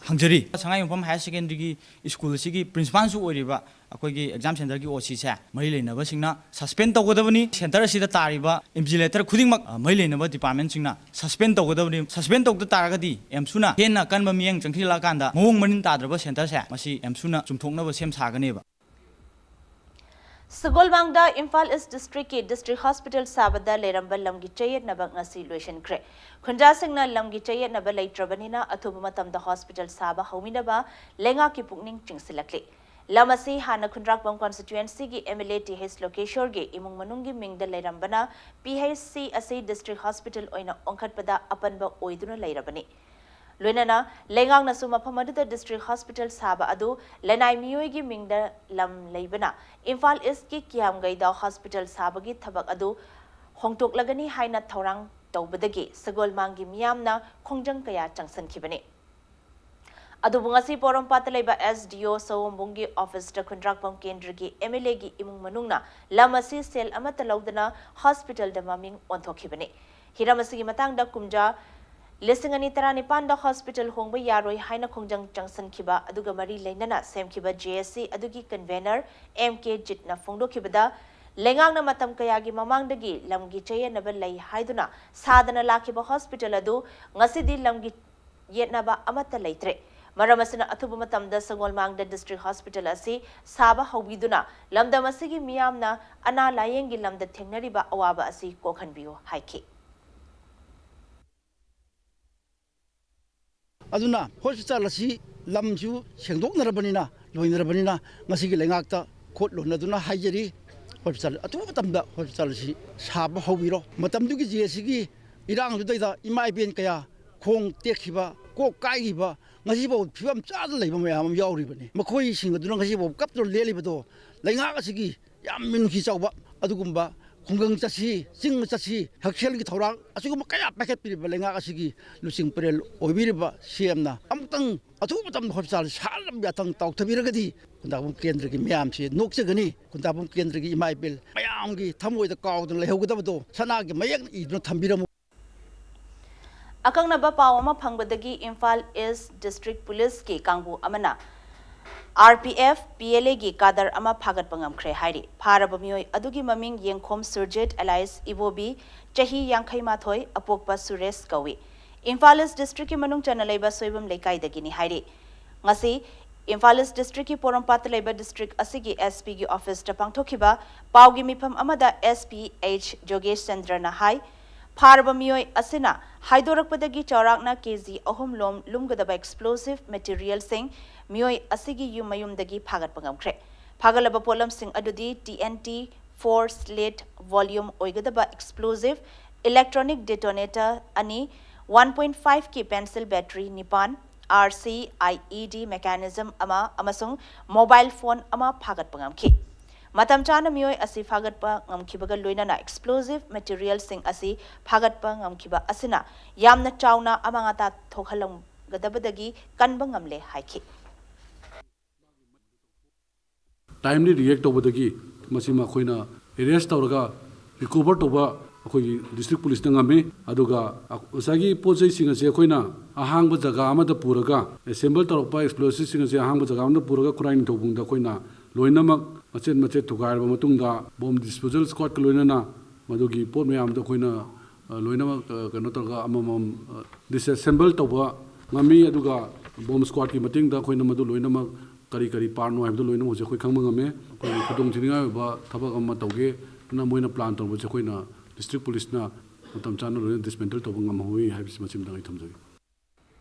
ꯍꯪꯖꯔꯤ꯫ ꯁꯉꯥꯏꯌꯨꯝꯐꯝ ꯍꯥꯌꯔ ꯁꯦꯀꯦꯟꯗꯔꯤꯒꯤ ꯁ꯭ꯀꯨꯜ ꯑꯁꯤꯒꯤ ꯄ꯭ꯔꯤꯟꯁꯤꯄꯥꯜꯁꯨ ꯑꯣꯏꯔꯤꯕ ꯑꯩꯈꯣꯏꯒꯤ ꯑꯦꯛꯖꯥꯝ ꯁꯦꯟꯇꯔꯒꯤ ꯑꯣ ꯁꯤꯁꯦ ꯃꯔꯤ ꯂꯩꯅꯕꯁꯤꯡꯅ ꯁꯁꯄꯦꯟ ꯇꯧꯒꯗꯕꯅꯤ꯫ ꯁꯦꯟꯇꯔ ꯑꯁꯤꯗ ꯇꯥꯔꯤꯕ ꯏꯟꯚꯤꯖꯤꯂꯦꯇꯔ ꯈꯨꯗꯤꯡꯃꯛ, ꯑ, ꯃꯔꯤ ꯂꯩꯅꯕ ꯗꯤꯄꯥꯔꯠꯃꯦꯟꯁꯤꯡꯅ ꯁꯁꯄꯦꯟ ꯇꯧꯒꯗꯕꯅꯤ꯫ ꯁꯁꯄꯦꯟ ꯇꯧꯗ ꯇꯥꯔꯒꯗꯤ ꯑꯦꯝꯁꯨꯅ ꯍꯦꯟꯅ ꯀꯟꯕ ꯃꯤꯠꯌꯦꯡ ꯆꯪꯁꯤꯜꯂꯛꯑꯀꯥꯟꯗ ꯃꯑꯣꯡ ꯃꯔꯤꯟ ꯇꯥꯗ꯭ꯔꯕ ꯁꯦꯟꯇꯔꯁꯦ ꯃꯁꯤ ꯑꯦꯝꯁꯨꯅ ꯆꯨꯝꯊꯣꯛꯅꯕ ꯁꯦꯝ ꯁꯥꯒꯅꯦꯕ꯫ ꯁꯒꯣꯜꯕꯥꯡꯗ ꯏꯝꯐꯥꯜ ꯏꯁ ꯗꯤꯁꯇ꯭ꯔꯤꯛꯀꯤ ꯗꯤꯁꯇ꯭ꯔꯤꯛ ꯍꯣꯁꯄꯤꯇꯥꯜ ꯁꯥꯕꯗ ꯂꯩꯔꯝꯕ ꯂꯝꯒꯤ ꯆꯌꯦꯠꯅꯕ ꯉꯁꯤ ꯂꯣꯏꯁꯤꯟꯈ꯭ꯔꯦ꯫ ꯈꯨꯟꯖꯥꯁꯤꯡꯅ ꯂꯝꯒꯤ ꯆꯌꯦꯠꯅꯕ ꯂꯩꯇ꯭ꯔꯕꯅꯤꯅ ꯑꯊꯨꯕ ꯃꯇꯝꯗ ꯍꯣꯁꯄꯤꯇꯥꯜ ꯁꯥꯕ ꯍꯧꯃꯤꯟꯅꯕ ꯂꯩꯉꯥꯛꯀꯤ ꯄꯨꯛꯅꯤꯡ ꯆꯤꯡꯁꯤꯜꯂꯛꯂꯤ꯫ ꯂꯝ ꯑꯁꯤ ꯍꯥꯟꯅ ꯈꯨꯟꯗ꯭ꯔꯥꯛꯄꯝ ꯀꯣꯟꯁꯇꯤꯇ꯭ꯌꯨꯑꯦꯟꯁꯤꯒꯤ M L A T H ꯂꯣꯀꯦꯁꯣꯔꯒꯤ ꯏꯃꯨꯡ ꯃꯅꯨꯡꯒꯤ ꯃꯤꯡꯗ ꯂꯩꯔꯝꯕꯅ ꯄꯤ ꯍꯩꯆ ꯁꯤ ꯑꯁꯤ ꯗꯤꯁꯇ꯭ꯔꯤꯛ ꯍꯣꯁꯄꯤꯇꯥꯜ ꯑꯣꯏꯅ ꯑꯣꯟꯈꯠꯄꯗ ꯑꯄꯟꯕ ꯑꯣꯏꯗꯨꯅ ꯂꯩꯔꯕꯅꯤ꯫ ꯂꯣꯏꯅꯅ ꯂꯩꯉꯥꯛꯅꯁꯨ ꯃꯐꯝ ꯑꯗꯨꯗ ꯗꯤꯁꯇ꯭ꯔꯤꯛ ꯍꯣꯁꯄꯤꯇꯥꯜ ꯁꯥꯕ ꯑꯗꯨ ꯂꯅꯥꯏ ꯃꯤꯑꯣꯏꯒꯤ ꯃꯤꯡꯗ ꯂꯝ ꯂꯩꯕꯅ ꯏꯝꯐꯥꯜ ꯏꯁꯀꯤ ꯀꯤꯌꯥꯝꯒꯩꯗ ꯍꯣꯁꯄꯤꯇꯥꯜ ꯁꯥꯕꯒꯤ ꯊꯕꯛ ꯑꯗꯨ ꯍꯣꯡꯗꯣꯛꯂꯒꯅꯤ ꯍꯥꯏꯅ ꯊꯧꯔꯥꯡ ꯇꯧꯕꯗꯒꯤ ꯁꯒꯣꯜꯃꯥꯡꯒꯤ ꯃꯤꯌꯥꯝꯅ ꯈꯣꯡꯖꯪ ꯀꯌꯥ ꯆꯪꯁꯤꯟꯈꯤꯕꯅꯤ꯫ ꯑꯗꯨꯕꯨ ꯉꯁꯤ ꯄꯣꯔꯣꯝꯄꯥꯠꯇ ꯂꯩꯕ ꯑꯦꯁ ꯗꯤ ꯑꯣ ꯁꯑꯣꯝꯕꯨꯡꯒꯤ ꯑꯣꯐꯤꯁꯇ ꯈꯨꯟꯗ꯭ꯔꯥꯛꯄꯝ ꯀꯦꯟꯗ꯭ꯔꯒꯤ ꯑꯦꯝ ꯑꯦꯜ ꯑꯦꯒꯤ ꯏꯃꯨꯡ ꯃꯅꯨꯡꯅ ꯂꯝ ꯑꯁꯤ ꯁꯦꯜ ꯑꯃꯠꯇ ꯂꯧꯗꯅ ꯍꯣꯁꯄꯤꯇꯥꯜꯗ ꯃꯃꯤꯡ ꯑꯣꯟꯊꯣꯛꯈꯤꯕꯅꯤ꯫ ꯍꯤꯔꯝ ꯑꯁꯤꯒꯤ ꯃꯇꯥꯡꯗ ꯀꯨꯝꯖꯥ ꯂꯤꯁꯤꯡ ꯑꯅꯤ ꯇꯔꯥꯅꯤꯄꯥꯟꯗ ꯍꯣꯁꯄꯤꯇꯥꯜ ꯍꯣꯡꯕ ꯌꯥꯔꯣꯏ ꯍꯥꯏꯅ ꯈꯣꯡꯖꯪ ꯆꯪꯁꯤꯟꯈꯤꯕ ꯑꯗꯨꯒ ꯃꯔꯤ ꯂꯩꯅꯅ ꯁꯦꯝꯈꯤꯕ ꯖꯦ ꯑꯦꯁ ꯁꯤ ꯑꯗꯨꯒꯤ ꯀꯟꯚꯦꯅꯔ ꯑꯦꯝ ꯀꯦ ꯖꯤꯠꯅ ꯐꯣꯡꯗꯣꯛꯈꯤꯕꯗ, ꯂꯩꯉꯥꯛꯅ ꯃꯇꯝ ꯀꯌꯥꯒꯤ ꯃꯃꯥꯡꯗꯒꯤ ꯂꯝꯒꯤ ꯆꯌꯦꯠꯅꯕ ꯂꯩ ꯍꯥꯏꯗꯨꯅ ꯁꯥꯗꯅ ꯂꯥꯛꯈꯤꯕ ꯍꯣꯁꯄꯤꯇꯥꯜ ꯑꯗꯨ ꯉꯁꯤꯗꯤ ꯂꯝꯒꯤ ꯌꯦꯠꯅꯕ ꯑꯃꯠꯇ ꯂꯩꯇ꯭ꯔꯦ꯫ ꯃꯔꯝ ꯑꯁꯤꯅ ꯑꯊꯨꯕ ꯃꯇꯝꯗ ꯁꯒꯣꯜꯃꯥꯡꯗ ꯗꯤꯁꯇ꯭ꯔꯤꯛ ꯍꯣꯁꯄꯤꯇꯥꯜ ꯑꯁꯤ ꯁꯥꯕ ꯍꯧꯕꯤꯗꯨꯅ ꯂꯝꯗꯝ ꯑꯁꯤꯒꯤ ꯃꯤꯌꯥꯝꯅ ꯑꯅꯥ ꯂꯥꯌꯦꯡꯒꯤ ꯂꯝꯗ ꯊꯦꯡꯅꯔꯤꯕ ꯑꯋꯥꯕ ꯑꯁꯤ ꯀꯣꯛꯍꯟꯕꯤꯌꯨ ꯍꯥꯏꯈꯤ꯫ ꯑꯗꯨꯅ ꯍꯣꯁꯄꯤꯇꯥꯜ ꯑꯁꯤ ꯂꯝꯁꯨ ꯁꯦꯡꯗꯣꯛꯅꯔꯕꯅꯤꯅ, ꯂꯣꯏꯅꯔꯕꯅꯤꯅ, ꯉꯁꯤꯒꯤ ꯂꯩꯉꯥꯛꯇ ꯈꯨꯠ ꯂꯣꯟꯅꯗꯨꯅ ꯍꯥꯏꯖꯔꯤ, ꯍꯣꯁꯄꯤꯇꯥꯜ ꯑꯊꯨꯕ ꯃꯇꯝꯗ ꯍꯣꯁꯄꯤꯇꯥꯜ ꯑꯁꯤ ꯁꯥꯕ ꯍꯧꯕꯤꯔꯣ꯫ ꯃꯇꯝꯗꯨꯒꯤ ꯖꯦ ꯁꯤꯒꯤ ꯏꯔꯥꯡꯗꯨꯗꯩꯗ ꯏꯃꯥ ꯏꯕꯦꯟ ꯀꯌꯥ ꯈꯣꯡ ꯇꯦꯛꯈꯤꯕ, ꯀꯣꯛ ꯀꯥꯏꯈꯤꯕ, ꯉꯁꯤꯐꯥꯎ ꯐꯤꯕꯝ ꯆꯥꯗ ꯂꯩꯕ ꯃꯌꯥꯝ ꯑꯃ ꯌꯥꯎꯔꯤꯕꯅꯤ꯫ ꯃꯈꯣꯏꯁꯤꯡ ꯑꯗꯨꯅ ꯉꯁꯤꯐꯥꯎ ꯀꯞꯇꯨꯅ ꯂꯦꯜꯂꯤꯕꯗꯣ ꯂꯩꯉꯥꯛ ꯑꯁꯤꯒꯤ ꯌꯥꯝ ꯃꯤꯅꯨꯡꯁꯤ ꯆꯥꯎꯕ ꯑꯗꯨꯒꯨꯝꯕ ꯈꯨꯡꯒꯪ ꯆꯠꯁꯤ, ꯆꯤꯡ ꯆꯠꯁꯤ, ꯍꯛꯁꯦꯜꯒꯤ ꯊꯧꯔꯥꯡ ꯑꯁꯤꯒꯨꯝꯕ ꯀꯌꯥ ꯄꯥꯏꯈꯠꯄꯤꯔꯤꯕ ꯂꯩꯉꯥꯛ ꯑꯁꯤꯒꯤ ꯂꯨꯆꯤꯡ ꯄꯨꯔꯦꯜ ꯑꯣꯏꯕꯤꯔꯤꯕ ꯁꯤ ꯑꯦꯝꯅ ꯑꯃꯨꯛꯇꯪ ꯑꯊꯨꯕ ꯃꯇꯝꯗ ꯍꯣꯁꯄꯤꯇꯥꯜ ꯁꯥꯅꯕ ꯌꯥꯊꯪ ꯇꯥꯎꯊꯕꯤꯔꯒꯗꯤ ꯈꯨꯟꯗꯥꯕꯝ ꯀꯦꯟꯗ꯭ꯔꯒꯤ ꯃꯤꯌꯥꯝꯁꯤ ꯅꯣꯛꯆꯒꯅꯤ꯫ ꯈꯨꯟꯗꯥꯕꯝ ꯀꯦꯟꯗ꯭ꯔꯒꯤ ꯏꯃꯥ ꯏꯕꯦꯜ ꯃꯌꯥꯝꯒꯤ ꯊꯃꯣꯏꯗ ꯀꯥꯎꯗꯅ ꯂꯩꯍꯧꯒꯗꯕꯗꯣ ꯁꯅꯥꯒꯤ ꯃꯌꯦꯛꯅ ꯏꯗꯨꯅ ꯊꯝꯕꯤꯔꯝꯃꯨ꯫ ꯑꯀꯛꯅꯕ ꯄꯥꯎ ꯑꯃ ꯐꯪꯕꯗꯒꯤ ꯏꯝꯐꯥꯜ ꯏꯁ ꯗꯤꯁꯇ꯭ꯔꯤꯛ ꯄꯨꯂꯤꯁꯀꯤ ꯀꯥꯡꯕꯨ ꯑꯃꯅ R P F, P L ꯑꯦꯒꯤ ꯀꯥꯗꯔ ꯑꯃ ꯐꯥꯒꯠꯄ ꯉꯝꯈ꯭ꯔꯦ ꯍꯥꯏꯔꯤ꯫ ꯐꯥꯔꯕ ꯃꯤꯑꯣꯏ ꯑꯗꯨꯒꯤ ꯃꯃꯤꯡ ꯌꯦꯡꯈꯣꯝ ꯁꯨꯔꯖꯤꯠ ꯑꯦꯂꯥꯏꯁ ꯏꯕꯣꯕꯤ, ꯆꯍꯤ ꯌꯥꯡꯈꯩ ꯃꯥꯊꯣꯏ, ꯑꯄꯣꯛꯄ ꯁꯨꯔꯦꯁ ꯀꯧꯏ꯫ ꯏꯝꯐꯥꯜ ꯏꯁ ꯗꯤꯁꯇ꯭ꯔꯤꯛꯀꯤ ꯃꯅꯨꯡ ꯆꯟꯅ ꯂꯩꯕ ꯁꯣꯏꯕꯝ ꯂꯩꯀꯥꯏꯗꯒꯤꯅꯤ ꯍꯥꯏꯔꯤ꯫ ꯉꯁꯤ ꯏꯝꯐꯥꯜ ꯏꯁ ꯗꯤꯁꯇ꯭ꯔꯤꯛꯀꯤ ꯄꯣꯔꯣꯝꯄꯥꯠꯇ ꯂꯩꯕ ꯗꯤꯁꯇ꯭ꯔꯤꯛ ꯑꯁꯤꯒꯤ ꯑꯦꯁ ꯄꯤꯒꯤ ꯑꯣꯐꯤꯁꯇ ꯄꯥꯡꯊꯣꯛꯈꯤꯕ ꯄꯥꯎꯒꯤ ꯃꯤꯐꯝ ꯑꯃꯗ ꯑꯦꯁ ꯄꯤ ꯑꯩꯆ ꯖꯣꯒꯦꯁ ꯆꯟꯗ꯭ꯔꯅ ꯍꯥꯏ, ꯐꯥꯔꯕ ꯃꯤꯑꯣꯏ ꯑꯁꯤꯅ ꯍꯥꯏꯗꯣꯔꯛꯄꯗꯒꯤ ꯆꯥꯎꯔꯥꯛꯅ ꯀꯦ ꯖꯤ ꯑꯍꯨꯝ ꯂꯣꯝ ꯂꯨꯝꯒꯗꯕ ꯑꯦꯛꯁꯄ꯭ꯂꯣꯁꯤꯚ ꯃꯦꯇꯤꯔꯤꯌꯦꯜꯁꯤꯡ ꯃꯤꯑꯣꯏ ꯑꯁꯤꯒꯤ ꯌꯨꯝ ꯃꯌꯨꯝꯗꯒꯤ ꯐꯥꯒꯠꯄ ꯉꯝꯈ꯭ꯔꯦ꯫ ꯐꯥꯒꯠꯂꯕ ꯄꯣꯠꯂꯝꯁꯤꯡ ꯑꯗꯨꯗꯤ T N T four slit volume ꯑꯣꯏꯒꯗꯕ ꯑꯦꯛꯁꯄ꯭ꯂꯣꯁꯤꯚ, ꯏꯂꯦꯛꯇ꯭ꯔꯣꯅꯤꯛ ꯗꯤꯇꯣꯅꯦꯇꯔ ꯑꯅꯤ, ꯋꯥꯟ ꯄꯣꯏꯟꯠ ꯐꯥꯏꯚ ꯀꯤ ꯄꯦꯟꯁꯤꯜ ꯕꯦꯇꯔꯤ ꯅꯤꯄꯥꯟ, R C I E D mechanism ꯑꯃ ꯑꯃꯁꯨꯡ ꯃꯣꯕꯥꯏꯜ ꯐꯣꯟ ꯑꯃ ꯐꯥꯒꯠꯄ ꯉꯝꯈꯤ꯫ ꯃꯇꯝ ꯆꯥꯅ ꯃꯤꯑꯣꯏ ꯑꯁꯤ ꯐꯥꯒꯠꯄ ꯉꯝꯈꯤꯕꯒ ꯂꯣꯏꯅꯅ ꯑꯦꯛꯁꯄ꯭ꯂꯣꯁꯤꯚ ꯃꯦꯇꯤꯔꯤꯌꯦꯜꯁꯤꯡ ꯑꯁꯤ ꯐꯥꯒꯠꯄ ꯉꯝꯈꯤꯕ ꯑꯁꯤꯅ ꯌꯥꯝꯅ ꯆꯥꯎꯅ ꯑꯃꯥꯡ ꯑꯇꯥ ꯊꯣꯛꯍꯜꯂꯝꯒꯗꯕꯗꯒꯤ ꯀꯟꯕ ꯉꯝꯂꯦ ꯍꯥꯏꯈꯤ꯫ ꯇꯥꯏꯝꯂꯤ ꯔꯤꯌꯦꯛ ꯇꯧꯕꯗꯒꯤ ꯃꯁꯤ ꯃꯈꯣꯏꯅ ꯑꯦꯔꯦꯁ ꯇꯧꯔꯒ ꯔꯤꯀꯣꯚꯔ ꯇꯧꯕ ꯑꯩꯈꯣꯏꯒꯤ ꯗꯤꯁꯇ꯭ꯔꯤꯛ ꯄꯨꯂꯤꯁꯅ ꯉꯝꯃꯤ꯫ ꯑꯗꯨꯒ ꯉꯁꯥꯏꯒꯤ ꯄꯣꯠ ꯆꯩꯁꯤꯡ ꯑꯁꯤ ꯑꯩꯈꯣꯏꯅ ꯑꯍꯥꯡꯕ ꯖꯒꯥ ꯑꯃꯗ ꯄꯨꯔꯒ ꯑꯦꯁꯦꯝꯕꯜ ꯇꯧꯔꯛꯄ ꯑꯦꯛꯁꯄ꯭ꯂꯣꯁꯤꯚꯁꯤꯡ ꯑꯁꯤ ꯑꯍꯥꯡꯕ ꯖꯒꯥ ꯑꯃꯗ ꯄꯨꯔꯒ ꯈꯨꯔꯥꯏ ꯅꯤꯡꯊꯧꯕꯨꯡꯗ ꯑꯩꯈꯣꯏꯅ ꯂꯣꯏꯅꯃꯛ ꯃꯆꯦꯠ ꯃꯆꯦꯠ ꯊꯨꯒꯥꯏꯔꯕ ꯃꯇꯨꯡꯗ ꯕꯣꯝ ꯗꯤꯁꯄꯣꯖꯦꯜ ꯁ꯭ꯀ꯭ꯋꯥꯗꯀ ꯂꯣꯏꯅꯅ ꯃꯗꯨꯒꯤ ꯄꯣꯠ ꯃꯌꯥꯝꯗꯣ ꯑꯩꯈꯣꯏꯅ ꯂꯣꯏꯅꯃꯛ ꯀꯩꯅꯣ ꯇꯧꯔꯒ ꯑꯃꯃꯝ ꯗꯤꯁꯑꯦꯁꯦꯝꯕꯜ ꯇꯧꯕ ꯉꯝꯃꯤ꯫ ꯑꯗꯨꯒ ꯕꯣꯝ ꯁ꯭ꯀ꯭ꯋꯥꯗꯀꯤ ꯃꯇꯦꯡꯗ ꯑꯩꯈꯣꯏꯅ ꯃꯗꯨ ꯂꯣꯏꯅꯃꯛ ꯀꯔꯤ ꯀꯔꯤ ꯄꯥꯔꯠꯅꯣ ꯍꯥꯏꯕꯗꯨ ꯂꯣꯏꯅꯃꯛ ꯍꯧꯖꯤꯛ ꯑꯩꯈꯣꯏ ꯈꯪꯕ ꯉꯝꯃꯦ꯫ ꯑꯩꯈꯣꯏꯒꯤ ꯈꯨꯗꯣꯡꯊꯤꯅꯤꯡꯉꯥꯏ ꯑꯣꯏꯕ ꯊꯕꯛ ꯑꯃ ꯇꯧꯒꯦꯅ ꯃꯣꯏꯅ ꯄ꯭ꯂꯥꯟ ꯇꯧꯕꯁꯦ ꯑꯩꯈꯣꯏꯅ ꯗꯤꯁꯇ꯭ꯔꯤꯛ ꯄꯨꯂꯤꯁꯅ ꯃꯇꯝ ꯆꯥꯅ ꯂꯣꯏꯅ ꯗꯤꯁꯃꯦꯟꯇꯜ ꯇꯧꯕ ꯉꯝꯍꯧꯏ ꯍꯥꯏꯕꯁꯤ ꯃꯁꯤꯃꯇꯪ ꯑꯩ ꯊꯝꯖꯒꯦ꯫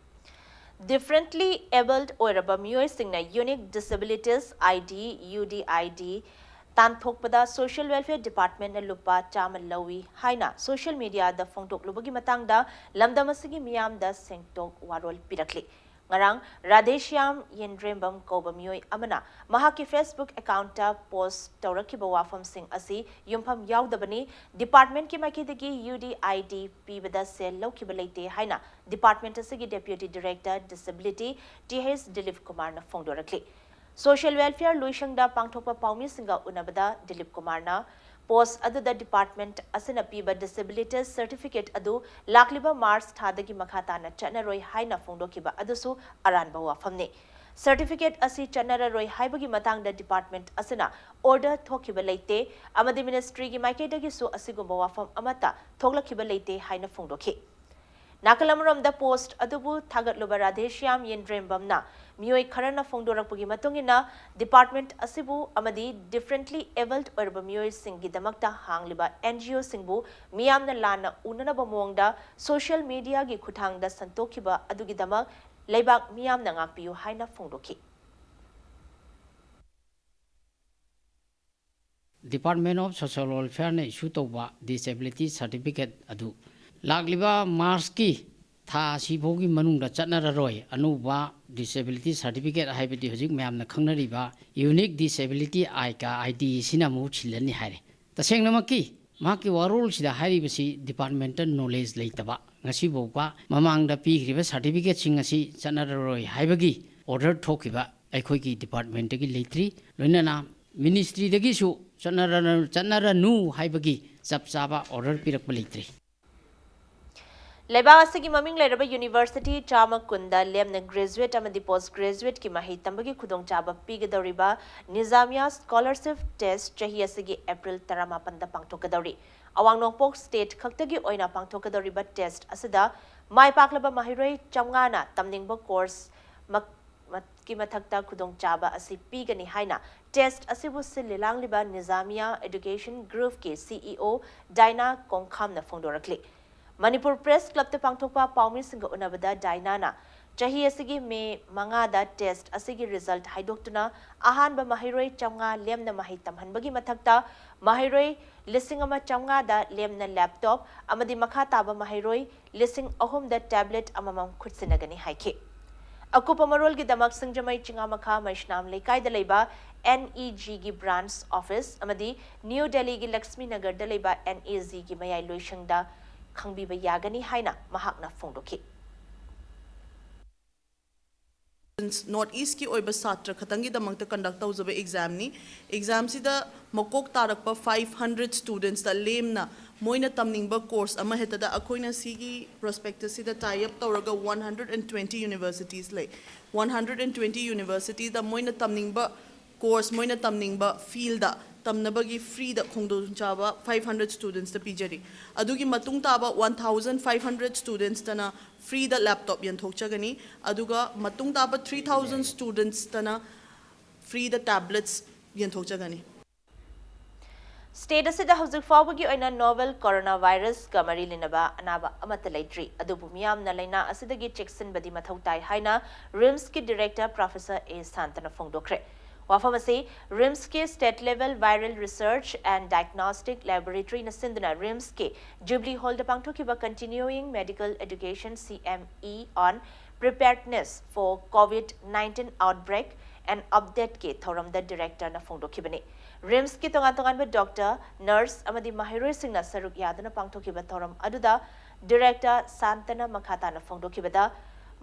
Differently abled ꯑꯣꯏꯔꯕ ꯃꯤꯑꯣꯏꯁꯤꯡꯅ Unique Disabilities ID, UDID, ꯇꯥꯟꯊꯣꯛꯄꯗ Social Welfare Departmentꯅ ꯂꯨꯄꯥ ꯆꯥꯝꯃ ꯂꯧꯏ ꯍꯥꯏꯅ social mediaꯗ ꯐꯣꯡꯗꯣꯛꯂꯨꯕꯒꯤ ꯃꯇꯥꯡꯗ ꯂꯝꯗꯝ ꯑꯁꯤꯒꯤ ꯃꯤꯌꯥꯝꯗ ꯁꯦꯡꯗꯣꯛ ꯋꯥꯔꯣꯜ ꯄꯤꯔꯛꯂꯤ꯫ ꯉꯔꯥꯡ ꯔꯥꯙꯦꯁ꯭ꯌꯥꯝ ꯌꯦꯟꯗ꯭ꯔꯦꯝꯕꯝ ꯀꯧꯕ ꯃꯤꯑꯣꯏ ꯑꯃꯅ ꯃꯍꯥꯛꯀꯤ Facebook accountꯇ post ꯇꯧꯔꯛꯈꯤꯕ ꯋꯥꯐꯝꯁꯤꯡ ꯑꯁꯤ ꯌꯨꯝꯐꯝ ꯌꯥꯎꯗꯕꯅꯤ, departmentꯀꯤ ꯃꯥꯏꯀꯩꯗꯒꯤ UDID ꯄꯤꯕꯗ ꯁꯦꯜ ꯂꯧꯈꯤꯕ ꯂꯩꯇꯦ ꯍꯥꯏꯅ department ꯑꯁꯤꯒꯤ Deputy Director Disability Th Dilip ꯀꯨꯃꯥꯔꯅ ꯐꯣꯡꯗꯣꯔꯛꯂꯤ꯫ Social Welfare ꯂꯨꯏꯁꯪꯗ ꯄꯥꯡꯊꯣꯛꯄ ꯄꯥꯎꯃꯤꯁꯤꯡꯒ ꯎꯅꯕꯗ ꯗꯤꯂꯤꯞ ꯀꯨꯃꯥꯔꯅ post ꯑꯗꯨꯗ department ꯑꯁꯤꯅ ꯄꯤꯕ Disability Certificate ꯑꯗꯨ ꯂꯥꯛꯂꯤꯕ March ꯊꯥꯗꯒꯤ ꯃꯈꯥ ꯇꯥꯅ ꯆꯠꯅꯔꯣꯏ ꯍꯥꯏꯅ ꯐꯣꯡꯗꯣꯛꯈꯤꯕ ꯑꯗꯨꯁꯨ ꯑꯔꯥꯟꯕ ꯋꯥꯐꯝꯅꯤ꯫ Certificate ꯑꯁꯤ ꯆꯠꯅꯔꯔꯣꯏ ꯍꯥꯏꯕꯒꯤ ꯃꯇꯥꯡꯗ department ꯑꯁꯤꯅ order ꯊꯣꯛꯈꯤꯕ ꯂꯩꯇꯦ ꯑꯃꯗꯤ ministryꯒꯤ ꯃꯥꯏꯀꯩꯗꯒꯤꯁꯨ ꯑꯁꯤꯒꯨꯝꯕ ꯋꯥꯐꯝ ꯑꯃꯠꯇ ꯊꯣꯛꯂꯛꯈꯤꯕ ꯂꯩꯇꯦ ꯍꯥꯏꯅ ꯐꯣꯡꯗꯣꯛꯈꯤ꯫ ꯅꯥꯀꯜ ꯑꯃꯔꯣꯝꯗ post ꯑꯗꯨꯕꯨ ꯊꯥꯒꯠꯂꯨꯕ ꯔꯥꯙꯦꯁ꯭ꯌꯥꯝ ꯌꯦꯟꯗ꯭ꯔꯦꯝꯕꯝꯅ ꯃꯤꯑꯣꯏ ꯈꯔꯅ ꯐꯣꯡꯗꯣꯔꯛꯄꯒꯤ ꯃꯇꯨꯡ ꯏꯟꯅ department ꯑꯁꯤꯕꯨ ꯑꯃꯗꯤ differently abled ꯑꯣꯏꯔꯕ ꯃꯤꯑꯣꯏꯁꯤꯡꯒꯤꯗꯃꯛꯇ ꯍꯥꯡꯂꯤꯕ NGOꯁꯤꯡꯕꯨ ꯃꯤꯌꯥꯝꯅ ꯂꯥꯟꯅ ꯎꯅꯅꯕ ꯃꯑꯣꯡꯗ social mediaꯒꯤ ꯈꯨꯠꯊꯥꯡꯗ ꯁꯟꯇꯣꯛꯈꯤꯕ ꯑꯗꯨꯒꯤꯗꯃꯛ ꯂꯩꯕꯥꯛ ꯃꯤꯌꯥꯝꯅ ꯉꯥꯛꯄꯤꯌꯨ ꯍꯥꯏꯅ ꯐꯣꯡꯗꯣꯛꯈꯤ꯫ Department of Social Welfareꯅ issue ꯇꯧꯕ Disability Certificate ꯑꯗꯨ ꯂꯥꯛꯂꯤꯕ Marchꯀꯤ ꯊꯥ ꯑꯁꯤ ꯐꯥꯎꯒꯤ ꯃꯅꯨꯡꯗ ꯆꯠꯅꯔꯔꯣꯏ꯫ ꯑꯅꯧꯕ Disability Certificate ꯍꯥꯏꯕꯗꯤ ꯍꯧꯖꯤꯛ ꯃꯌꯥꯝꯅ ꯈꯪꯅꯔꯤꯕ Unique Disability ID ꯀ ID ꯁꯤꯅ ꯃꯍꯨꯠ ꯁꯤꯜꯂꯅꯤ ꯍꯥꯏꯔꯦ꯫ ꯇꯁꯦꯡꯅꯃꯛꯀꯤ ꯃꯍꯥꯛꯀꯤ ꯋꯥꯔꯣꯜꯁꯤꯗ ꯍꯥꯏꯔꯤꯕꯁꯤ departmentꯇ knowledge ꯂꯩꯇꯕ, ꯉꯁꯤꯐꯥꯎꯕ ꯃꯃꯥꯡꯗ ꯄꯤꯈ꯭ꯔꯤꯕ certificateꯁꯤꯡ ꯑꯁꯤ ꯆꯠꯅꯔꯔꯣꯏ ꯍꯥꯏꯕꯒꯤ order ꯊꯣꯛꯈꯤꯕ ꯑꯩꯈꯣꯏꯒꯤ departmentꯇꯒꯤ ꯂꯩꯇ꯭ꯔꯤ꯫ ꯂꯣꯏꯅꯅ ministryꯗꯒꯤꯁꯨ ꯆꯠꯅꯔ-, ꯆꯠꯅꯔꯅꯨ ꯍꯥꯏꯕꯒꯤ ꯆꯞ ꯆꯥꯕ order ꯄꯤꯔꯛꯄ ꯂꯩꯇ꯭ꯔꯤ꯫ ꯂꯩꯕꯥꯛ ꯑꯁꯤꯒꯤ ꯃꯃꯤꯡ ꯂꯩꯔꯕ university ꯆꯥꯝꯃ ꯀꯨꯟꯗ ꯂꯦꯝꯅ graduate ꯑꯃꯗꯤ post graduateꯀꯤ ꯃꯍꯩ ꯇꯝꯕꯒꯤ ꯈꯨꯗꯣꯡꯆꯥꯕ ꯄꯤꯒꯗꯧꯔꯤꯕ Nizamiya Scholarship Test ꯆꯍꯤ ꯑꯁꯤꯒꯤ April ꯇꯔꯥꯃꯥꯄꯟꯗ ꯄꯥꯡꯊꯣꯛꯀꯗꯧꯔꯤ꯫ ꯑꯋꯥꯡ ꯅꯣꯡꯄꯣꯛ state ꯈꯛꯇꯒꯤ ꯑꯣꯏꯅ ꯄꯥꯡꯊꯣꯛꯀꯗꯧꯔꯤꯕ test ꯑꯁꯤꯗ ꯃꯥꯏ ꯄꯥꯛꯂꯕ ꯃꯍꯩꯔꯣꯏ ꯆꯥꯝꯃꯉꯥꯅ ꯇꯝꯅꯤꯡꯕ course ꯃꯛ-, ꯃꯛ-, ꯀꯤ ꯃꯊꯛꯇ ꯈꯨꯗꯣꯡꯆꯥꯕ ꯑꯁꯤ ꯄꯤꯒꯅꯤ ꯍꯥꯏꯅ test ꯑꯁꯤꯕꯨ ꯁꯤꯜꯂꯤ ꯂꯥꯡꯂꯤꯕ Nizamiya Education Groupꯀꯤ CEO ꯗꯥꯏꯅꯥ ꯀꯣꯡꯈꯥꯝꯅ ꯐꯣꯡꯗꯣꯔꯛꯂꯤ꯫ ꯃꯅꯤꯄꯨꯔ ꯄ꯭ꯔꯦꯁ ꯀ꯭ꯂꯕꯇ ꯄꯥꯡꯊꯣꯛꯄ ꯄꯥꯎꯃꯤꯁꯤꯡꯒ ꯎꯅꯕꯗ ꯗꯥꯏꯅꯥꯅ ꯆꯍꯤ ꯑꯁꯤꯒꯤ ꯃꯦ ꯃꯉꯥꯗ ꯇꯦꯁꯠ ꯑꯁꯤꯒꯤ ꯔꯤꯖꯜꯠ ꯍꯥꯏꯗꯣꯛꯇꯨꯅ ꯑꯍꯥꯟꯕ ꯃꯍꯩꯔꯣꯏ ꯆꯥꯝꯃꯉꯥ ꯂꯦꯝꯅ ꯃꯍꯩ ꯇꯝꯍꯟꯕꯒꯤ ꯃꯊꯛꯇ ꯃꯍꯩꯔꯣꯏ ꯂꯤꯁꯤꯡ ꯑꯃ ꯆꯥꯝꯃꯉꯥꯗ ꯂꯦꯝꯅ ꯂꯦꯞꯇꯣꯞ ꯑꯃꯗꯤ ꯃꯈꯥ ꯇꯥꯕ ꯃꯍꯩꯔꯣꯏ ꯂꯤꯁꯤꯡ ꯑꯍꯨꯝꯗ ꯇꯦꯕ꯭ꯂꯦꯠ ꯑꯃꯃꯝ ꯈꯨꯠꯁꯤꯟꯅꯒꯅꯤ ꯍꯥꯏꯈꯤ꯫ ꯑꯀꯨꯞꯄ ꯃꯔꯣꯜꯒꯤꯗꯃꯛ ꯁꯤꯡꯖꯃꯩ ꯆꯤꯉꯥꯃꯈꯥ ꯃꯩꯁꯅꯥꯝ ꯂꯩꯀꯥꯏꯗ ꯂꯩꯕ ꯑꯦꯟ ꯏ ꯖꯤꯒꯤ ꯕ꯭ꯔꯥꯟꯆ ꯑꯣꯐꯤꯁ ꯑꯃꯗꯤ ꯅ꯭ꯌꯨ ꯗꯦꯜꯂꯤꯒꯤ ꯂꯛꯁꯃꯤ ꯅꯒꯔꯗ ꯂꯩꯕ ꯑꯦꯟ ꯏ ꯖꯤꯒꯤ ꯃꯌꯥꯏ ꯂꯣꯏꯁꯪꯗ ꯈꯪꯕꯤꯕ ꯌꯥꯒꯅꯤ ꯍꯥꯏꯅ ꯃꯍꯥꯛꯅ ꯐꯣꯡꯗꯣꯛꯈꯤ꯫ ꯅꯣꯔꯠ ꯏꯁꯀꯤ ꯑꯣꯏꯕ ꯁꯥꯇ꯭ꯔ ꯈꯛꯇꯪꯒꯤꯗꯃꯛꯇ ꯀꯟꯗꯛ ꯇꯧꯖꯕ ꯑꯦꯛꯖꯥꯝꯅꯤ꯫ ꯑꯦꯛꯖꯥꯝꯁꯤꯗ ꯃꯀꯣꯛ ꯇꯥꯔꯛꯄ ꯐꯥꯏꯚ ꯍꯟꯗ꯭ꯔꯦꯠ ꯁ꯭ꯇꯨꯗꯦꯟꯠꯁꯇ ꯂꯦꯝꯅ ꯃꯣꯏꯅ ꯇꯝꯅꯤꯡꯕ ꯀꯣꯔꯁ ꯑꯃ ꯍꯦꯛꯇꯗ ꯑꯩꯈꯣꯏꯅ ꯁꯤꯒꯤ ꯄ꯭ꯔꯣꯁꯄꯦꯛꯇꯁꯁꯤꯗ ꯇꯥꯏ ꯑꯞ ꯇꯧꯔꯒ ꯋꯥꯟ ꯍꯟꯗ꯭ꯔꯦꯠ ꯑꯦꯟ ꯇ꯭ꯋꯦꯟꯇꯤ ꯌꯨꯅꯤꯚꯔꯁꯤꯇꯤꯁ ꯂꯩ꯫ ꯋꯥꯟ ꯍꯟꯗ꯭ꯔꯦꯠ ꯑꯦꯟ ꯇ꯭ꯋꯦꯟꯇꯤ ꯌꯨꯅꯤꯚꯔꯁꯤꯇꯤꯗ ꯃꯣꯏꯅ ꯇꯝꯅꯤꯡꯕ ꯀꯣꯔꯁ ꯃꯣꯏꯅ ꯇꯝꯅꯤꯡꯕ ꯐꯤꯜꯗ ꯇꯝꯅꯕꯒꯤ ꯐ꯭ꯔꯤꯗ ꯈꯨꯗꯣꯡꯆꯥꯕ ꯐꯥꯏꯚ ꯍꯟꯗ꯭ꯔꯦꯠ ꯁ꯭ꯇꯨꯗꯦꯟꯠꯁꯇ ꯄꯤꯖꯔꯤ꯫ ꯑꯗꯨꯒꯤ ꯃꯇꯨꯡ ꯇꯥꯕ ꯋꯥꯟ ꯊꯥꯎꯖꯟ ꯐꯥꯏꯚ ꯍꯟꯗ꯭ꯔꯦꯠ ꯁ꯭ꯇꯨꯗꯦꯟꯠꯁꯇꯅ ꯐ꯭ꯔꯤꯗ ꯂꯦꯞꯇꯣꯞ ꯌꯦꯟꯊꯣꯛꯆꯒꯅꯤ꯫ ꯑꯗꯨꯒ ꯃꯇꯨꯡ ꯇꯥꯕ ꯊ꯭ꯔꯤ ꯊꯥꯎꯖꯟ ꯁ꯭ꯇꯨꯗꯦꯟꯠꯁꯇꯅ ꯐ꯭ꯔꯤꯗ ꯇꯦꯕ꯭ꯂꯦꯠꯁ ꯌꯦꯟꯊꯣꯛꯆꯒꯅꯤ꯫ ꯁ꯭ꯇꯦꯠ ꯑꯁꯤꯗ ꯍꯧꯖꯤꯛ ꯐꯥꯎꯕꯒꯤ ꯑꯣꯏꯅ ꯅꯣꯚꯦꯜ ꯀꯣꯔꯣꯅꯥ ꯚꯥꯏꯔꯁꯀ ꯃꯔꯤ ꯂꯩꯅꯕ ꯑꯅꯥꯕ ꯑꯃꯠꯇ ꯂꯩꯇ꯭ꯔꯤ꯫ ꯑꯗꯨꯕꯨ ꯃꯤꯌꯥꯝꯅ ꯂꯥꯏꯅꯥ ꯑꯁꯤꯗꯒꯤ ꯆꯦꯛꯁꯤꯟꯕꯗꯤ ꯃꯊꯧ ꯇꯥꯏ ꯍꯥꯏꯅ ꯔꯤꯝꯁꯀꯤ ꯗꯤꯔꯦꯛꯇꯔ ꯄ꯭ꯔꯣꯐꯦꯁꯔ ꯑꯦ ꯁꯥꯟꯇꯅ ꯐꯣꯡꯗꯣꯛꯈ꯭ꯔꯦ꯫ ꯋꯥꯐꯝ ꯑꯁꯤ ꯔꯤꯝꯁꯀꯤ State Level Viral Research and Diagnostic Laboratoryꯅ ꯁꯤꯟꯗꯨꯅ ꯔꯤꯝꯁꯀꯤ ꯖꯨꯕꯂꯤ ꯍꯣꯜꯗ ꯄꯥꯡꯊꯣꯛꯈꯤꯕ Continuing Medical Education C M E on Preparedness for COVID nineteen Outbreak and Updateꯀꯤ ꯊꯧꯔꯝꯗ ꯗꯤꯔꯦꯛꯇꯔꯅ ꯐꯣꯡꯗꯣꯛꯈꯤꯕꯅꯤ꯫ ꯔꯤꯝꯁꯀꯤ ꯇꯣꯉꯥꯟ ꯇꯣꯉꯥꯟꯕ ꯗꯣꯛꯇꯔ, ꯅꯔꯁ ꯑꯃꯗꯤ ꯃꯍꯩꯔꯣꯏꯁꯤꯡꯅ ꯁꯔꯨꯛ ꯌꯥꯗꯨꯅ ꯄꯥꯡꯊꯣꯛꯈꯤꯕ ꯊꯧꯔꯝ ꯑꯗꯨꯗ ꯗꯤꯔꯦꯛꯇꯔ ꯁꯥꯟꯇꯅ ꯃꯈꯥ ꯇꯥꯅ ꯐꯣꯡꯗꯣꯛꯈꯤꯕꯗ,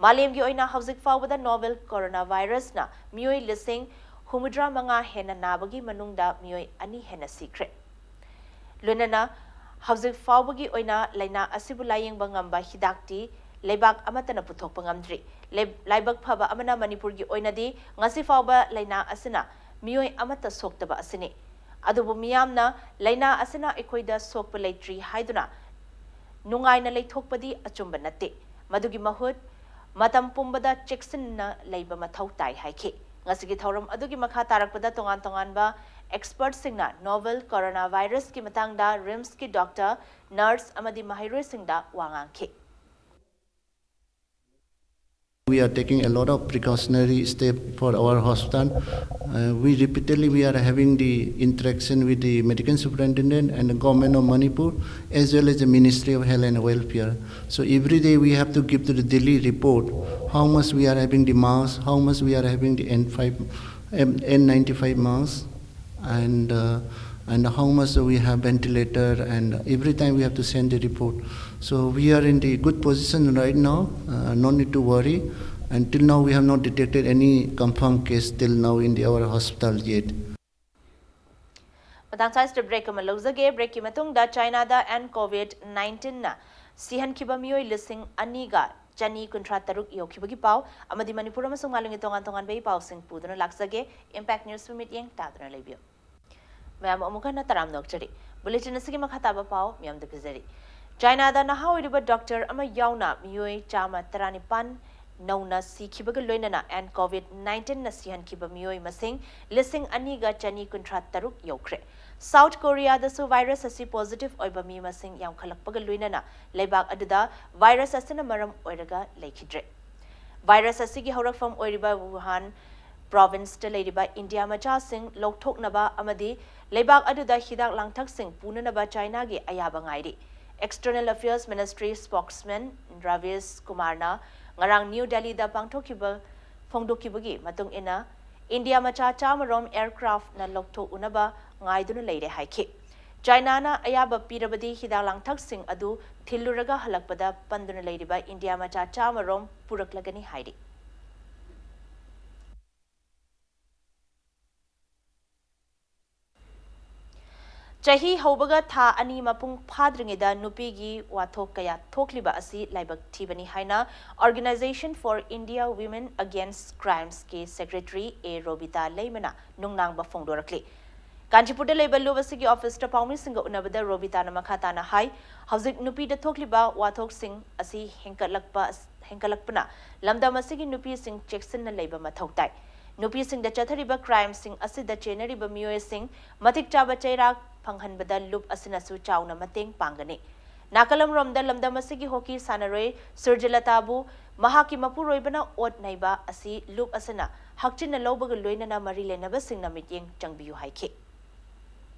ꯃꯥꯂꯦꯝꯒꯤ ꯑꯣꯏꯅ ꯍꯧꯖꯤꯛ ꯐꯥꯎꯕꯗ ꯅꯣꯚꯦꯜ ꯀꯣꯔꯣꯅꯥ ꯚꯥꯏꯔꯁꯅ ꯃꯤꯑꯣꯏ ꯂꯤꯁꯤꯡ ꯍꯨꯝꯐꯨꯇꯔꯥ ꯃꯉꯥ ꯍꯦꯟꯅ ꯅꯥꯕꯒꯤ ꯃꯅꯨꯡꯗ ꯃꯤꯑꯣꯏ ꯑꯅꯤ ꯍꯦꯟꯅ ꯁꯤꯈ꯭ꯔꯦ꯫ ꯂꯣꯏꯅꯅ ꯍꯧꯖꯤꯛ ꯐꯥꯎꯕꯒꯤ ꯑꯣꯏꯅ ꯂꯥꯏꯅꯥ ꯑꯁꯤꯕꯨ ꯂꯥꯌꯦꯡꯕ ꯉꯝꯕ ꯍꯤꯗꯥꯛꯇꯤ ꯂꯩꯕꯥꯛ ꯑꯃꯠꯇꯅ ꯄꯨꯊꯣꯛꯄ ꯉꯝꯗ꯭ꯔꯤ꯫ ꯂꯩ-, ꯂꯥꯏꯕꯛ ꯐꯕ ꯑꯃꯅ ꯃꯅꯤꯄꯨꯔꯒꯤ ꯑꯣꯏꯅꯗꯤ ꯉꯁꯤ ꯐꯥꯎꯕ ꯂꯥꯏꯅꯥ ꯑꯁꯤꯅ ꯃꯤꯑꯣꯏ ꯑꯃꯠꯇ ꯁꯣꯛꯇꯕ ꯑꯁꯤꯅꯤ꯫ ꯑꯗꯨꯕꯨ ꯃꯤꯌꯥꯝꯅ ꯂꯥꯏꯅꯥ ꯑꯁꯤꯅ ꯑꯩꯈꯣꯏꯗ ꯁꯣꯛꯄ ꯂꯩꯇ꯭ꯔꯤ ꯍꯥꯏꯗꯨꯅ ꯅꯨꯡꯉꯥꯏꯅ ꯂꯩꯊꯣꯛꯄꯗꯤ ꯑꯆꯨꯝꯕ ꯅꯠꯇꯦ꯫ ꯃꯗꯨꯒꯤ ꯃꯍꯨꯠ ꯃꯇꯝ ꯄꯨꯝꯕꯗ ꯆꯦꯛꯁꯤꯟꯅ ꯂꯩꯕ ꯃꯊꯧ ꯇꯥꯏ ꯍꯥꯏꯈꯤ꯫ ꯉꯁꯤꯒꯤ ꯊꯧꯔꯝ ꯑꯗꯨꯒꯤ ꯃꯈꯥ ꯇꯥꯔꯛꯄꯗ ꯇꯣꯉꯥꯟ ꯇꯣꯉꯥꯟꯕ ꯑꯦꯛꯁꯄꯔꯠꯁꯤꯡꯅ ꯅꯣꯚꯦꯜ ꯀꯣꯔꯣꯅꯥ ꯚꯥꯏꯔꯁꯀꯤ ꯃꯇꯥꯡꯗ ꯔꯤꯝꯁꯀꯤ ꯗꯣꯛꯇꯔ, ꯅꯔꯁ ꯑꯃꯗꯤ ꯃꯍꯩꯔꯣꯏꯁꯤꯡꯗ ꯋꯥ ꯉꯥꯡꯈꯤ꯫ We are taking a lot of precautionary step for our hospital. Uh, we repeatedly we are having the interaction with the medical superintendent and the government of Manipur as well as the Ministry of Health and Welfare. So every day we have to give to the Delhi report how much we are having the masks, how much we are having the N five, N ninety-five masks, and uh, and how much we have ventilator, and every time we have to send the report. So we are in the good position right now. Uh, no need to worry. Until now, we have not detected any confirmed case till now in the, our hospital yet. ꯃꯇꯥꯡ ꯆꯥꯁꯤꯗ ꯕ꯭ꯔꯦꯛ ꯑꯃ ꯂꯧꯖꯒꯦ꯫ ꯕ꯭ꯔꯦꯛꯀꯤ ꯃꯇꯨꯡꯗ ꯆꯥꯏꯅꯥꯗ ꯑꯦꯟ ꯀꯣꯚꯤꯗ ꯅꯥꯏꯟꯇꯤꯟꯅ ꯁꯤꯍꯟꯈꯤꯕ ꯃꯤꯑꯣꯏ ꯂꯤꯁꯤꯡ ꯑꯅꯤꯒ ꯆꯅꯤ ꯀꯨꯟꯊ꯭ꯔꯥ ꯇꯔꯨꯛ ꯌꯧꯈꯤꯕꯒꯤ ꯄꯥꯎ ꯑꯃꯗꯤ ꯃꯅꯤꯄꯨꯔ ꯑꯃꯁꯨꯡ ꯃꯥꯂꯦꯝꯒꯤ ꯇꯣꯉꯥꯟ ꯇꯣꯉꯥꯟꯕꯒꯤ ꯄꯥꯎꯁꯤꯡ ꯄꯨꯗꯨꯅ ꯂꯥꯛꯆꯒꯦ꯫ ꯏꯝꯄꯦꯛ ꯅ꯭ꯌꯨꯁꯄꯨ ꯃꯤꯠꯌꯦꯡ ꯇꯥꯗꯨꯅ ꯂꯩꯕꯤꯌꯨ꯫ ꯃꯌꯥꯝ ꯑꯃꯨꯛ ꯍꯟꯅ ꯇꯔꯥꯝꯅ ꯑꯣꯛꯆꯔꯤ꯫ ꯕꯨꯂꯦꯇꯤꯟ ꯑꯁꯤꯒꯤ ꯃꯈꯥ ꯇꯥꯕ ꯄꯥꯎ ꯃꯤꯌꯥꯝꯗ ꯄꯤꯖꯔꯤ꯫ ꯆꯥꯏꯅꯥꯗ ꯅꯍꯥ ꯑꯣꯏꯔꯤꯕ ꯗꯣꯛꯇꯔ ꯑꯃ ꯌꯥꯎꯅ ꯃꯤꯑꯣꯏ ꯆꯥꯝꯃ ꯇꯔꯥꯅꯤꯄꯥꯟ ꯅꯧꯅ ꯁꯤꯈꯤꯕꯒ ꯂꯣꯏꯅꯅ ꯑꯦꯟ ꯀꯣꯚꯤꯗ ꯅꯥꯏꯟꯇꯤꯟꯅ ꯁꯤꯍꯟꯈꯤꯕ ꯃꯤꯑꯣꯏ ꯃꯁꯤꯡ ꯂꯤꯁꯤꯡ ꯑꯅꯤꯒ ꯆꯅꯤ ꯀꯨꯟꯊ꯭ꯔꯥ ꯇꯔꯨꯛ ꯌꯧꯈ꯭ꯔꯦ꯫ ꯁꯥꯎꯠ ꯀꯣꯔꯤꯌꯥꯗꯁꯨ ꯚꯥꯏꯔꯁ ꯑꯁꯤ ꯄꯣꯖꯤꯇꯤꯚ ꯑꯣꯏꯕ ꯃꯤ ꯃꯁꯤꯡ ꯌꯥꯝꯈꯠꯂꯛꯄꯒ ꯂꯣꯏꯅꯅ ꯂꯩꯕꯥꯛ ꯑꯗꯨꯗ ꯚꯥꯏꯔꯁ ꯑꯁꯤꯅ ꯃꯔꯝ ꯑꯣꯏꯔꯒ ꯂꯩꯈꯤꯗ꯭ꯔꯦ꯫ ꯚꯥꯏꯔꯁ ꯑꯁꯤꯒꯤ ꯍꯧꯔꯛꯐꯝ ꯑꯣꯏꯔꯤꯕ ꯋꯨꯍꯥꯟ ꯄ꯭ꯔꯣꯚꯤꯟꯁꯇ ꯂꯩꯔꯤꯕ ꯏꯟꯗꯤꯌꯥ ꯃꯆꯥꯁꯤꯡ ꯂꯧꯊꯣꯛꯅꯕ ꯑꯃꯗꯤ ꯂꯩꯕꯥꯛ ꯑꯗꯨꯗ ꯍꯤꯗꯥꯛ ꯂꯥꯡꯊꯛꯁꯤꯡ ꯄꯨꯅꯅꯕ ꯆꯥꯏꯅꯥꯒꯤ ꯑꯌꯥꯕ ꯉꯥꯏꯔꯤ꯫ ꯑꯦꯛꯁꯇꯔꯅꯦꯜ ꯑꯐꯤꯌꯔꯁ ꯃꯤꯅꯤꯁꯇ꯭ꯔꯤ ꯁ꯭ꯄꯣꯛꯁꯃꯦꯟ ꯔꯥꯚꯤꯁ ꯀꯨꯃꯥꯔꯅ ꯉꯔꯥꯡ ꯅ꯭ꯌꯨ ꯗꯦꯜꯂꯤꯗ ꯄꯥꯡꯊꯣꯛꯈꯤꯕ ꯐꯣꯡꯗꯣꯛꯈꯤꯕꯒꯤ ꯃꯇꯨꯡ ꯏꯟꯅ, ꯏꯟꯗꯤꯌꯥ ꯃꯆꯥ ꯆꯥꯝꯃꯔꯣꯝ ꯑꯦꯌꯔꯀ꯭ꯔꯥꯐꯅ ꯂꯧꯊꯣꯛꯎꯅꯕ ꯉꯥꯏꯗꯨꯅ ꯂꯩꯔꯦ ꯍꯥꯏꯈꯤ꯫ ꯆꯥꯏꯅꯥꯅ ꯑꯌꯥꯕ ꯄꯤꯔꯕꯗꯤ ꯍꯤꯗꯥꯛ ꯂꯥꯡꯊꯛꯁꯤꯡ ꯑꯗꯨ ꯊꯤꯜꯂꯨꯔꯒ ꯍꯜꯂꯛꯄꯗ ꯄꯟꯗꯨꯅ ꯂꯩꯔꯤꯕ ꯏꯟꯗꯤꯌꯥ ꯃꯆꯥ ꯆꯥꯝꯃꯔꯣꯝ ꯄꯨꯔꯛꯂꯒꯅꯤ ꯍꯥꯏꯔꯤ꯫ ꯆꯍꯤ ꯍꯧꯕꯒ ꯊꯥ ꯑꯅꯤ ꯃꯄꯨꯡ ꯐꯥꯗ꯭ꯔꯤꯉꯩꯗ ꯅꯨꯄꯤꯒꯤ ꯋꯥꯊꯣꯛ ꯀꯌꯥ ꯊꯣꯛꯂꯤꯕ ꯑꯁꯤ ꯂꯥꯏꯕꯛ ꯊꯤꯕꯅꯤ ꯍꯥꯏꯅ Organisation for India Women Against Crimesꯀꯤ ꯁꯦꯀ꯭ꯔꯦꯇꯔꯤ ꯑꯦ ꯔꯣꯕꯤꯇꯥ ꯂꯩꯃꯅ ꯅꯨꯡꯅꯥꯡꯕ ꯐꯣꯡꯗꯣꯔꯛꯂꯤ꯫ ꯀꯥꯟꯆꯤꯄꯨꯔꯗ ꯂꯩꯕ ꯂꯨꯞ ꯑꯁꯤꯒꯤ ꯑꯣꯐꯤꯁꯇ ꯄꯥꯎꯃꯤꯁꯤꯡꯒ ꯎꯅꯕꯗ ꯔꯣꯕꯤꯇꯥꯅ ꯃꯈꯥ ꯇꯥꯅ ꯍꯥꯏ, ꯍꯧꯖꯤꯛ ꯅꯨꯄꯤꯗ ꯊꯣꯛꯂꯤꯕ ꯋꯥꯊꯣꯛꯁꯤꯡ ꯑꯁꯤ ꯍꯦꯟꯒꯠꯂꯛꯄ, ꯍꯦꯟꯒꯠꯂꯛꯄꯅ ꯂꯝꯗꯝ ꯑꯁꯤꯒꯤ ꯅꯨꯄꯤꯁꯤꯡ ꯆꯦꯛꯁꯤꯟꯅ ꯂꯩꯕ ꯃꯊꯧ ꯇꯥꯏ꯫ ꯅꯨꯄꯤꯁꯤꯡꯗ ꯆꯠꯊꯔꯤꯕ crimeꯁꯤꯡ ꯑꯁꯤꯗ ꯆꯦꯟꯅꯔꯤꯕ ꯃꯤꯑꯣꯏꯁꯤꯡ ꯃꯇꯤꯛ ꯆꯥꯕ ꯆꯩꯔꯥꯛ ꯐꯪꯍꯟꯕꯗ ꯂꯨꯞ ꯑꯁꯤꯅꯁꯨ ꯆꯥꯎꯅ ꯃꯇꯦꯡ ꯄꯥꯡꯒꯅꯤ꯫ ꯅꯥꯀꯜ ꯑꯃꯔꯣꯝꯗ ꯂꯝꯗꯝ ꯑꯁꯤꯒꯤ hockey ꯁꯥꯟꯅꯔꯣꯏ ꯁꯨꯔꯖꯤꯂꯇꯥꯕꯨ ꯃꯍꯥꯛꯀꯤ ꯃꯄꯨꯔꯣꯏꯕꯅ ꯑꯣꯠ ꯅꯩꯕ ꯑꯁꯤ ꯂꯨꯞ ꯑꯁꯤꯅ ꯍꯛꯆꯤꯟꯅ ꯂꯧꯕꯒ ꯂꯣꯏꯅꯅ ꯃꯔꯤ ꯂꯩꯅꯕꯁꯤꯡꯅ ꯃꯤꯠꯌꯦꯡ ꯆꯪꯕꯤꯌꯨ ꯍꯥꯏꯈꯤ꯫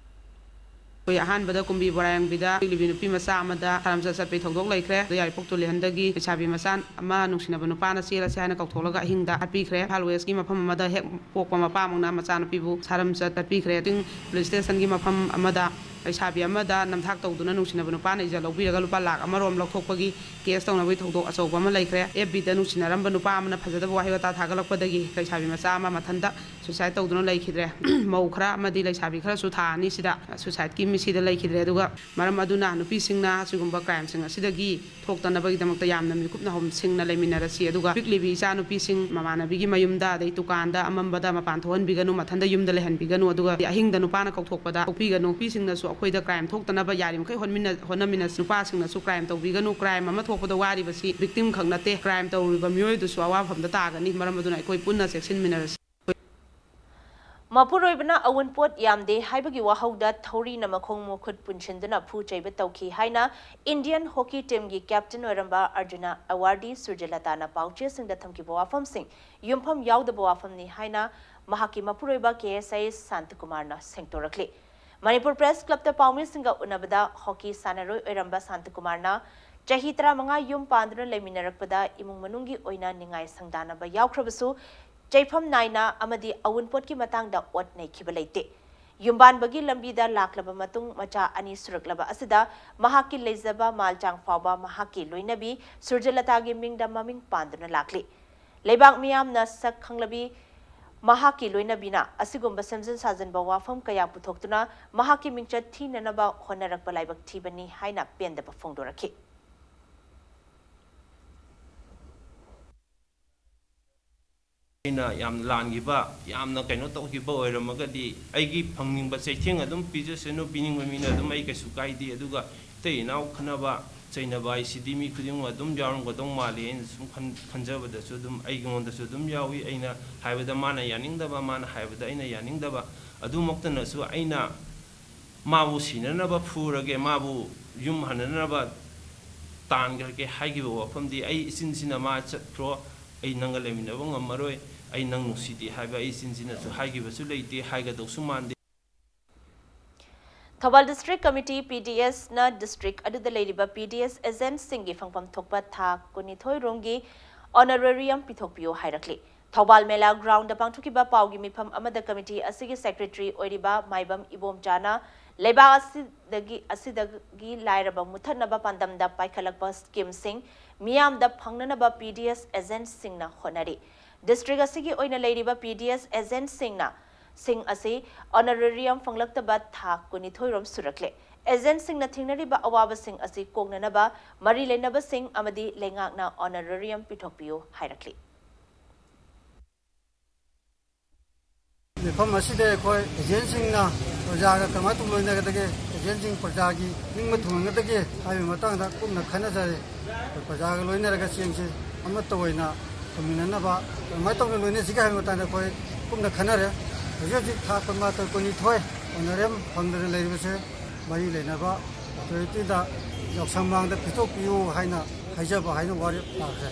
ꯑꯩꯈꯣꯏ ꯑꯍꯥꯟꯕꯗ ꯀꯨꯝꯕꯤ ꯕꯣꯔꯥꯌꯣꯡꯕꯤꯗ ꯄꯤꯛꯂꯤꯕꯤ ꯅꯨꯄꯤ ꯃꯆꯥ ꯑꯃꯗ ꯁꯥꯔꯝꯆꯠ ꯆꯠꯄꯩ ꯊꯧꯗꯣꯛ ꯂꯩꯈ꯭ꯔꯦ꯫ ꯑꯗ ꯌꯥꯏꯔꯤꯄꯣꯛ ꯇꯨꯂꯤꯍꯟꯗꯒꯤ ꯂꯩꯁꯥꯕꯤ ꯃꯆꯥ ꯑꯃ ꯅꯨꯡꯁꯤꯅꯕ ꯅꯨꯄꯥꯅ ꯆꯦꯜꯂꯁꯤ ꯍꯥꯏꯅ ꯀꯧꯊꯣꯛꯂꯒ ꯑꯍꯤꯡꯗ ꯍꯥꯠꯄꯤꯈ꯭ꯔꯦ꯫ ꯏꯝꯐꯥꯜ ꯋꯦꯁꯀꯤ ꯃꯐꯝ ꯑꯃꯗ ꯍꯦꯛ ꯄꯣꯛꯄ ꯃꯄꯥꯃꯛꯅ ꯃꯆꯥꯅꯨꯄꯤꯕꯨ ꯁꯥꯔꯝꯆꯠ ꯆꯠꯄꯤꯈ꯭ꯔꯦ꯫ ꯆꯤꯡ police stationꯒꯤ ꯃꯐꯝ ꯑꯃꯗ ꯂꯩꯁꯥꯕꯤ ꯑꯃꯗ ꯅꯝꯊꯥꯛ ꯇꯧꯗꯨꯅ ꯅꯨꯡꯁꯤꯅꯕ ꯅꯨꯄꯥꯅ ꯏꯖꯠ ꯂꯧꯕꯤꯔꯒ ꯂꯨꯄꯥ ꯂꯥꯈ ꯑꯃꯔꯣꯝ ꯂꯧꯊꯣꯛꯄꯒꯤ case ꯇꯧꯅꯕꯒꯤ ꯊꯧꯗꯣꯛ ꯑꯆꯧꯕ ꯑꯃ ꯂꯩꯈ꯭ꯔꯦ꯫ FBꯗ ꯅꯨꯡꯁꯤꯅꯔꯝꯕ ꯅꯨꯄꯥ ꯑꯃꯅ ꯐꯖꯗꯕ ꯋꯥꯍꯩ ꯋꯥꯇꯥ ꯊꯥꯒꯠꯂꯛꯄꯗꯒꯤ ꯂꯩꯁꯥꯕꯤ ꯃꯆꯥ ꯑꯃ ꯃꯊꯟꯇ suicide ꯇꯧꯗꯨꯅ ꯂꯩꯈꯤꯗ꯭ꯔꯦ꯫ ꯃꯧ ꯈꯔ ꯑꯃꯗꯤ ꯂꯩꯁꯥꯕꯤ ꯈꯔꯁꯨ ꯊꯥ ꯑꯅꯤꯁꯤꯗ suicideꯀꯤ ꯃꯤꯠꯁꯤꯗ ꯂꯩꯈꯤꯗ꯭ꯔꯦ꯫ ꯑꯗꯨꯒ ꯃꯔꯝ ꯑꯗꯨꯅ ꯅꯨꯄꯤꯁꯤꯡꯅ ꯑꯁꯤꯒꯨꯝꯕ crimeꯁꯤꯡ ꯑꯁꯤꯗꯒꯤ ꯊꯣꯛꯇꯅꯕꯒꯤꯗꯃꯛꯇ ꯌꯥꯝꯅ ꯃꯤꯀꯨꯞꯅ ꯍꯣꯝꯁꯤꯡꯅ ꯂꯩꯃꯤꯟꯅꯔꯁꯤ꯫ ꯑꯗꯨꯒ ꯄꯤꯛꯂꯤꯕꯤ ꯏꯆꯥ ꯅꯨꯄꯤꯁꯤꯡ ꯃꯃꯥꯟꯅꯕꯤꯒꯤ ꯃꯌꯨꯝꯗ, ꯑꯗꯩ ꯗꯨꯀꯥꯟꯗ, ꯑꯃꯝꯕꯗ ꯃꯄꯥꯟ ꯊꯣꯛꯍꯟꯕꯤꯒꯅꯨ, ꯃꯊꯟꯇ ꯌꯨꯝꯗ ꯂꯩꯍꯟꯕꯤꯒꯅꯨ꯫ ꯑꯗꯨꯒ ꯑꯍꯤꯡꯗ ꯅꯨꯄꯥꯅ ꯀꯧꯊꯣꯛꯄꯗ ꯊꯣꯛꯄꯤꯒꯅꯨ꯫ ꯅꯨꯄꯤꯁꯤꯡꯅꯁꯨ ꯑꯩꯈꯣꯏꯗ crime ꯊꯣꯛꯇꯅꯕ ꯌꯥꯔꯤꯃꯈꯩ ꯍꯣꯠꯃꯤꯟꯅ-, ꯍꯣꯠꯅꯃꯤꯟꯅꯁꯤ꯫ ꯅꯨꯄꯥꯁꯤꯡꯅꯁꯨ crime ꯇꯧꯕꯤꯒꯅꯨ꯫ Crime ꯑꯃ ꯊꯣꯛꯄꯗ ꯋꯥꯔꯤꯕꯁꯤ victim ꯈꯛ ꯅꯠꯇꯦ, crime ꯇꯧꯔꯤꯕ ꯃꯤꯑꯣꯏꯗꯨꯁꯨ ꯑꯋꯥꯐꯝꯗ ꯇꯥꯒꯅꯤ꯫ ꯃꯔꯝ ꯑꯗꯨꯅ ꯑꯩꯈꯣꯏ ꯄꯨꯟꯅ ꯆꯦꯛꯁꯤꯟꯃꯤꯟꯅꯔꯁꯤ꯫ ꯃꯄꯨꯔꯣꯏꯕꯅ ꯑꯋꯨꯟꯄꯣꯠ ꯌꯥꯝꯗꯦ ꯍꯥꯏꯕꯒꯤ ꯋꯥꯍꯧꯗ ꯊꯧꯔꯤꯅ ꯃꯈꯣꯡ ꯃꯈꯨꯠ ꯄꯨꯟꯁꯤꯟꯗꯨꯅ ꯐꯨ ꯆꯩꯕ ꯇꯧꯈꯤ ꯍꯥꯏꯅ Indian hockey teamꯒꯤ captain ꯑꯣꯏꯔꯝꯕ ꯑꯔꯖꯨꯅ awardee ꯁꯨꯔꯖꯂꯇꯥꯅ ꯄꯥꯎꯆꯦꯁꯤꯡꯗ ꯊꯝꯈꯤꯕ ꯋꯥꯐꯝꯁꯤꯡ ꯌꯨꯝꯐꯝ ꯌꯥꯎꯗꯕ ꯋꯥꯐꯝꯅꯤ ꯍꯥꯏꯅ ꯃꯍꯥꯛꯀꯤ ꯃꯄꯨꯔꯣꯏꯕ KSI ꯁꯥꯟꯇꯀꯨꯃꯥꯔꯅ ꯁꯦꯡꯗꯣꯔꯛꯂꯤ꯫ ꯃꯅꯤꯄꯨꯔ Press Clubꯇ ꯄꯥꯎꯃꯤꯁꯤꯡꯒ ꯎꯅꯕꯗ hockey ꯁꯥꯟꯅꯔꯣꯏ ꯑꯣꯏꯔꯝꯕ ꯁꯥꯟꯇꯀꯨꯃꯥꯔꯅ ꯆꯍꯤ ꯇꯔꯥꯃꯉꯥ ꯌꯨꯝ ꯄꯥꯟꯗꯨꯅ ꯂꯩꯃꯤꯟꯅꯔꯛꯄꯗ ꯏꯃꯨꯡ ꯃꯅꯨꯡꯒꯤ ꯑꯣꯏꯅ ꯅꯤꯡꯉꯥꯏ ꯁꯪꯗꯥꯅꯕ ꯌꯥꯎꯈ꯭ꯔꯕꯁꯨ, ꯆꯩꯐꯝ ꯅꯥꯏꯅ ꯑꯃꯗꯤ ꯑꯋꯨꯟꯄꯣꯠꯀꯤ ꯃꯇꯥꯡꯗ ꯑꯣꯠ ꯅꯩꯈꯤꯕ ꯂꯩꯇꯦ꯫ ꯌꯨꯝꯕꯥꯟꯕꯒꯤ ꯂꯝꯕꯤꯗ ꯂꯥꯛꯂꯕ ꯃꯇꯨꯡ, ꯃꯆꯥ ꯑꯅꯤ ꯁꯨꯔꯛꯂꯕ ꯑꯁꯤꯗ ꯃꯍꯥꯛꯀꯤ ꯂꯩꯖꯕ ꯃꯥꯜꯆꯥꯡ ꯐꯥꯎꯕ ꯃꯍꯥꯛꯀꯤ ꯂꯣꯏꯅꯕꯤ ꯁꯨꯔꯖꯂꯇꯥꯒꯤ ꯃꯤꯡꯗ ꯃꯃꯤꯡ ꯄꯥꯟꯗꯨꯅ ꯂꯥꯛꯂꯤ꯫ ꯂꯩꯕꯥꯛ ꯃꯤꯌꯥꯝꯅ ꯁꯛ ꯈꯪꯂꯕꯤ ꯃꯍꯥꯛꯀꯤ ꯂꯣꯏꯅꯕꯤꯅ ꯑꯁꯤꯒꯨꯝꯕ ꯁꯦꯝꯖꯤꯟ ꯁꯥꯖꯤꯟꯕ ꯋꯥꯐꯝ ꯀꯌꯥ ꯄꯨꯊꯣꯛꯇꯨꯅ ꯃꯍꯥꯛꯀꯤ ꯃꯤꯡꯆꯠ ꯊꯤꯅꯅꯕ ꯍꯣꯠꯅꯔꯛꯄ ꯂꯥꯏꯕꯛ ꯊꯤꯕꯅꯤ ꯍꯥꯏꯅ ꯄꯦꯟꯗꯕ ꯐꯣꯡꯗꯣꯔꯛꯈꯤ꯫ ꯑꯩꯅ ꯌꯥꯝ ꯂꯥꯟꯈꯤꯕ, ꯌꯥꯝꯅ ꯀꯩꯅꯣ ꯇꯧꯈꯤꯕ ꯑꯣꯏꯔꯝꯃꯒꯗꯤ ꯑꯩꯒꯤ ꯐꯪꯅꯤꯡꯕ ꯆꯩꯊꯦꯡ ꯑꯗꯨꯝ ꯄꯤꯖꯁꯅꯨ, ꯄꯤꯅꯤꯡꯕ ꯃꯤꯅ ꯑꯗꯨꯝ, ꯑꯩ ꯀꯩꯁꯨ ꯀꯥꯏꯗꯦ꯫ ꯑꯗꯨꯒ ꯏꯇꯩ ꯏꯅꯥꯎ ꯈꯠꯅꯕ, ꯆꯩꯅꯕ ꯍꯥꯏꯁꯤꯗꯤ ꯃꯤ ꯈꯨꯗꯤꯡꯃꯛ ꯑꯗꯨꯝ ꯌꯥꯎꯔꯝꯒꯗꯧ ꯃꯥꯜꯂꯤ꯫ ꯑꯩꯅ ꯁꯨꯝ ꯈꯟ-, ꯈꯟꯖꯕꯗꯁꯨ ꯑꯗꯨꯝ ꯑꯩꯉꯣꯟꯗꯁꯨ ꯑꯗꯨꯝ ꯌꯥꯎꯏ꯫ ꯑꯩꯅ ꯍꯥꯏꯕꯗ ꯃꯥꯅ ꯌꯥꯅꯤꯡꯗꯕ, ꯃꯥꯅ ꯍꯥꯏꯕꯗ ꯑꯩꯅ ꯌꯥꯅꯤꯡꯗꯕ, ꯑꯗꯨꯃꯛꯇꯅꯁꯨ ꯑꯩꯅ ꯃꯥꯕꯨ ꯁꯤꯅꯅꯕ ꯐꯨꯔꯒꯦ, ꯃꯥꯕꯨ ꯌꯨꯝ ꯍꯟꯅꯅꯕ ꯇꯥꯟꯈ꯭ꯔꯒꯦ ꯍꯥꯏꯈꯤꯕ ꯋꯥꯐꯝꯗꯤ, "ꯑꯩ ꯏꯆꯤꯟꯁꯤꯅ ꯃꯥ ꯆꯠꯈ꯭ꯔꯣ, ꯑꯩ ꯅꯪꯒ ꯂꯩꯃꯤꯟꯅꯕ ꯉꯝꯃꯔꯣꯏ, ꯑꯩ ꯅꯪ ꯅꯨꯡꯁꯤꯗꯦ" ꯍꯥꯏꯕ ꯑꯩ ꯏꯆꯤꯟꯁꯤꯅꯁꯨ ꯍꯥꯏꯈꯤꯕꯁꯨ ꯂꯩꯇꯦ, ꯍꯥꯏꯒꯗꯧꯁꯨ ꯃꯥꯟꯗꯦ꯫ Thoubal District Committee, P D S ꯅ district ꯑꯗꯨꯗ ꯂꯩꯔꯤꯕ P D S agent ꯁꯤꯡꯒꯤ ꯐꯪꯐꯝ ꯊꯣꯛꯄ ꯊꯥ ꯀꯨꯟꯅꯤꯊꯣꯏ ꯔꯣꯝꯒꯤ honorarium ꯄꯤꯊꯣꯛꯄꯤꯌꯨ ꯍꯥꯏꯔꯛꯂꯤ꯫ ꯊꯧꯕꯥꯜ ꯃꯦꯂꯥ ground ꯗ ꯄꯥꯡꯊꯣꯛꯈꯤꯕ ꯄꯥꯎꯒꯤ ꯃꯤꯐꯝ ꯑꯃꯗ committee ꯑꯁꯤꯒꯤ secretary ꯑꯣꯏꯔꯤꯕ ꯃꯥꯏꯕꯝ ꯏꯕꯣꯝꯆꯥꯅ ꯂꯩꯕꯥꯛ ꯑꯁꯤꯗꯒꯤ, ꯑꯁꯤꯗꯒꯤ ꯂꯥꯏꯔꯕ ꯃꯨꯊꯠꯅꯕ ꯄꯥꯟꯗꯝꯗ ꯄꯥꯏꯈꯠꯂꯛꯄ scheme ꯁꯤꯡ ꯃꯤꯌꯥꯝꯗ ꯐꯪꯅꯅꯕ P D S agent ꯁꯤꯡꯅ ꯍꯣꯠꯅꯔꯤ꯫ District ꯑꯁꯤꯒꯤ ꯑꯣꯏꯅ ꯂꯩꯔꯤꯕ P D S agent ꯁꯤꯡꯅ, ꯁꯤꯡ ꯑꯁꯤ honorarium ꯐꯪꯂꯛꯇꯕ ꯊꯥ ꯀꯨꯟꯅꯤꯊꯣꯏ ꯔꯣꯝ ꯁꯨꯔꯛꯂꯦ꯫ Agent ꯁꯤꯡꯅ ꯊꯦꯡꯅꯔꯤꯕ ꯑꯋꯥꯕꯁꯤꯡ ꯑꯁꯤ ꯀꯣꯛꯅꯅꯕ ꯃꯔꯤ ꯂꯩꯅꯕꯁꯤꯡ ꯑꯃꯗꯤ ꯂꯩꯉꯥꯛꯅ honorarium ꯄꯤꯊꯣꯛꯄꯤꯌꯨ ꯍꯥꯏꯔꯛꯂꯤ꯫ ꯃꯤꯐꯝ ꯑꯁꯤꯗ ꯑꯩꯈꯣꯏ agent ꯁꯤꯡꯅ ꯄ꯭ꯔꯖꯥꯒ ꯀꯃꯥꯏꯅ ꯇꯧꯅ ꯂꯣꯏꯅꯒꯗꯒꯦ, agent ꯁꯤꯡ ꯄ꯭ꯔꯖꯥꯒꯤ ꯅꯤꯡꯕ ꯊꯨꯡꯍꯟꯒꯗꯒꯦ ꯍꯥꯏꯕꯒꯤ ꯃꯇꯥꯡꯗ ꯀꯨꯞꯅ ꯈꯟꯅꯖꯔꯦ꯫ ꯑꯩꯈꯣꯏ ꯄ꯭ꯔꯖꯥꯒ ꯂꯣꯏꯅꯔꯒ ꯆꯦꯡꯁꯤ ꯑꯃꯠꯇ ꯑꯣꯏꯅ ꯀꯃꯥꯏꯅ ꯇꯧꯅ ꯂꯣꯏꯅꯁꯤꯒꯦ ꯍꯥꯏꯕꯒꯤ ꯃꯇꯥꯡꯗ ꯑꯩꯈꯣꯏ ꯀꯨꯞꯅ ꯈꯟꯅꯔꯦ꯫ ꯍꯧꯖꯤꯛ ꯍꯧꯖꯤꯛ ꯊꯥ ꯀꯨꯟꯃꯥꯊꯣꯏ, ꯀꯨꯟꯅꯤꯊꯣꯏ honorarium ꯐꯪꯗꯅ ꯂꯩꯔꯤꯕꯁꯦ ꯃꯔꯤ ꯂꯩꯅꯕ authority ꯗ ꯌꯥꯎꯁꯪ ꯃꯥꯡꯗ ꯄꯤꯊꯣꯛꯄꯤꯌꯨ ꯍꯥꯏꯅ ꯍꯥꯏꯖꯕ ꯍꯥꯏꯅ ꯋꯥꯔꯦꯞ ꯇꯥꯈ꯭ꯔꯦ꯫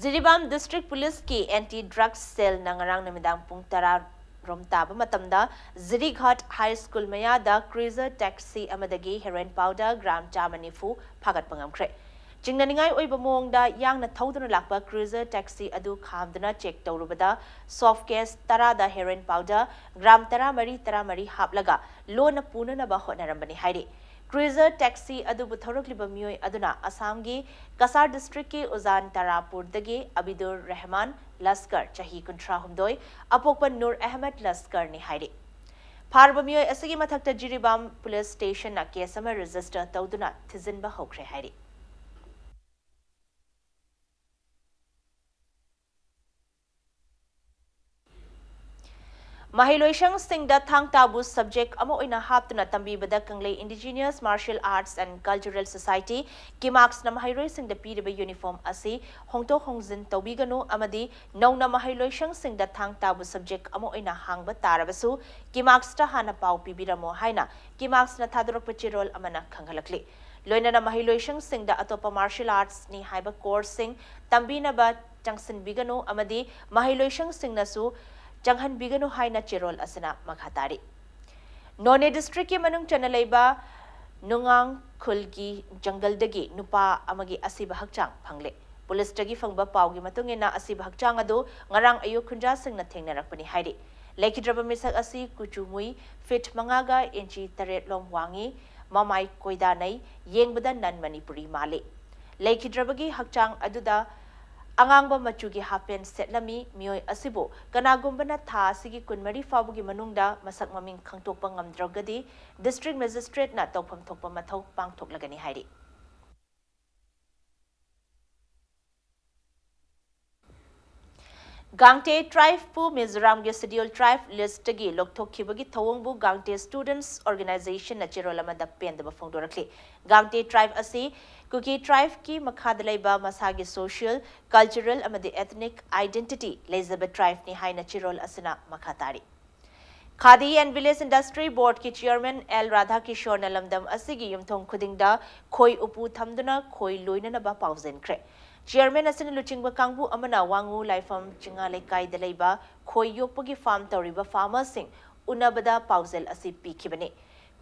ꯖꯤꯔꯤꯕꯥꯝ District Police ꯀꯤ Anti Drugs Cell ꯅ ꯉꯔꯥꯡ ꯅꯨꯃꯤꯗꯥꯡ ꯄꯨꯡ ꯇꯔꯥ ꯔꯣꯝ ꯇꯥꯕ ꯃꯇꯝꯗ ꯖꯤꯔꯤꯘꯥꯠ High School ꯃꯌꯥꯗ cruiser taxi ꯑꯃꯗꯒꯤ heroin powder gram ꯆꯥꯝꯃ ꯅꯤꯐꯨ ꯐꯥꯒꯠꯄ ꯉꯝꯈ꯭ꯔꯦ꯫ ꯆꯤꯡꯅꯅꯤꯡꯉꯥꯏ ꯑꯣꯏꯕ ꯃꯑꯣꯡꯗ ꯌꯥꯡꯅ ꯊꯧꯗꯨꯅ ꯂꯥꯛꯄ cruiser taxi ꯑꯗꯨ ꯈꯥꯝꯗꯨꯅ check ꯇꯧꯔꯨꯕꯗ soft cash ꯇꯔꯥꯗ heroin powder gram ꯇꯔꯥꯃꯔꯤ, ꯇꯔꯥꯃꯔꯤ ꯍꯥꯞꯂꯒ ꯂꯣꯟꯅ ꯄꯨꯅꯅꯕ ꯍꯣꯠꯅꯔꯝꯕꯅꯤ ꯍꯥꯏꯔꯤ꯫ Cruiser taxi ꯑꯗꯨꯕꯨ ꯊꯧꯔꯛꯂꯤꯕ ꯃꯤꯑꯣꯏ ꯑꯗꯨꯅ ꯑꯁꯥꯝꯒꯤ ꯀꯁꯥꯔ district ꯀꯤ ꯎꯖꯥꯟ ꯇꯔꯥꯄꯨꯔꯗꯒꯤ ꯑꯕꯤꯗꯨꯔ ꯔꯍꯃꯥꯟ ꯂꯁꯀꯔ, ꯆꯍꯤ ꯀꯨꯟꯊ꯭ꯔꯥ ꯍꯨꯝꯗꯣꯏ, ꯑꯄꯣꯛꯄ ꯅꯨꯔ ꯑꯍꯃꯗ ꯂꯁꯀꯔꯅꯤ ꯍꯥꯏꯔꯤ꯫ ꯐꯥꯔꯕ ꯃꯤꯑꯣꯏ ꯑꯁꯤꯒꯤ ꯃꯊꯛꯇ ꯖꯤꯔꯤꯕꯥꯝ police station ꯅ case ꯑꯃ register ꯇꯧꯗꯨꯅ ꯊꯤꯖꯤꯟꯕ ꯍꯧꯈ꯭ꯔꯦ ꯍꯥꯏꯔꯤ꯫ ꯃꯍꯩꯂꯣꯏꯁꯪꯁꯤꯡꯗ ꯊꯥꯡ ꯇꯥꯕꯨ subject ꯑꯃ ꯑꯣꯏꯅ ꯍꯥꯞꯇꯨꯅ ꯇꯝꯕꯤꯕꯗ ꯀꯪꯂꯩ Indigenous Martial Arts and Cultural Society, ꯀꯤꯃꯥꯛꯁꯅ ꯃꯍꯩꯔꯣꯏꯁꯤꯡꯗ ꯄꯤꯔꯤꯕ uniform ꯑꯁꯤ ꯍꯣꯡꯗꯣꯛ ꯍꯣꯡꯖꯤꯟ ꯇꯧꯕꯤꯒꯅꯨ ꯑꯃꯗꯤ ꯅꯧꯅ ꯃꯍꯩꯂꯣꯏꯁꯪꯁꯤꯡꯗ ꯊꯥꯡ ꯇꯥꯕꯨ subject ꯑꯃ ꯑꯣꯏꯅ ꯍꯥꯡꯕ ꯇꯥꯔꯕꯁꯨ ꯀꯤꯃꯥꯛꯁꯇ ꯍꯥꯟꯅ ꯄꯥꯎ ꯄꯤꯕꯤꯔꯝꯃꯣ ꯍꯥꯏꯅ ꯀꯤꯃꯥꯛꯁꯅ ꯊꯥꯗꯣꯔꯛꯄ ꯆꯦꯔꯣꯜ ꯑꯃꯅ ꯈꯪꯍꯜꯂꯛꯂꯤ꯫ ꯂꯣꯏꯅꯅ ꯃꯍꯩꯂꯣꯏꯁꯪꯁꯤꯡꯗ ꯑꯇꯣꯞꯄ martial artsꯅꯤ ꯍꯥꯏꯕ courseꯁꯤꯡ ꯇꯝꯕꯤꯅꯕ ꯆꯪꯁꯤꯟꯕꯤꯒꯅꯨ ꯑꯃꯗꯤ ꯃꯍꯩꯂꯣꯏꯁꯪꯁꯤꯡꯅꯁꯨ ꯆꯪꯍꯟꯕꯤꯒꯅꯨ ꯍꯥꯏꯅ ꯆꯦꯔꯣꯜ ꯑꯁꯤꯅ ꯃꯈꯥ ꯇꯥꯔꯤ꯫ ꯅꯣꯅꯦ districtꯀꯤ ꯃꯅꯨꯡ ꯆꯟꯅ ꯂꯩꯕ ꯅꯨꯡꯉꯥꯡ ꯈꯨꯜꯒꯤ ꯖꯪꯒꯜꯗꯒꯤ ꯅꯨꯄꯥ ꯑꯃꯒꯤ ꯑꯁꯤꯕ ꯍꯛꯆꯥꯡ ꯐꯪꯂꯦ꯫ ꯄꯨꯂꯤꯁꯇꯒꯤ ꯐꯪꯕ ꯄꯥꯎꯒꯤ ꯃꯇꯨꯡ ꯏꯟꯅ ꯑꯁꯤꯕ ꯍꯛꯆꯥꯡ ꯑꯗꯨ ꯉꯔꯥꯡ ꯑꯌꯨꯛ ꯈꯨꯟꯖꯥꯁꯤꯡꯅ ꯊꯦꯡꯅꯔꯛꯄꯅꯤ ꯍꯥꯏꯔꯤ꯫ ꯂꯩꯈꯤꯗ꯭ꯔꯕ ꯃꯤꯁꯛ ꯑꯁꯤ ꯀꯨꯆꯨ ꯃꯨꯏ, feet ꯃꯉꯥꯒ inch ꯇꯔꯦꯠ ꯂꯣꯝ ꯋꯥꯡꯉꯤ, ꯃꯃꯥꯏ ꯀꯣꯏꯗꯥꯅꯩ, ꯌꯦꯡꯕꯗ non Manipuri ꯃꯥꯜꯂꯤ꯫ ꯂꯩꯈꯤꯗ꯭ꯔꯕꯒꯤ ꯍꯛꯆꯥꯡ ꯑꯗꯨꯗ ꯑꯉꯥꯡꯕ ꯃꯆꯨꯒꯤ half pant ꯁꯦꯠꯂꯝꯃꯤ꯫ ꯃꯤꯑꯣꯏ ꯑꯁꯤꯕꯨ ꯀꯅꯥꯒꯨꯝꯕꯅ ꯊꯥ ꯑꯁꯤꯒꯤ ꯀꯨꯟꯃꯔꯤ ꯐꯥꯎꯕꯒꯤ ꯃꯅꯨꯡꯗ ꯃꯁꯛ ꯃꯃꯤꯡ ꯈꯪꯗꯣꯛꯄ ꯉꯝꯗ꯭ꯔꯒꯗꯤ district magistrateꯅ ꯇꯧꯐꯝ ꯊꯣꯛꯄ ꯃꯊꯧ ꯄꯥꯡꯊꯣꯛꯂꯒꯅꯤ ꯍꯥꯏꯔꯤ꯫ ꯒꯥꯡꯇꯦ tribeꯄꯨ ꯃꯤꯖꯣꯔꯥꯝꯒꯤ scheduled tribe listꯇꯒꯤ ꯂꯧꯊꯣꯛꯈꯤꯕꯒꯤ ꯊꯧꯑꯣꯡꯕꯨ ꯒꯥꯡꯇꯦ Students Organizationꯅ ꯆꯦꯔꯣꯜ ꯑꯃꯗ ꯄꯦꯟꯗꯕ ꯐꯣꯡꯗꯣꯔꯛꯂꯤ꯫ ꯒꯥꯡꯇꯦ tribe ꯑꯁꯤ ꯀꯨꯀꯤ tribeꯀꯤ ꯃꯈꯥꯗ ꯂꯩꯕ ꯃꯁꯥꯒꯤ social, cultural ꯑꯃꯗꯤ ethnic identity ꯂꯩꯖꯕ tribeꯅꯤ ꯍꯥꯏꯅ ꯆꯦꯔꯣꯜ ꯑꯁꯤꯅ ꯃꯈꯥ ꯇꯥꯔꯤ꯫ Khadi and Village Industry Boardꯀꯤ chairman L ꯔꯥꯙꯥꯀꯤꯁꯣꯔꯅ ꯂꯝꯗꯝ ꯑꯁꯤꯒꯤ ꯌꯨꯝꯊꯣꯡ ꯈꯨꯗꯤꯡꯗ ꯈꯣꯏ ꯎꯄꯨ ꯊꯝꯗꯨꯅ ꯈꯣꯏ ꯂꯣꯏꯅꯅꯕ ꯄꯥꯎꯖꯦꯟꯈ꯭ꯔꯦ꯫ Chairman ꯑꯁꯤꯅ ꯂꯨꯆꯤꯡꯕ ꯀꯥꯡꯕꯨ ꯑꯃꯅ ꯋꯥꯉꯨ ꯂꯥꯏꯐꯝ ꯆꯤꯡꯉꯥ ꯂꯩꯀꯥꯏꯗ ꯂꯩꯕ ꯈꯣꯏ ꯌꯣꯛꯄꯒꯤ farm ꯇꯧꯔꯤꯕ farmerꯁꯤꯡ ꯎꯅꯕꯗ ꯄꯥꯎꯖꯦꯜ ꯑꯁꯤ ꯄꯤꯈꯤꯕꯅꯤ꯫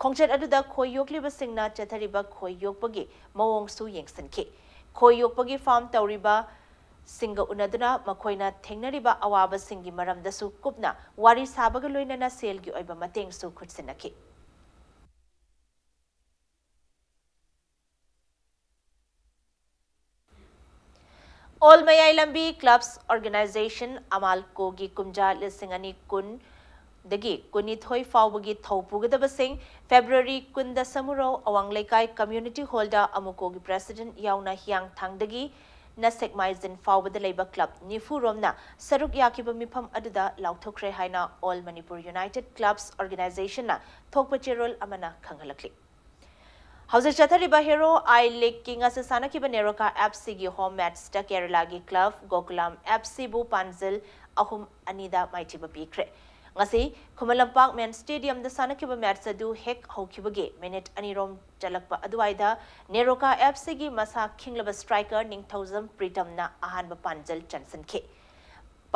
ꯈꯣꯡꯆꯠ ꯑꯗꯨꯗ ꯈꯣꯏ ꯌꯣꯛꯂꯤꯕꯁꯤꯡꯅ ꯆꯠꯊꯔꯤꯕ ꯈꯣꯏ ꯌꯣꯛꯄꯒꯤ ꯃꯑꯣꯡꯁꯨ ꯌꯦꯡꯁꯤꯟꯈꯤ꯫ ꯈꯣꯏ ꯌꯣꯛꯄꯒꯤ farm ꯇꯧꯔꯤꯕ ꯁꯤꯡꯒ ꯎꯅꯗꯨꯅ ꯃꯈꯣꯏꯅ ꯊꯦꯡꯅꯔꯤꯕ ꯑꯋꯥꯕꯁꯤꯡꯒꯤ ꯃꯔꯝꯗꯁꯨ ꯀꯨꯞꯅ ꯋꯥꯔꯤ ꯁꯥꯕꯒ ꯂꯣꯏꯅꯅ ꯁꯦꯜꯒꯤ ꯑꯣꯏꯕ ꯃꯇꯦꯡꯁꯨ ꯈꯨꯠꯁꯤꯟꯅꯈꯤ꯫ All ꯃꯌꯥꯏ ꯂꯝꯕꯤ Clubs Organisation, ꯑꯃꯥꯜꯀꯣꯒꯤ ꯀꯨꯝꯖꯥ ꯂꯤꯁꯤꯡ ꯑꯅꯤ ꯀꯨꯟ ꯗꯒꯤ ꯀꯨꯟꯅꯤꯊꯣꯏ ꯐꯥꯎꯕꯒꯤ ꯊꯧ ꯄꯨꯒꯗꯕꯁꯤꯡ February ꯀꯨꯟꯗ ꯁꯃꯨꯔꯧ ꯑꯋꯥꯡ ꯂꯩꯀꯥꯏ Community Hallꯗ ꯑꯃꯨꯀꯣꯒꯤ President ꯌꯥꯎꯅ ꯍꯤꯌꯥꯡꯊꯥꯡꯗꯒꯤ ꯅ ꯁꯦꯛꯃꯥꯏꯖꯤꯟ ꯐꯥꯎꯕꯗ ꯂꯩꯕ club ꯅꯤꯐꯨ ꯔꯣꯝꯅ ꯁꯔꯨꯛ ꯌꯥꯈꯤꯕ ꯃꯤꯐꯝ ꯑꯗꯨꯗ ꯂꯥꯎꯊꯣꯛꯈ꯭ꯔꯦ ꯍꯥꯏꯅ All Manipur United Clubs Organization ꯅ ꯊꯣꯛꯄ ꯆꯦꯔꯣꯜ ꯑꯃꯅ ꯈꯪꯍꯜꯂꯛꯂꯤ꯫ ꯍꯧꯖꯤꯛ ꯆꯠꯊꯔꯤꯕ Hero I League ꯀꯤ ꯉꯁꯤ ꯁꯥꯟꯅꯈꯤꯕ ꯅꯦꯔꯣꯀꯥ F C ꯒꯤ home match ꯇ ꯀꯦꯔꯂꯥꯒꯤ club ꯒꯣꯀꯨꯂꯝ F C ꯕꯨ ꯄꯥꯟꯖꯤꯜ ꯑꯍꯨꯝ ꯑꯅꯤꯗ ꯃꯥꯏꯊꯤꯕ ꯄꯤꯈ꯭ꯔꯦ꯫ ꯉꯁꯤ ꯈꯨꯃꯟ ꯂꯝꯄꯥꯛ main stadium ꯗ ꯁꯥꯟꯅꯈꯤꯕ match ꯑꯗꯨ ꯍꯦꯛ ꯍꯧꯈꯤꯕꯒꯤ minute ꯑꯅꯤꯔꯣꯝ ꯆꯠꯂꯛꯄ ꯑꯗꯨꯋꯥꯏꯗ ꯅꯦꯔꯣꯀꯥ F C ꯒꯤ ꯃꯁꯥ ꯈꯤꯡꯂꯕ striker ꯅꯤꯡꯊꯧꯖꯝ ꯄ꯭ꯔꯤꯇꯝꯅ ꯑꯍꯥꯟꯕ ꯄꯥꯟꯖꯜ ꯆꯟꯁꯤꯟꯈꯤ꯫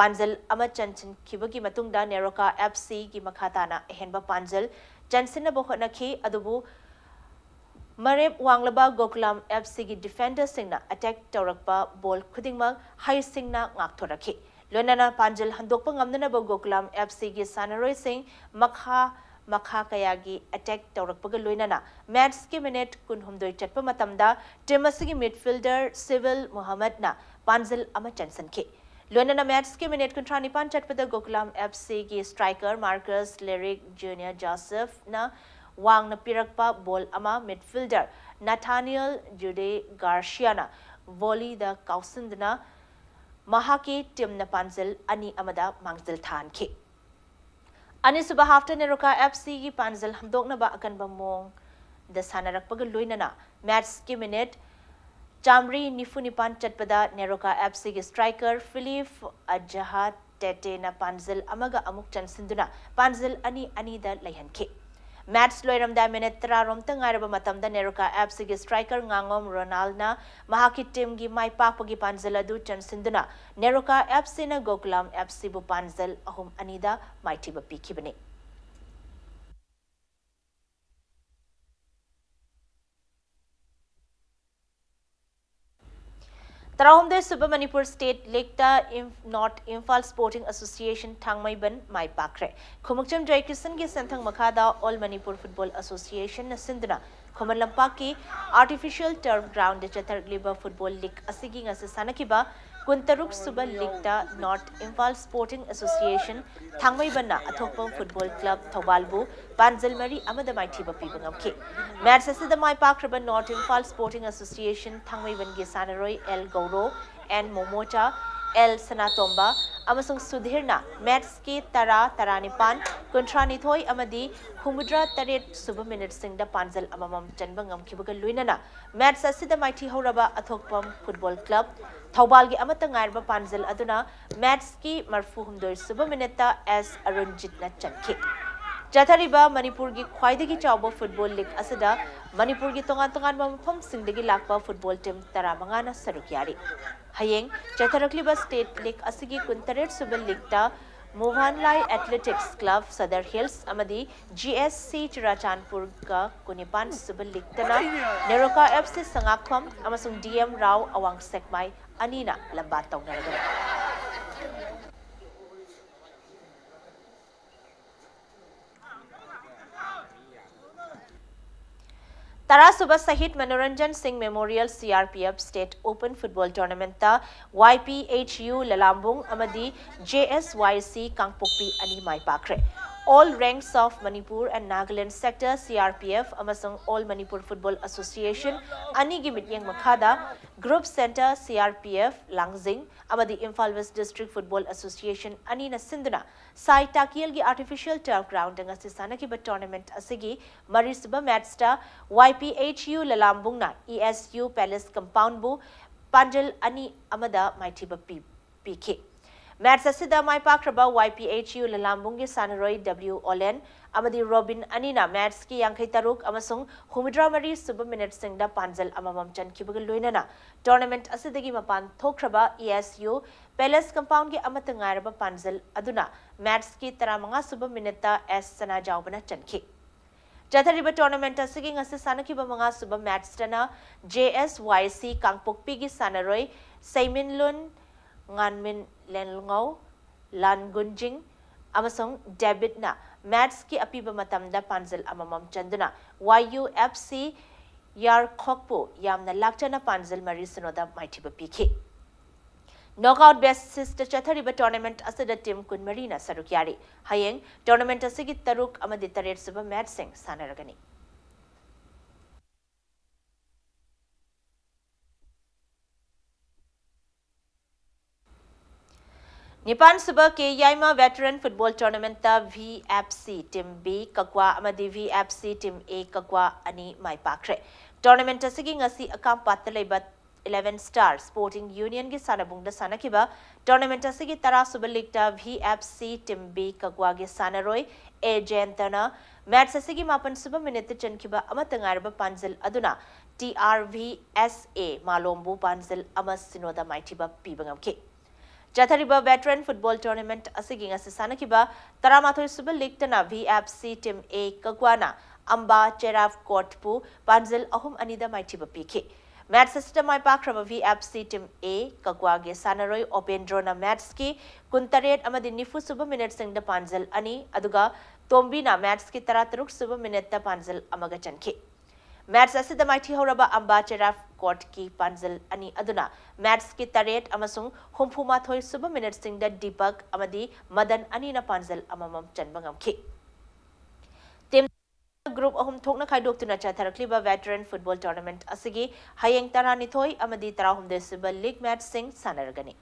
ꯄꯥꯟꯖꯜ ꯑꯃ ꯆꯟꯁꯤꯟꯈꯤꯕꯒꯤ ꯃꯇꯨꯡꯗ ꯅꯦꯔꯣꯀꯥ F C ꯒꯤ ꯃꯈꯥ ꯇꯥꯅ ꯑꯍꯦꯟꯕ ꯄꯥꯟꯖꯜ ꯆꯟꯁꯤꯟꯅꯕ ꯍꯣꯠꯅꯈꯤ, ꯑꯗꯨꯕꯨ ꯃꯔꯦꯞ ꯋꯥꯡꯂꯕ ꯒꯣꯀꯨꯂꯝ F C ꯒꯤ defender ꯁꯤꯡꯅ attack ꯇꯧꯔꯛꯄ ball ꯈꯨꯗꯤꯡꯃꯛ ꯍꯩꯁꯤꯡꯅ ꯉꯥꯛꯊꯣꯔꯛꯈꯤ꯫ ꯂꯣꯏꯅꯅ ꯄꯥꯟꯖꯜ ꯍꯟꯗꯣꯛꯄ ꯉꯝꯅꯅꯕ ꯒꯣꯀꯨꯂꯝ F C ꯒꯤ ꯁꯥꯟꯅꯔꯣꯏꯁꯤꯡ ꯃꯈꯥ ꯃꯈꯥ ꯀꯌꯥꯒꯤ attack ꯇꯧꯔꯛꯄꯒ ꯂꯣꯏꯅꯅ match ꯀꯤ minute ꯀꯨꯟꯍꯨꯝꯗꯣꯏ ꯆꯠꯄ ꯃꯇꯝꯗ team ꯑꯁꯤꯒꯤ midfielder ꯁꯤꯚꯤꯜ ꯃꯨꯍꯝꯃꯗꯅ ꯄꯥꯟꯖꯜ ꯑꯃ ꯆꯟꯁꯤꯟꯈꯤ꯫ ꯂꯣꯏꯅꯅ match ꯀꯤ minute ꯀꯨꯟꯊ꯭ꯔꯥ ꯅꯤꯄꯥꯟ ꯆꯠꯄꯗ ꯒꯣꯀꯨꯂꯝ F C ꯒꯤ striker Marcus Lyric Junior Joseph ꯅ ꯋꯥꯡꯅ ꯄꯤꯔꯛꯄ ball ꯑꯃ midfielder Nathaniel Jude Garcia ꯅ volley ꯗ ꯀꯥꯎꯁꯤꯟꯗꯨꯅ ꯃꯍꯥꯛꯀꯤ team ꯅ ꯄꯥꯟꯖꯜ ꯑꯅꯤ ꯑꯃꯗ ꯃꯥꯡꯖꯤꯜ ꯊꯥꯍꯟꯈꯤ꯫ ꯑꯅꯤꯁꯨꯕ half ꯇ ꯅꯦꯔꯣꯀꯥ F C ꯒꯤ ꯄꯥꯟꯖꯜ ꯍꯟꯗꯣꯛꯅꯕ ꯑꯀꯟꯕ ꯃꯑꯣꯡꯗ ꯁꯥꯟꯅꯔꯛꯄꯒ ꯂꯣꯏꯅꯅ match ꯀꯤ minute ꯆꯥꯃꯔꯤ ꯅꯤꯐꯨ ꯅꯤꯄꯥꯟ ꯆꯠꯄꯗ ꯅꯦꯔꯣꯀꯥ F C ꯒꯤ striker Philip Ajaha Tete ꯅ ꯄꯥꯟꯖꯜ ꯑꯃꯒ ꯑꯃꯨꯛ ꯆꯟꯁꯤꯟꯗꯨꯅ ꯄꯥꯟꯖꯜ ꯑꯅꯤ ꯑꯅꯤꯗ ꯂꯩꯍꯟꯈꯤ꯫ Match ꯂꯣꯏꯔꯝꯗꯥꯏ minute ꯇꯔꯥ ꯔꯣꯝꯇ ꯉꯥꯏꯔꯕ ꯃꯇꯝꯗ ꯅꯦꯔꯣꯀꯥ F C ꯒꯤ striker ꯉꯥꯉꯣꯝ ꯔꯣꯅꯥꯜꯅ ꯃꯍꯥꯛꯀꯤ team ꯒꯤ ꯃꯥꯏ ꯄꯥꯛꯄꯒꯤ ꯄꯥꯟꯖꯜ ꯑꯗꯨ ꯆꯟꯁꯤꯟꯗꯨꯅ ꯅꯦꯔꯣꯀꯥ F C ꯅ ꯒꯣꯀꯨꯂꯝ F C ꯕꯨ ꯄꯥꯟꯖꯜ ꯑꯍꯨꯝ ꯑꯅꯤꯗ ꯃꯥꯏꯊꯤꯕ ꯄꯤꯈꯤꯕꯅꯤ꯫ ꯇꯔꯥꯍꯨꯝꯗꯣꯏ ꯁꯨꯕ ꯃꯅꯤꯄꯨꯔ State League ꯇ ꯏꯝ-, North Imphal Sporting Association ꯊꯥꯡꯃꯩꯕꯟ ꯃꯥꯏ ꯄꯥꯛꯈ꯭ꯔꯦ꯫ ꯈꯨꯃꯨꯛꯆꯝ ꯖꯣꯏꯀꯤꯁꯟꯒꯤ ꯁꯦꯟꯊꯪ ꯃꯈꯥꯗ All Manipur Football Association ꯅ ꯁꯤꯟꯗꯨꯅ ꯈꯨꯃꯟ ꯂꯝꯄꯥꯛꯀꯤ ꯑꯥꯔꯇꯤꯐꯤꯁꯤꯌꯦꯜ ꯇꯔꯐ ꯒ꯭ꯔꯥꯎꯟꯗ ꯆꯠꯊꯔꯛꯂꯤꯕ ꯐꯨꯠꯕꯣꯜ ꯂꯤꯒ ꯑꯁꯤꯒꯤ ꯉꯁꯤ ꯁꯥꯟꯅꯈꯤꯕ ꯀꯨꯟꯇꯔꯨꯛ ꯁꯨꯕ ꯂꯤꯒꯇ ꯅꯣꯔꯠ ꯏꯝꯐꯥꯜ ꯁ꯭ꯄꯣꯔꯇꯤꯡ ꯑꯦꯁꯣꯁꯤꯌꯦꯁꯟ ꯊꯥꯡꯃꯩꯕꯟꯅ ꯑꯊꯣꯛꯄꯝ ꯐꯨꯠꯕꯣꯜ ꯀ꯭ꯂꯕ ꯊꯧꯕꯥꯜꯕꯨ ꯄꯥꯟꯖꯜ ꯃꯔꯤ ꯑꯃꯗ ꯃꯥꯏꯊꯤꯕ ꯄꯤꯕ ꯉꯝꯈꯤ꯫ ꯃꯦꯠꯆ ꯑꯁꯤꯗ ꯃꯥꯏ ꯄꯥꯛꯈ꯭ꯔꯕ ꯅꯣꯔꯠ ꯏꯝꯐꯥꯜ ꯁ꯭ꯄꯣꯔꯇꯤꯡ ꯑꯦꯁꯣꯁꯤꯌꯦꯁꯟ ꯊꯥꯡꯃꯩꯕꯟꯒꯤ ꯁꯥꯟꯅꯔꯣꯏ ꯑꯦꯜ ꯒꯧꯔꯣ, ꯑꯦꯟ ꯃꯣꯃꯣꯆꯥ, ꯑꯦꯜ ꯁꯅꯥꯇꯣꯝꯕ ꯑꯃꯁꯨꯡ ꯁꯨꯙꯤꯔꯅ ꯃꯦꯠꯆꯀꯤ ꯇꯔꯥ, ꯇꯔꯥꯅꯤꯄꯥꯟ, ꯀꯨꯟꯊ꯭ꯔꯥꯅꯤꯊꯣꯏ ꯑꯃꯗꯤ ꯍꯨꯝꯐꯨꯇꯔꯥ ꯇꯔꯦꯠ ꯁꯨꯕ ꯃꯤꯅꯤꯠꯁꯤꯡꯗ ꯄꯥꯟꯖꯜ ꯑꯃꯃꯝ ꯆꯟꯕ ꯉꯝꯈꯤꯕꯒ ꯂꯣꯏꯅꯅ ꯃꯦꯠꯆ ꯑꯁꯤꯗ ꯃꯥꯏꯊꯤꯍꯧꯔꯕ ꯑꯊꯣꯛꯄꯝ ꯐꯨꯠꯕꯣꯜ ꯀ꯭ꯂꯕ ꯊꯧꯕꯥꯜꯒꯤ ꯑꯃꯠꯇ ꯉꯥꯏꯔꯕ ꯄꯥꯟꯖꯜ ꯑꯗꯨꯅ ꯃꯦꯠꯆꯀꯤ ꯃꯔꯐꯨꯍꯨꯝꯗꯣꯏ ꯁꯨꯕ ꯃꯤꯅꯤꯠꯇ ꯑꯦꯁ ꯑꯔꯨꯟꯖꯤꯠꯅ ꯆꯟꯈꯤ꯫ ꯆꯠꯊꯔꯤꯕ ꯃꯅꯤꯄꯨꯔꯒꯤ ꯈ꯭ꯋꯥꯏꯗꯒꯤ ꯆꯥꯎꯕ ꯐꯨꯠꯕꯣꯜ ꯂꯤꯒ ꯑꯁꯤꯗ ꯃꯅꯤꯄꯨꯔꯒꯤ ꯇꯣꯉꯥꯟ ꯇꯣꯉꯥꯟꯕ ꯃꯐꯝꯁꯤꯡꯗꯒꯤ ꯂꯥꯛꯄ ꯐꯨꯠꯕꯣꯜ ꯇꯤꯝ ꯇꯔꯥꯃꯉꯥꯅ ꯁꯔꯨꯛ ꯌꯥꯔꯤ꯫ ꯍꯌꯦꯡ ꯆꯠꯊꯔꯛꯂꯤꯕ ꯁ꯭ꯇꯦꯠ ꯂꯤꯒ ꯑꯁꯤꯒꯤ ꯀꯨꯟꯇꯔꯦꯠ ꯁꯨꯕ ꯂꯤꯒꯇ ꯃꯨꯚꯥꯟꯂꯥꯏ ꯑꯦꯊꯂꯦꯇꯤꯛꯁ ꯀ꯭ꯂꯕ ꯁꯗꯔ ꯍꯤꯜꯁ ꯑꯃꯗꯤ ꯖꯤ ꯑꯦꯁ ꯁꯤ ꯆꯨꯔꯥꯆꯥꯟꯄꯨꯔꯒ ꯀꯨꯟꯅꯤꯄꯥꯟ ꯁꯨꯕ ꯂꯤꯒꯇꯅ ꯅꯦꯔꯣꯀꯥ ꯑꯦꯐ ꯁꯤ ꯁꯉꯥꯛꯐꯝ ꯑꯃꯁꯨꯡ ꯗꯤ ꯑꯦꯝ ꯔꯥꯎ ꯑꯋꯥꯡ ꯁꯦꯛꯃꯥꯏ ꯑꯅꯤꯅ ꯂꯝꯕꯥ ꯇꯧꯅꯔꯒꯅꯤ꯫ ꯇꯔꯥꯁꯨꯕ ꯁꯍꯤꯗ Manoranjan Singh memorial C R P F state open football ꯇꯣꯔꯅꯥꯃꯦꯟꯠꯇ Y P H U Lalambung ꯑꯃꯗꯤ J S Y C Kangpokpi ꯑꯅꯤ ꯃꯥꯏ ꯄꯥꯛꯈ꯭ꯔꯦ꯫ All Ranks of Manipur and Nagaland Sector, C R P F, ꯑꯃꯁꯨꯡ All Manipur Football Association ꯑꯅꯤꯒꯤ ꯃꯤꯠꯌꯦꯡ ꯃꯈꯥꯗ Group Center, C R P F ꯂꯥꯡꯖꯤꯡ ꯑꯃꯗꯤ Imphal west district football association ꯑꯅꯤꯅ ꯁꯤꯟꯗꯨꯅ ꯁꯥꯏ ꯇꯥꯀꯤꯌꯦꯜꯒꯤ ꯑꯥꯔꯇꯤꯐꯤꯁꯤꯌꯦꯜ ꯇꯔꯐ ꯒ꯭ꯔꯥꯎꯟꯗ ꯉꯁꯤ ꯁꯥꯟꯅꯈꯤꯕ ꯇꯣꯔꯅꯥꯃꯦꯟꯠ ꯑꯁꯤꯒꯤ ꯃꯔꯤꯁꯨꯕ ꯃꯦꯠꯆꯇ ꯋꯥꯏ ꯄꯤ ꯑꯩꯆ ꯌꯨ ꯂꯂꯥꯝꯕꯨꯡꯅ ꯏ ꯑꯦꯁ ꯌꯨ ꯄꯦꯂꯦꯁ ꯀꯝꯄꯥꯎꯟꯕꯨ ꯄꯥꯟꯖꯜ ꯑꯅꯤ ꯑꯃꯗ ꯃꯥꯏꯊꯤꯕ ꯄꯤ-, ꯄꯤꯈꯤ꯫ ꯃꯦꯠꯆ ꯑꯁꯤꯗ ꯃꯥꯏ ꯄꯥꯛꯈ꯭ꯔꯕ ꯋꯥꯏ ꯄꯤ ꯑꯩꯆ ꯌꯨ ꯂꯂꯥꯝꯕꯨꯡꯒꯤ ꯁꯥꯟꯅꯔꯣꯏ ꯗꯕ꯭ꯂꯤꯎ ꯑꯣꯂꯦꯟ ꯑꯃꯗꯤ ꯔꯣꯕꯤꯟ ꯑꯅꯤꯅ ꯃꯦꯠꯆꯀꯤ ꯌꯥꯡꯈꯩ ꯇꯔꯨꯛ ꯑꯃꯁꯨꯡ ꯍꯨꯝꯐꯨꯇꯔꯥ ꯃꯔꯤ ꯁꯨꯕ ꯃꯤꯅꯤꯠꯁꯤꯡꯗ ꯄꯥꯟꯖꯜ ꯑꯃꯃꯝ ꯆꯟꯈꯤꯕꯒ ꯂꯣꯏꯅꯅ ꯇꯣꯔꯅꯥꯃꯦꯟꯠ ꯑꯁꯤꯗꯒꯤ ꯃꯄꯥꯟ ꯊꯣꯛꯈ꯭ꯔꯕ ꯏ ꯑꯦꯁ ꯌꯨ ꯄꯦꯂꯦꯁ ꯀꯝꯄꯥꯎꯟꯒꯤ ꯑꯃꯠꯇ ꯉꯥꯏꯔꯕ ꯄꯥꯟꯖꯜ ꯑꯗꯨꯅ ꯃꯦꯠꯆꯀꯤ ꯇꯔꯥꯃꯉꯥ ꯁꯨꯕ ꯃꯤꯅꯤꯠꯇ ꯑꯦꯁ ꯁꯅꯥꯖꯥꯎꯕꯅ ꯆꯟꯈꯤ꯫ ꯆꯠꯊꯔꯤꯕ ꯇꯣꯔꯅꯥꯃꯦꯟꯠ ꯑꯁꯤꯒꯤ ꯉꯁꯤ ꯁꯥꯟꯅꯈꯤꯕ ꯃꯉꯥ ꯁꯨꯕ ꯃꯦꯠꯆꯇꯅ ꯖꯦ ꯑꯦꯁ ꯋꯥꯏ ꯁꯤ ꯀꯥꯡꯄꯣꯛꯄꯤꯒꯤ ꯁꯥꯟꯅꯔꯣꯏ ꯁꯩꯃꯤꯟꯂꯨꯟ ꯉꯥꯟꯃꯤꯟ ꯂꯦꯟꯉꯧ, ꯂꯥꯟꯒꯨꯟꯖꯤꯡ ꯑꯃꯁꯨꯡ ꯗꯦꯕꯤꯠꯅ ꯃꯦꯠꯁꯀꯤ ꯑꯄꯤꯕ ꯃꯇꯝꯗ ꯄꯥꯟꯖꯤꯜ ꯑꯃꯃꯝ ꯆꯟꯗꯨꯅ ꯋꯥꯏ ꯌꯨ ꯑꯦꯐ ꯁꯤ ꯌꯥꯔꯈꯣꯛꯄꯨ ꯌꯥꯝꯅ ꯂꯥꯛꯆꯅ ꯄꯥꯟꯖꯤꯜ ꯃꯔꯤ ꯁꯤꯅꯣꯗ ꯃꯥꯏꯊꯤꯕ ꯄꯤꯈꯤ꯫ ꯅꯣꯛꯑꯥꯎꯠ ꯕꯦꯁꯤꯁꯇ ꯆꯠꯊꯔꯤꯕ ꯇꯣꯔꯅꯥꯃꯦꯟꯠ ꯑꯁꯤꯗ ꯇꯤꯝ ꯀꯨꯟꯃꯔꯤꯅ ꯁꯔꯨꯛ ꯌꯥꯔꯤ꯫ ꯍꯌꯦꯡ ꯇꯣꯔꯅꯥꯃꯦꯟꯠ ꯑꯁꯤꯒꯤ ꯇꯔꯨꯛ ꯑꯃꯗꯤ ꯇꯔꯦꯠ ꯁꯨꯕ ꯃꯦꯠꯁꯁꯤꯡ ꯁꯥꯟꯅꯔꯒꯅꯤ꯫ ꯅꯤꯄꯥꯟ ꯁꯨꯕ ꯀꯦ ꯌꯥꯏꯃ ꯚꯦꯇꯔꯟ ꯐꯨꯠꯕꯣꯜ ꯇꯣꯔꯅꯥꯃꯦꯟꯠꯇ V F C team B Kakwa ꯑꯃꯗꯤ V F C team A Kakwa ꯑꯅꯤ ꯃꯥꯏ ꯄꯥꯛꯈ꯭ꯔꯦ꯫ ꯇꯣꯔꯅꯥꯃꯦꯟꯠ ꯑꯁꯤꯒꯤ ꯉꯁꯤ ꯑꯀꯥꯝꯄꯥꯠꯇ ꯂꯩꯕ ꯏꯂꯦꯚꯦꯟ ꯁ꯭ꯇꯥꯔ ꯁ꯭ꯄꯣꯔꯇꯤꯡ ꯌꯨꯅꯤꯌꯟꯒꯤ ꯁꯥꯟꯅꯕꯨꯡꯗ ꯁꯥꯟꯅꯈꯤꯕ ꯇꯣꯔꯅꯥꯃꯦꯟꯠ ꯑꯁꯤꯒꯤ ꯇꯔꯥ ꯁꯨꯕ ꯂꯤꯒꯇ V F C team B ꯀꯛꯋꯥꯒꯤ ꯁꯥꯟꯅꯔꯣꯏ ꯑꯦ ꯖꯌꯟꯇꯅ ꯃꯦꯠꯁ ꯑꯁꯤꯒꯤ ꯃꯥꯄꯟ ꯁꯨꯕ ꯃꯤꯅꯤꯠꯇ ꯆꯟꯈꯤꯕ ꯑꯃꯠꯇ ꯉꯥꯏꯔꯕ ꯄꯥꯟꯖꯤꯜ ꯑꯗꯨꯅ ꯇꯤ ꯑꯥꯔ ꯚꯤ ꯑꯦꯁ ꯑꯦ ꯃꯥꯂꯣꯝꯕꯨ ꯄꯥꯟꯖꯤꯜ ꯑꯃ ꯁꯤꯅꯣꯗ ꯃꯥꯏꯊꯤꯕ ꯄꯤꯕ ꯉꯝꯈꯤ꯫ ꯆꯠꯊꯔꯤꯕ ꯚꯦꯇꯔꯟ ꯐꯨꯠꯕꯣꯜ ꯇꯣꯔꯅꯥꯃꯦꯟꯠ ꯑꯁꯤꯒꯤ ꯉꯁꯤ ꯁꯥꯟꯅꯈꯤꯕ ꯇꯔꯥꯃꯥꯊꯣꯏ ꯁꯨꯕ ꯂꯤꯒꯇꯅ ꯚꯤ ꯑꯦꯐ ꯁꯤ ꯇꯤꯝ ꯑꯦ ꯀꯛꯋꯥꯅ ꯑꯝꯕꯥ ꯆꯦꯔꯥꯐ ꯀꯣꯔꯠꯄꯨ ꯄꯥꯟꯖꯤꯜ ꯑꯍꯨꯝ ꯑꯅꯤꯗ ꯃꯥꯏꯊꯤꯕ ꯄꯤꯈꯤ꯫ ꯃꯦꯠꯁ ꯑꯁꯤꯗ ꯃꯥꯏ ꯄꯥꯛꯈ꯭ꯔꯕ ꯚꯤ ꯑꯦꯐ ꯁꯤ ꯇꯤꯝ ꯑꯦ ꯀꯛꯋꯥꯒꯤ ꯁꯥꯟꯅꯔꯣꯏ ꯑꯣꯄꯦꯟꯗ꯭ꯔꯣꯅ ꯃꯦꯠꯁꯀꯤ ꯀꯨꯟꯇꯔꯦꯠ ꯑꯃꯗꯤ ꯅꯤꯐꯨ ꯁꯨꯕ ꯃꯤꯅꯤꯠꯁꯤꯡꯗ ꯄꯥꯟꯖꯤꯜ ꯑꯅꯤ, ꯑꯗꯨꯒ ꯇꯣꯝꯕꯤꯅ ꯃꯦꯠꯁꯀꯤ ꯇꯔꯥꯇꯔꯨꯛ ꯁꯨꯕ ꯃꯤꯅꯤꯠꯇ ꯄꯥꯟꯖꯤꯜ ꯑꯃꯒ ꯆꯟꯈꯤ꯫ ꯃꯦꯠꯁ ꯑꯁꯤꯗ ꯃꯥꯏꯊꯤꯍꯧꯔꯕ ꯑꯝꯕꯥ ꯆꯦꯔꯥꯐ ꯀꯣꯔꯠꯀꯤ ꯄꯥꯟꯖꯤꯜ ꯑꯅꯤ ꯑꯗꯨꯅ ꯃꯦꯠꯁꯀꯤ ꯇꯔꯦꯠ ꯑꯃꯁꯨꯡ ꯍꯨꯝꯐꯨ ꯃꯥꯊꯣꯏ ꯁꯨꯕ ꯃꯤꯅꯤꯠꯁꯤꯡꯗ ꯗꯤꯄꯛ ꯑꯃꯗꯤ ꯃꯗꯟ ꯑꯅꯤꯅ ꯄꯥꯟꯖꯤꯜ ꯑꯃꯃꯝ ꯆꯟꯕ ꯉꯝꯈꯤ꯫ ꯇꯤꯝ ꯒ꯭ꯔꯨꯞ ꯑꯍꯨꯝ ꯊꯣꯛꯅ ꯈꯥꯏꯗꯣꯛꯇꯨꯅ ꯆꯠꯊꯔꯛꯂꯤꯕ ꯚꯦꯇꯔꯟ ꯐꯨꯠꯕꯣꯜ ꯇꯣꯔꯅꯥꯃꯦꯟꯠ ꯑꯁꯤꯒꯤ ꯍꯌꯦꯡ ꯇꯔꯥꯅꯤꯊꯣꯏ ꯑꯃꯗꯤ ꯇꯔꯥꯍꯨꯝꯗꯣꯏ ꯁꯨꯕ ꯂꯤꯒ ꯃꯦꯠꯁꯁꯤꯡ ꯁꯥꯟꯅꯔꯒꯅꯤ꯫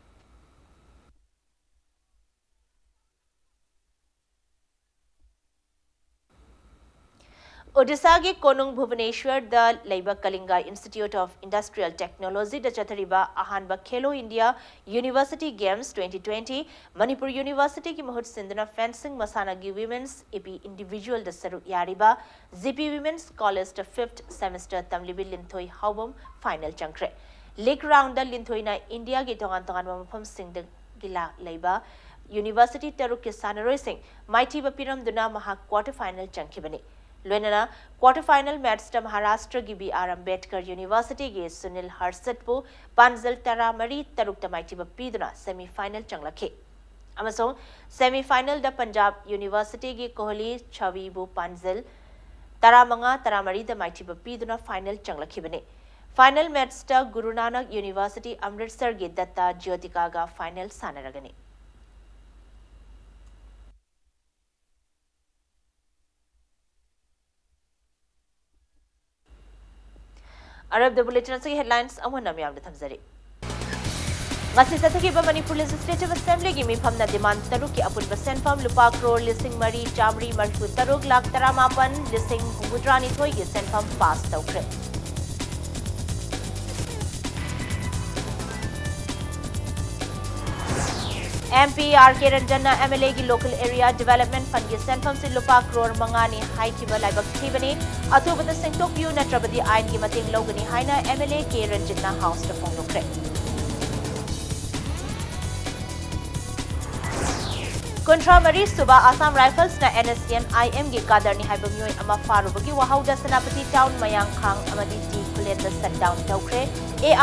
ꯑꯣꯗꯤꯁꯥꯒꯤ ꯀꯣꯅꯨꯡ ꯚꯨꯕꯅꯦꯁ꯭ꯋꯔꯗ ꯂꯩꯕ ꯀꯂꯤꯡꯒ ꯏꯟꯁꯇꯤꯇ꯭ꯌꯨꯠ ꯑꯣꯐ ꯏꯟꯗꯁꯇ꯭ꯔꯤꯌꯦꯜ ꯇꯦꯛꯅꯣꯂꯣꯖꯤꯗ ꯆꯠꯊꯔꯤꯕ ꯑꯍꯥꯟꯕ Khelo India university games twenty twenty Manipur ꯌꯨꯅꯤꯚꯔꯁꯤꯇꯤꯒꯤ ꯃꯍꯨꯠ ꯁꯤꯟꯗꯨꯅ ꯐꯦꯟꯁꯤꯡ ꯃꯁꯥꯟꯅꯒꯤ ꯋꯤꯃꯦꯟꯁ ꯏꯄꯤ ꯏꯟꯗꯤꯚꯤꯖꯨꯋꯦꯜꯗ ꯁꯔꯨꯛ ꯌꯥꯔꯤꯕ ꯖꯤ ꯄꯤ ꯋꯤꯃꯦꯟꯁ ꯀꯣꯂꯦꯖꯇ ꯐꯤꯐꯠ ꯁꯦꯃꯤꯁꯇꯔ ꯇꯝꯂꯤꯕꯤ ꯂꯤꯟꯊꯣꯏ ꯍꯥꯎꯕꯝ ꯐꯥꯏꯅꯦꯜ ꯆꯪꯈ꯭ꯔꯦ꯫ ꯂꯤꯒ ꯔꯥꯎꯟꯗ ꯂꯤꯟꯊꯣꯏꯅ ꯏꯟꯗꯤꯌꯥꯒꯤ ꯇꯣꯉꯥꯟ ꯇꯣꯉꯥꯟꯕ ꯃꯐꯝꯁꯤꯡꯗꯒꯤ ꯂꯥꯛꯂꯤꯕ ꯌꯨꯅꯤꯚꯔꯁꯤꯇꯤ ꯇꯔꯨꯛꯀꯤ ꯁꯥꯟꯅꯔꯣꯏꯁꯤꯡ ꯃꯥꯏꯊꯤꯕ ꯄꯤꯔꯝꯗꯨꯅ ꯃꯍꯥꯛ ꯀ꯭ꯋꯥꯔꯇꯔ ꯐꯥꯏꯅꯦꯜ ꯆꯪꯈꯤꯕꯅꯤ꯫ ꯂꯣꯏꯅꯅ ꯀ꯭ꯋꯥꯔꯇꯔ ꯐꯥꯏꯅꯦꯜ ꯃꯦꯠꯁꯇ ꯃꯍꯥꯔꯥꯁꯇ꯭ꯔꯒꯤ ꯕꯤ ꯑꯥꯔ ꯑꯝꯕꯦꯗꯀꯔ ꯌꯨꯅꯤꯚꯔꯁꯤꯇꯤꯒꯤ ꯁꯨꯅꯤꯜ ꯍꯔꯁꯠꯄꯨ ꯄꯥꯟꯖꯜ ꯇꯔꯥꯃꯔꯤ ꯇꯔꯨꯛꯇ ꯃꯥꯏꯊꯤꯕ ꯄꯤꯗꯨꯅ ꯁꯦꯃꯤ ꯐꯥꯏꯅꯦꯜ ꯆꯪꯂꯛꯈꯤ꯫ ꯑꯃꯁꯨꯡ semi finalꯗ Punjab Universityꯒꯤ ꯀꯣꯍꯂꯤ ꯁꯥꯕꯤꯕꯨ ꯄꯥꯟꯖꯤꯜ ꯇꯔꯥꯃꯉꯥ ꯇꯔꯥꯃꯔꯤꯗ ꯃꯥꯏꯊꯤꯕ ꯄꯤꯗꯨꯅ final ꯆꯪꯂꯛꯈꯤꯕꯅꯤ꯫ Final matchꯇ Guru Nanak University Amritsarꯒꯤ Datta Jyotika'ꯒ final ꯁꯥꯟꯅꯔꯒꯅꯤ꯫ ꯑꯔꯣꯏꯕꯗ bulletin ꯑꯁꯤꯒꯤ headlines ꯑꯃꯨꯛ ꯍꯟꯅ ꯃꯌꯥꯝꯗ ꯊꯝꯖꯔꯤ꯫ ꯉꯁꯤ ꯆꯠꯊꯈꯤꯕ ꯃꯅꯤꯄꯨꯔ Legislative Assemblyꯒꯤ ꯃꯤꯐꯝꯅ demand ꯇꯔꯨꯛꯀꯤ ꯑꯄꯨꯟꯕ ꯁꯦꯟꯐꯝ ꯂꯨꯄꯥ ꯀ꯭ꯔꯣꯔ ꯂꯤꯁꯤꯡ ꯃꯔꯤ ꯆꯥꯃꯔꯤ ꯃꯔꯤꯐꯨ ꯇꯔꯨꯛ ꯂꯥꯈ ꯇꯔꯥꯃꯥꯄꯟ ꯂꯤꯁꯤꯡ ꯍꯨꯝꯐꯨꯇꯔꯥꯅꯤꯊꯣꯏꯒꯤ ꯁꯦꯟꯐꯝ pass ꯇꯧꯈ꯭ꯔꯦ꯫ MP R K ꯔꯟꯖꯟꯅ MLAꯒꯤ local area development fundꯒꯤ ꯁꯦꯟꯐꯝꯁꯤ ꯂꯨꯄꯥ ꯀ꯭ꯔꯣꯔ ꯃꯉꯥꯅꯤ ꯍꯥꯏꯈꯤꯕ ꯂꯥꯏꯕꯛ ꯊꯤꯕꯅꯤ꯫ ꯑꯊꯨꯕꯗ ꯁꯦꯡꯗꯣꯛꯄꯤꯌꯨ, ꯅꯠꯇ꯭ꯔꯕꯗꯤ ꯑꯥꯏꯟꯒꯤ ꯃꯇꯦꯡ ꯂꯧꯒꯅꯤ ꯍꯥꯏꯅ MLA K ꯔꯟꯖꯤꯠꯅ Houseꯇ ꯐꯣꯡꯗꯣꯛꯈ꯭ꯔꯦ꯫ ꯀꯨꯟꯊ꯭ꯔꯥ ꯃꯔꯤ ꯁꯨꯕ Assam Riflesꯅ NSCN-IMꯒꯤ cadreꯅꯤ ꯍꯥꯏꯕ ꯃꯤꯑꯣꯏ ꯑꯃ ꯐꯥꯔꯨꯕꯒꯤ ꯋꯥꯍꯧꯗ ꯁꯦꯅꯥꯄꯇꯤ Town, ꯃꯌꯥꯡꯈꯥꯡ ꯑꯃꯗꯤ ꯗꯤ ꯈꯨꯂꯦꯟꯗ shutdown ꯇꯧꯈ꯭ꯔꯦ꯫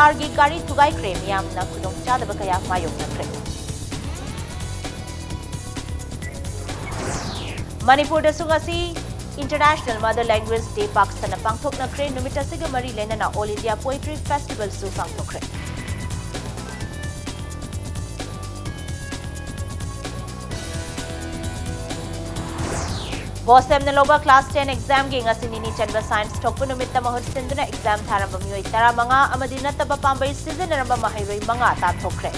ARꯒꯤ ꯒꯥꯔꯤ ꯊꯨꯒꯥꯏꯈ꯭ꯔꯦ꯫ ꯃꯤꯌꯥꯝꯅ ꯈꯨꯗꯣꯡꯆꯥꯗꯕ ꯀꯌꯥ ꯃꯥꯌꯣꯛꯅꯈ꯭ꯔꯦ꯫ ꯃꯅꯤꯄꯨꯔꯗꯁꯨ ꯉꯁꯤ International Mother Language Day ꯄꯥꯛ ꯁꯟꯅ ꯄꯥꯡꯊꯣꯛꯅꯈ꯭ꯔꯦ꯫ ꯅꯨꯃꯤꯠ ꯑꯁꯤꯒ ꯃꯔꯤ ꯂꯩꯅꯅ All India Poetry Festivalꯁꯨ ꯄꯥꯡꯊꯣꯛꯈ꯭ꯔꯦ꯫ BOSEMꯅ ꯂꯧꯕ class ten examꯒꯤ ꯉꯁꯤ ꯅꯤꯅꯤ ꯆꯟꯕ science ꯊꯣꯛꯄ ꯅꯨꯃꯤꯠꯇ ꯃꯍꯨꯠ ꯁꯤꯟꯗꯨꯅ exam ꯊꯥꯔꯝꯕ ꯃꯤꯑꯣꯏ ꯇꯔꯥꯃꯉꯥ ꯑꯃꯗꯤ ꯅꯠꯇꯕ ꯄꯥꯝꯕꯩ ꯁꯤꯖꯤꯟꯅꯔꯝꯕ ꯃꯍꯩꯔꯣꯏ ꯃꯉꯥ ꯇꯥꯟꯊꯣꯛꯈ꯭ꯔꯦ꯫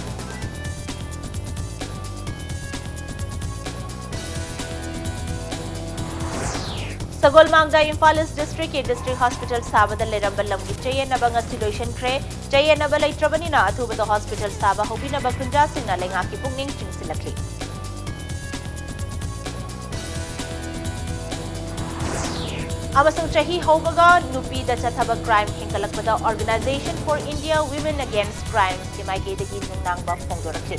ꯁꯒꯣꯜꯃꯥꯡꯗ Imphal East Districtꯀꯤ District Hospital ꯁꯥꯕꯗ ꯂꯩꯔꯝꯕ ꯂꯝꯒꯤ ꯆꯌꯦꯠꯅꯕ ꯉꯁꯤ ꯂꯣꯏꯁꯤꯟꯈ꯭ꯔꯦ꯫ ꯆꯌꯦꯠꯅꯕ ꯂꯩꯇ꯭ꯔꯕꯅꯤꯅ ꯑꯊꯨꯕꯗ hospital ꯁꯥꯕ ꯍꯧꯕꯤꯅꯕ ꯈꯨꯟꯖꯥꯁꯤꯡꯅ ꯂꯩꯉꯥꯛꯀꯤ ꯄꯨꯛꯅꯤꯡ ꯆꯤꯡꯁꯤꯜꯂꯛꯂꯤ꯫ ꯑꯃꯁꯨꯡ ꯆꯍꯤ ꯍꯧꯕꯒ ꯅꯨꯄꯤꯗ ꯆꯠꯊꯕ crime ꯍꯦꯟꯒꯠꯂꯛꯄꯗ Organisation for India Women Against Crimesꯀꯤ ꯃꯥꯏꯀꯩꯗꯒꯤ ꯅꯨꯡꯅꯥꯡꯕ ꯐꯣꯡꯗꯣꯔꯛꯈꯤ꯫